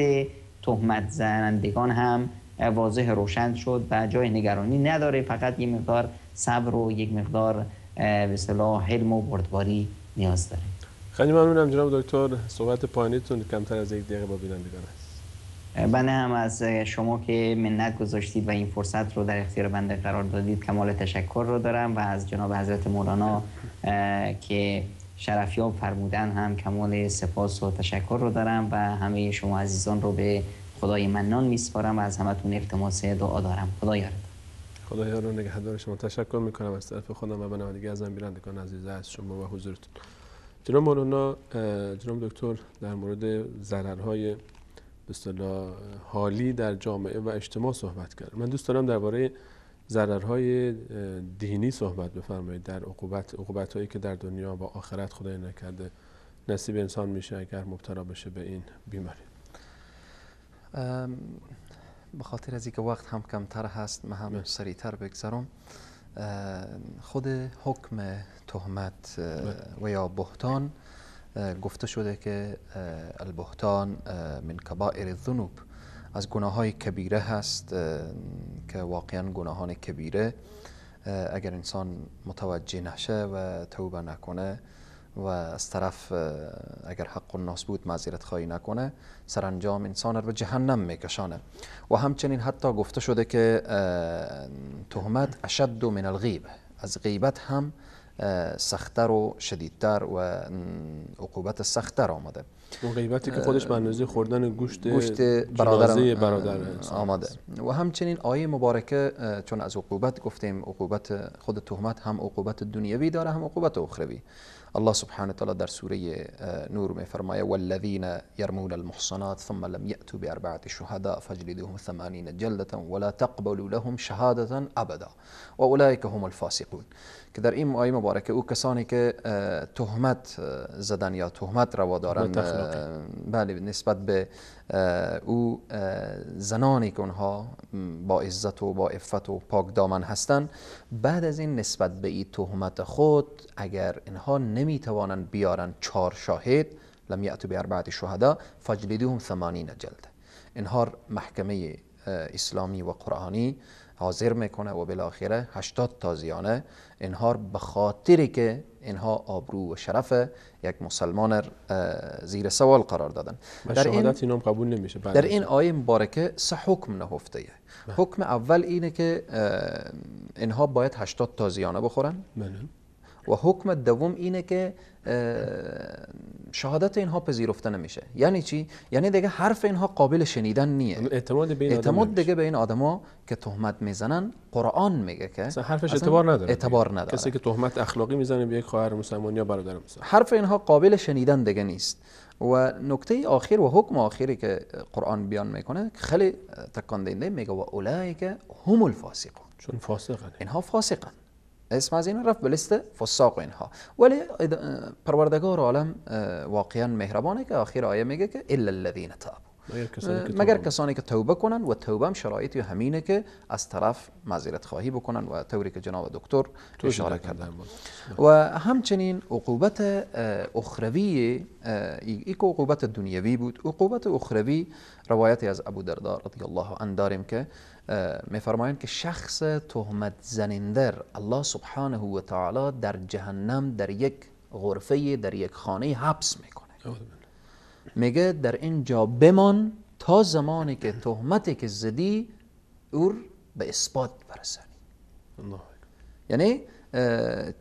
تهمت زنندگان هم واضح روشن شد و جای نگرانی نداره، فقط یک مقدار صبر و یک مقدار به اصطلاح حلم و بردباری نیاز داره.
خیلی ممنونم جناب دکتر، صحبت پایانیتون کمتر از یک دقیقه با بینندگان است.
بنده هم از شما که منت گذاشتید و این فرصت رو در اختیار بنده قرار دادید کمال تشکر رو دارم و از جناب حضرت مولانا که شرفیاب فرمودن هم کمال سپاس و تشکر رو دارم و همه شما عزیزان رو به خدای منان میسپارم و از همتون التماس دعا دارم. خدا یارتون.
خدا یار و نگهدار شما. تشکر میکنم از طرف خودم و بنده از بینندگان عزیز از شما و حضورتون. جناب مولانا، جناب دکتر در مورد ضررهای به اصطلاح حالی در جامعه و اجتماع صحبت کرد. من دوست دارم درباره ضررهای دینی صحبت بفرمایید، در عقوبت‌هایی که در دنیا و آخرت خدای نکرده نصیب انسان میشه اگر مبتلا بشه به این بیماری.
به خاطر از اینکه وقت هم کمتر هست من هم سریعتر بگذرم. خود حکم تهمت و یا بهتان گفته شده که البهتان من کبائر الذنوب، از گناه های کبیره هست که واقعا گناهان کبیره اگر انسان متوجه نشه و توبه نکنه و از طرف اگر حق الناس بود معذرت خواهی نکنه، سرانجام انسان رو به جهنم میکشانه. و همچنین حتی گفته شده که تهمت اشد من الغیبه، از غیبت هم سختتر و شدیدتر و عقوبت سختتر آمده.
اون غیبتی که خودش به اندازه خوردن گوشت برادر
آمده. و همچنین آیه مبارکه، چون از عقوبت گفتیم، عقوبت خود تهمت هم عقوبت دنیوی داره هم عقوبت اخروی. الله سبحانه وتعالى در سوره نور میفرماید والذین يرمون المحصنات ثم لم يأتوا بأربعة شهداء فاجلدوهم 80 جلدة ولا تقبلوا لهم شهادة ابدا واولئک هم الفاسقون. که در این آیه مبارکه او کسانی که تهمت زدن یا تهمت روا دارن، بله، نسبت به او زنانی که اونها با عزت و با عفت و پاک دامن هستند، بعد از این نسبت به این تهمت خود اگر اینها نمیتوانند بیارن 4 شاهد، لم یأتوا بأربعة شهداء فاجلدوهم 80 جلده، اینها محکمه اسلامی و قرآنی حاضر میکنه و بالاخره 80 تازیانه اینها به خاطری که اینها آبرو و شرف یک مسلمان زیر سوال قرار دادن.
در شهادت اینام قبول نمیشه.
در این آیه مبارکه سه حکم نهفته. حکم اول اینه که اینها باید 80 تازیانه بخورن. و حکم دوم اینه که شهادت اینها پذیرفته نمیشه. یعنی چی؟ یعنی دیگه حرف اینها قابل شنیدن نیه. اعتماد دیگه به این آدما که تهمت میزنن، قرآن میگه که
اصلا حرفش اعتبار نداره.
اعتبار نداره.
کسی که تهمت اخلاقی میزنه به یک خواهر مسلمان یا برادر مسلمان،
حرف اینها قابل شنیدن دیگه نیست. و نکته آخر و حکم آخری که قرآن بیان میکنه خیلی تکان دهنده، میگه و اولئک هم الفاسقون،
چون فاسقن،
اینها فاسقن. اسم از این رفت به لیست فساق اینها. ولی پروردگار عالم واقعا مهربانه که آخر آیه میگه که الا الذین تابوا، مگر کسانی که توبه کنن، و توبه هم شرایطی همینه که از طرف معذرت خواهی بکنن و طوری که جناب دکتر اشاره کردن. و همچنین عقوبت اخروی، یک عقوبت دنیوی بود، عقوبت اخروی روایتی از ابو دردا رضی الله عنه داریم که میفرمایند که شخص تهمت زننده الله سبحانه و تعالی در جهنم در یک غرفه، در یک خانه حبس میکنه. میگه در اینجا بمان تا زمانی که تهمتی که زدی اور به اثبات برسانی. یعنی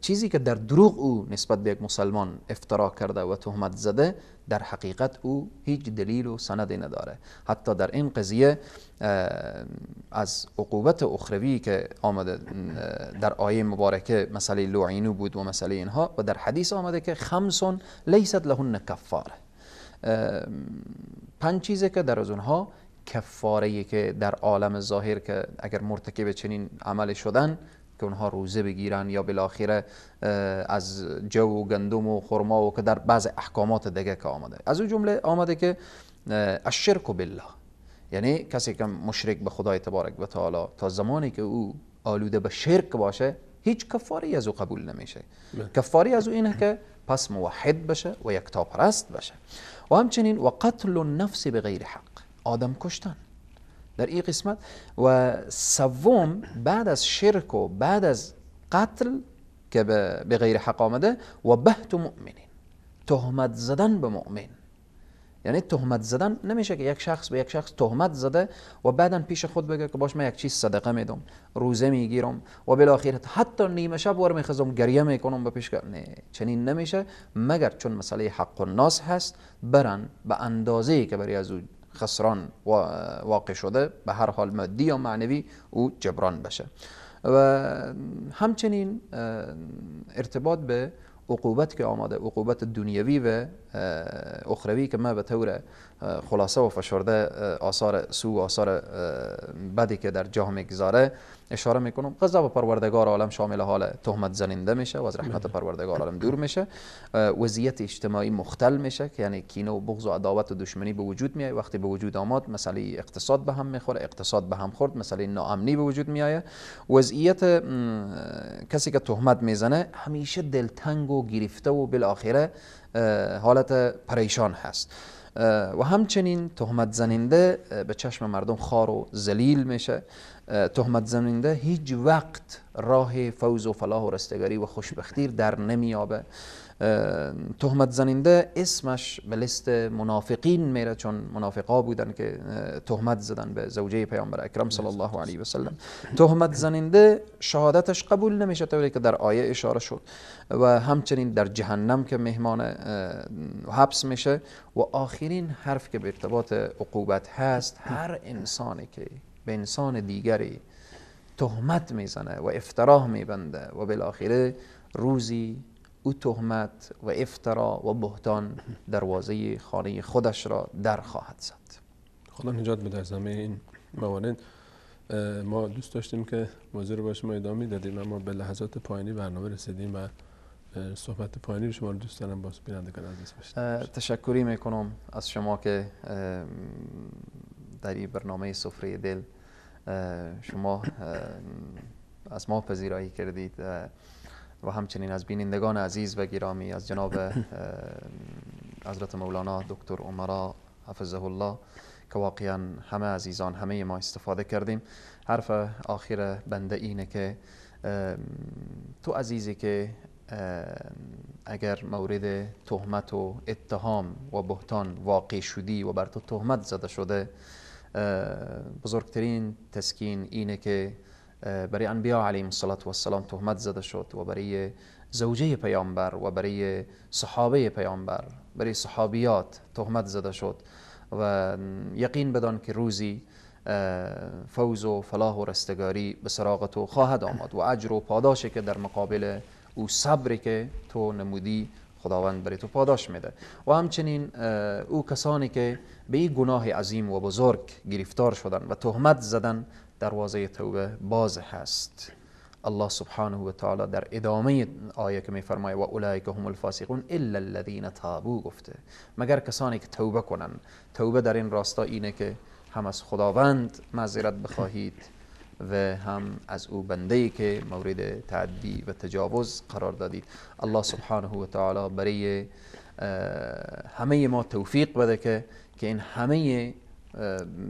چیزی که در دروغ او نسبت به یک مسلمان افترا کرده و تهمت زده، در حقیقت او هیچ دلیل و سندی نداره. حتی در این قضیه از عقوبت اخروی که آمده در آیه مبارکه مسئله لعینو بود و مسئله اینها، و در حدیث آمده که خمس لیست لهن کفاره، 5 چیزه که در از اونها کفاره که در عالم ظاهر که اگر مرتکب چنین عمل شدن که اونها روزه بگیرن یا بالاخره از جو و گندم و خرما و که در بعض احکامات دیگه که آمده، از اون جمله آمده که الشرک بالله، یعنی کسی که مشرک به خدای تبارک و تعالی تا زمانی که او آلوده به شرک باشه هیچ کفاره از او قبول نمیشه. کفاره از او اینه که پس موحد بشه و یکتاپرست بشه. و همچنین و قتل النفس بغیر حق، آدم کشتن. در این قسمت. و سوم بعد از شرک و بعد از قتل که به غیر حق آمده، و بهت مؤمنین، تهمت زدن به مؤمن. یعنی تهمت زدن نمیشه که یک شخص به یک شخص تهمت زده و بعدا پیش خود بگه که باش من یک چیز صدقه میدم، روزه میگیرم و بالاخره حتی نیمه شب ور میخزم گریه میکنم به پیش، نه، چنین نمیشه. مگر چون مسئله حق الناس هست، برن به اندازه‌ای که برای از او خسران واقع شده به هر حال مادی یا معنوی او جبران بشه. و همچنین ارتباط به عقوبت که آماده، عقوبت دنیوی و اخروی که ما به طور خلاصه و فشرده آثار سو و آثار بدی که در جاه میگذاره اشاره میکنم. غضب پروردگار عالم شامل حال تهمت زننده میشه و از رحمت پروردگار عالم دور میشه. وضعیت اجتماعی مختل میشه که یعنی کینه و بغض و عداوت و دشمنی به وجود میاد. وقتی به وجود آمد مسئله اقتصاد به هم میخوره، اقتصاد به هم خورد، مسئله ناامنی به وجود میآید. وضعیت کسی که تهمت میزنه همیشه دلتنگ و گرفته و بالاخره حالت پریشان هست. و همچنین تهمت زننده به چشم مردم خار و ذلیل میشه. تهمت زننده هیچ وقت راه فوز و فلاح و رستگاری و خوشبختی در نمیابه. تهمت زننده اسمش به لیست منافقین میره، چون منافقا بودن که تهمت زدن به زوجه پیامبر اکرم صلی الله علیه و سلم. تهمت زننده شهادتش قبول نمیشه طوری که در آیه اشاره شد. و همچنین در جهنم که مهمان حبس میشه. و آخرین حرف که به ارتباط عقوبت هست، هر انسانی که به انسان دیگری تهمت میزنه و افترا میبنده و بالاخره روزی او تهمت و افترا و بهتان دروازه خانه خودش را در خواهد زد.
خدا نجات بده از همه این موارد. ما دوست داشتیم که موضوع رو با شما ادامه دادیم، اما به لحظات پایانی برنامه رسیدیم و صحبت پایانی رو شما رو دوست دارم باز بینندگان عزیز باشید.
تشکری میکنم از شما که در این برنامه سفره دل شما از ما پذیرایی کردید و همچنین از بینندگان عزیز و گرامی، از جناب حضرت مولانا دکتر عمرا حفظه الله که واقعا همه عزیزان همه ما استفاده کردیم. حرف آخر بنده اینه که تو عزیزی که اگر مورد تهمت و اتهام و بهتان واقع شدی و بر تو تهمت زده شده، بزرگترین تسکین اینه که برای انبیا علیهم الصلاة والسلام تهمت زده شد و برای زوجه پیامبر و برای صحابه پیامبر، برای صحابیات تهمت زده شد. و یقین بدان که روزی فوز و فلاح و رستگاری به سراغ تو خواهد آمد و اجر و پاداشی که در مقابل او صبری که تو نمودی خداوند برای تو پاداش میده. و همچنین او کسانی که به این گناه عظیم و بزرگ گرفتار شدن و تهمت زدن، دروازه توبه باز هست. الله سبحانه و تعالی در ادامه آیه که میفرماید و اولئک هم الفاسقون الا الذین تابوا گفته، مگر کسانی که توبه کنن. توبه در این راستا اینه که هم از خداوند معذرت بخواهید و هم از او بنده‌ای که مورد تعدی و تجاوز قرار دادید. الله سبحانه و تعالی برای همه ما توفیق بده که این همه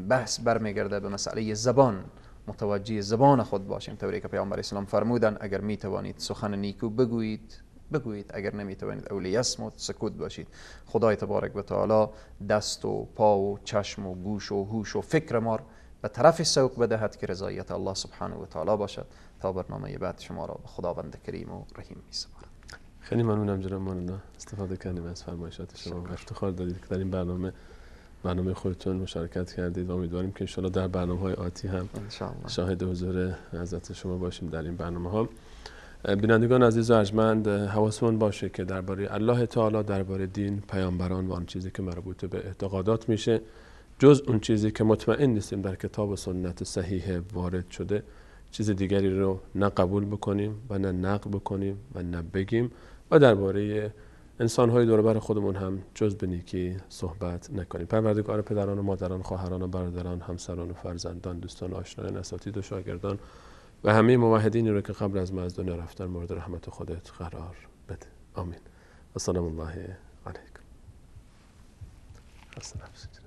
بحث برمیگرده به مسئله زبان، متوجه زبان خود باشیم. طوری که پیامبر اسلام فرمودن اگر می توانید سخن نیکو بگویید بگویید، اگر نمی توانید اولی یصمت، سکوت باشید. خدای تبارک و تعالی دست و پا و چشم و گوش و هوش و فکر ما به طرف سوق بدهد که رضایت الله سبحانه و تعالی باشد. تا برنامه بعد شما را به خداوند کریم و رحیم می سپارم.
خیلی ممنونم جناب مولانا، استفاده کردیم از فرمایشات شما و افتخار دادید که در این برنامه خودتون مشارکت کردید و امیدواریم که انشالله در برنامه‌های آتی هم شاهد حضور حضرت شما باشیم در این برنامه‌ها. بینندگان عزیز و ارجمند، حواسمون باشه که درباره الله تعالی، درباره دین، پیامبران و آن چیزی که مربوط به اعتقادات میشه، جز اون چیزی که مطمئن نیستیم در کتاب و سنت صحیح وارد شده، چیز دیگری رو نه قبول بکنیم و نه نقل بکنیم و نه بگیم و درباره انسان‌های دور و بر خودمون هم جز به نیکی صحبت نکنیم. پروردگار پدران و مادران، خواهران و برادران، همسران و فرزندان، دوستان و آشنایان، اساتید و شاگردان و همه موحدینی رو که قبل از ما از دنیا رفتن مورد رحمت خودت قرار بده. آمین. و سلام الله علیکم. خسته نباشید.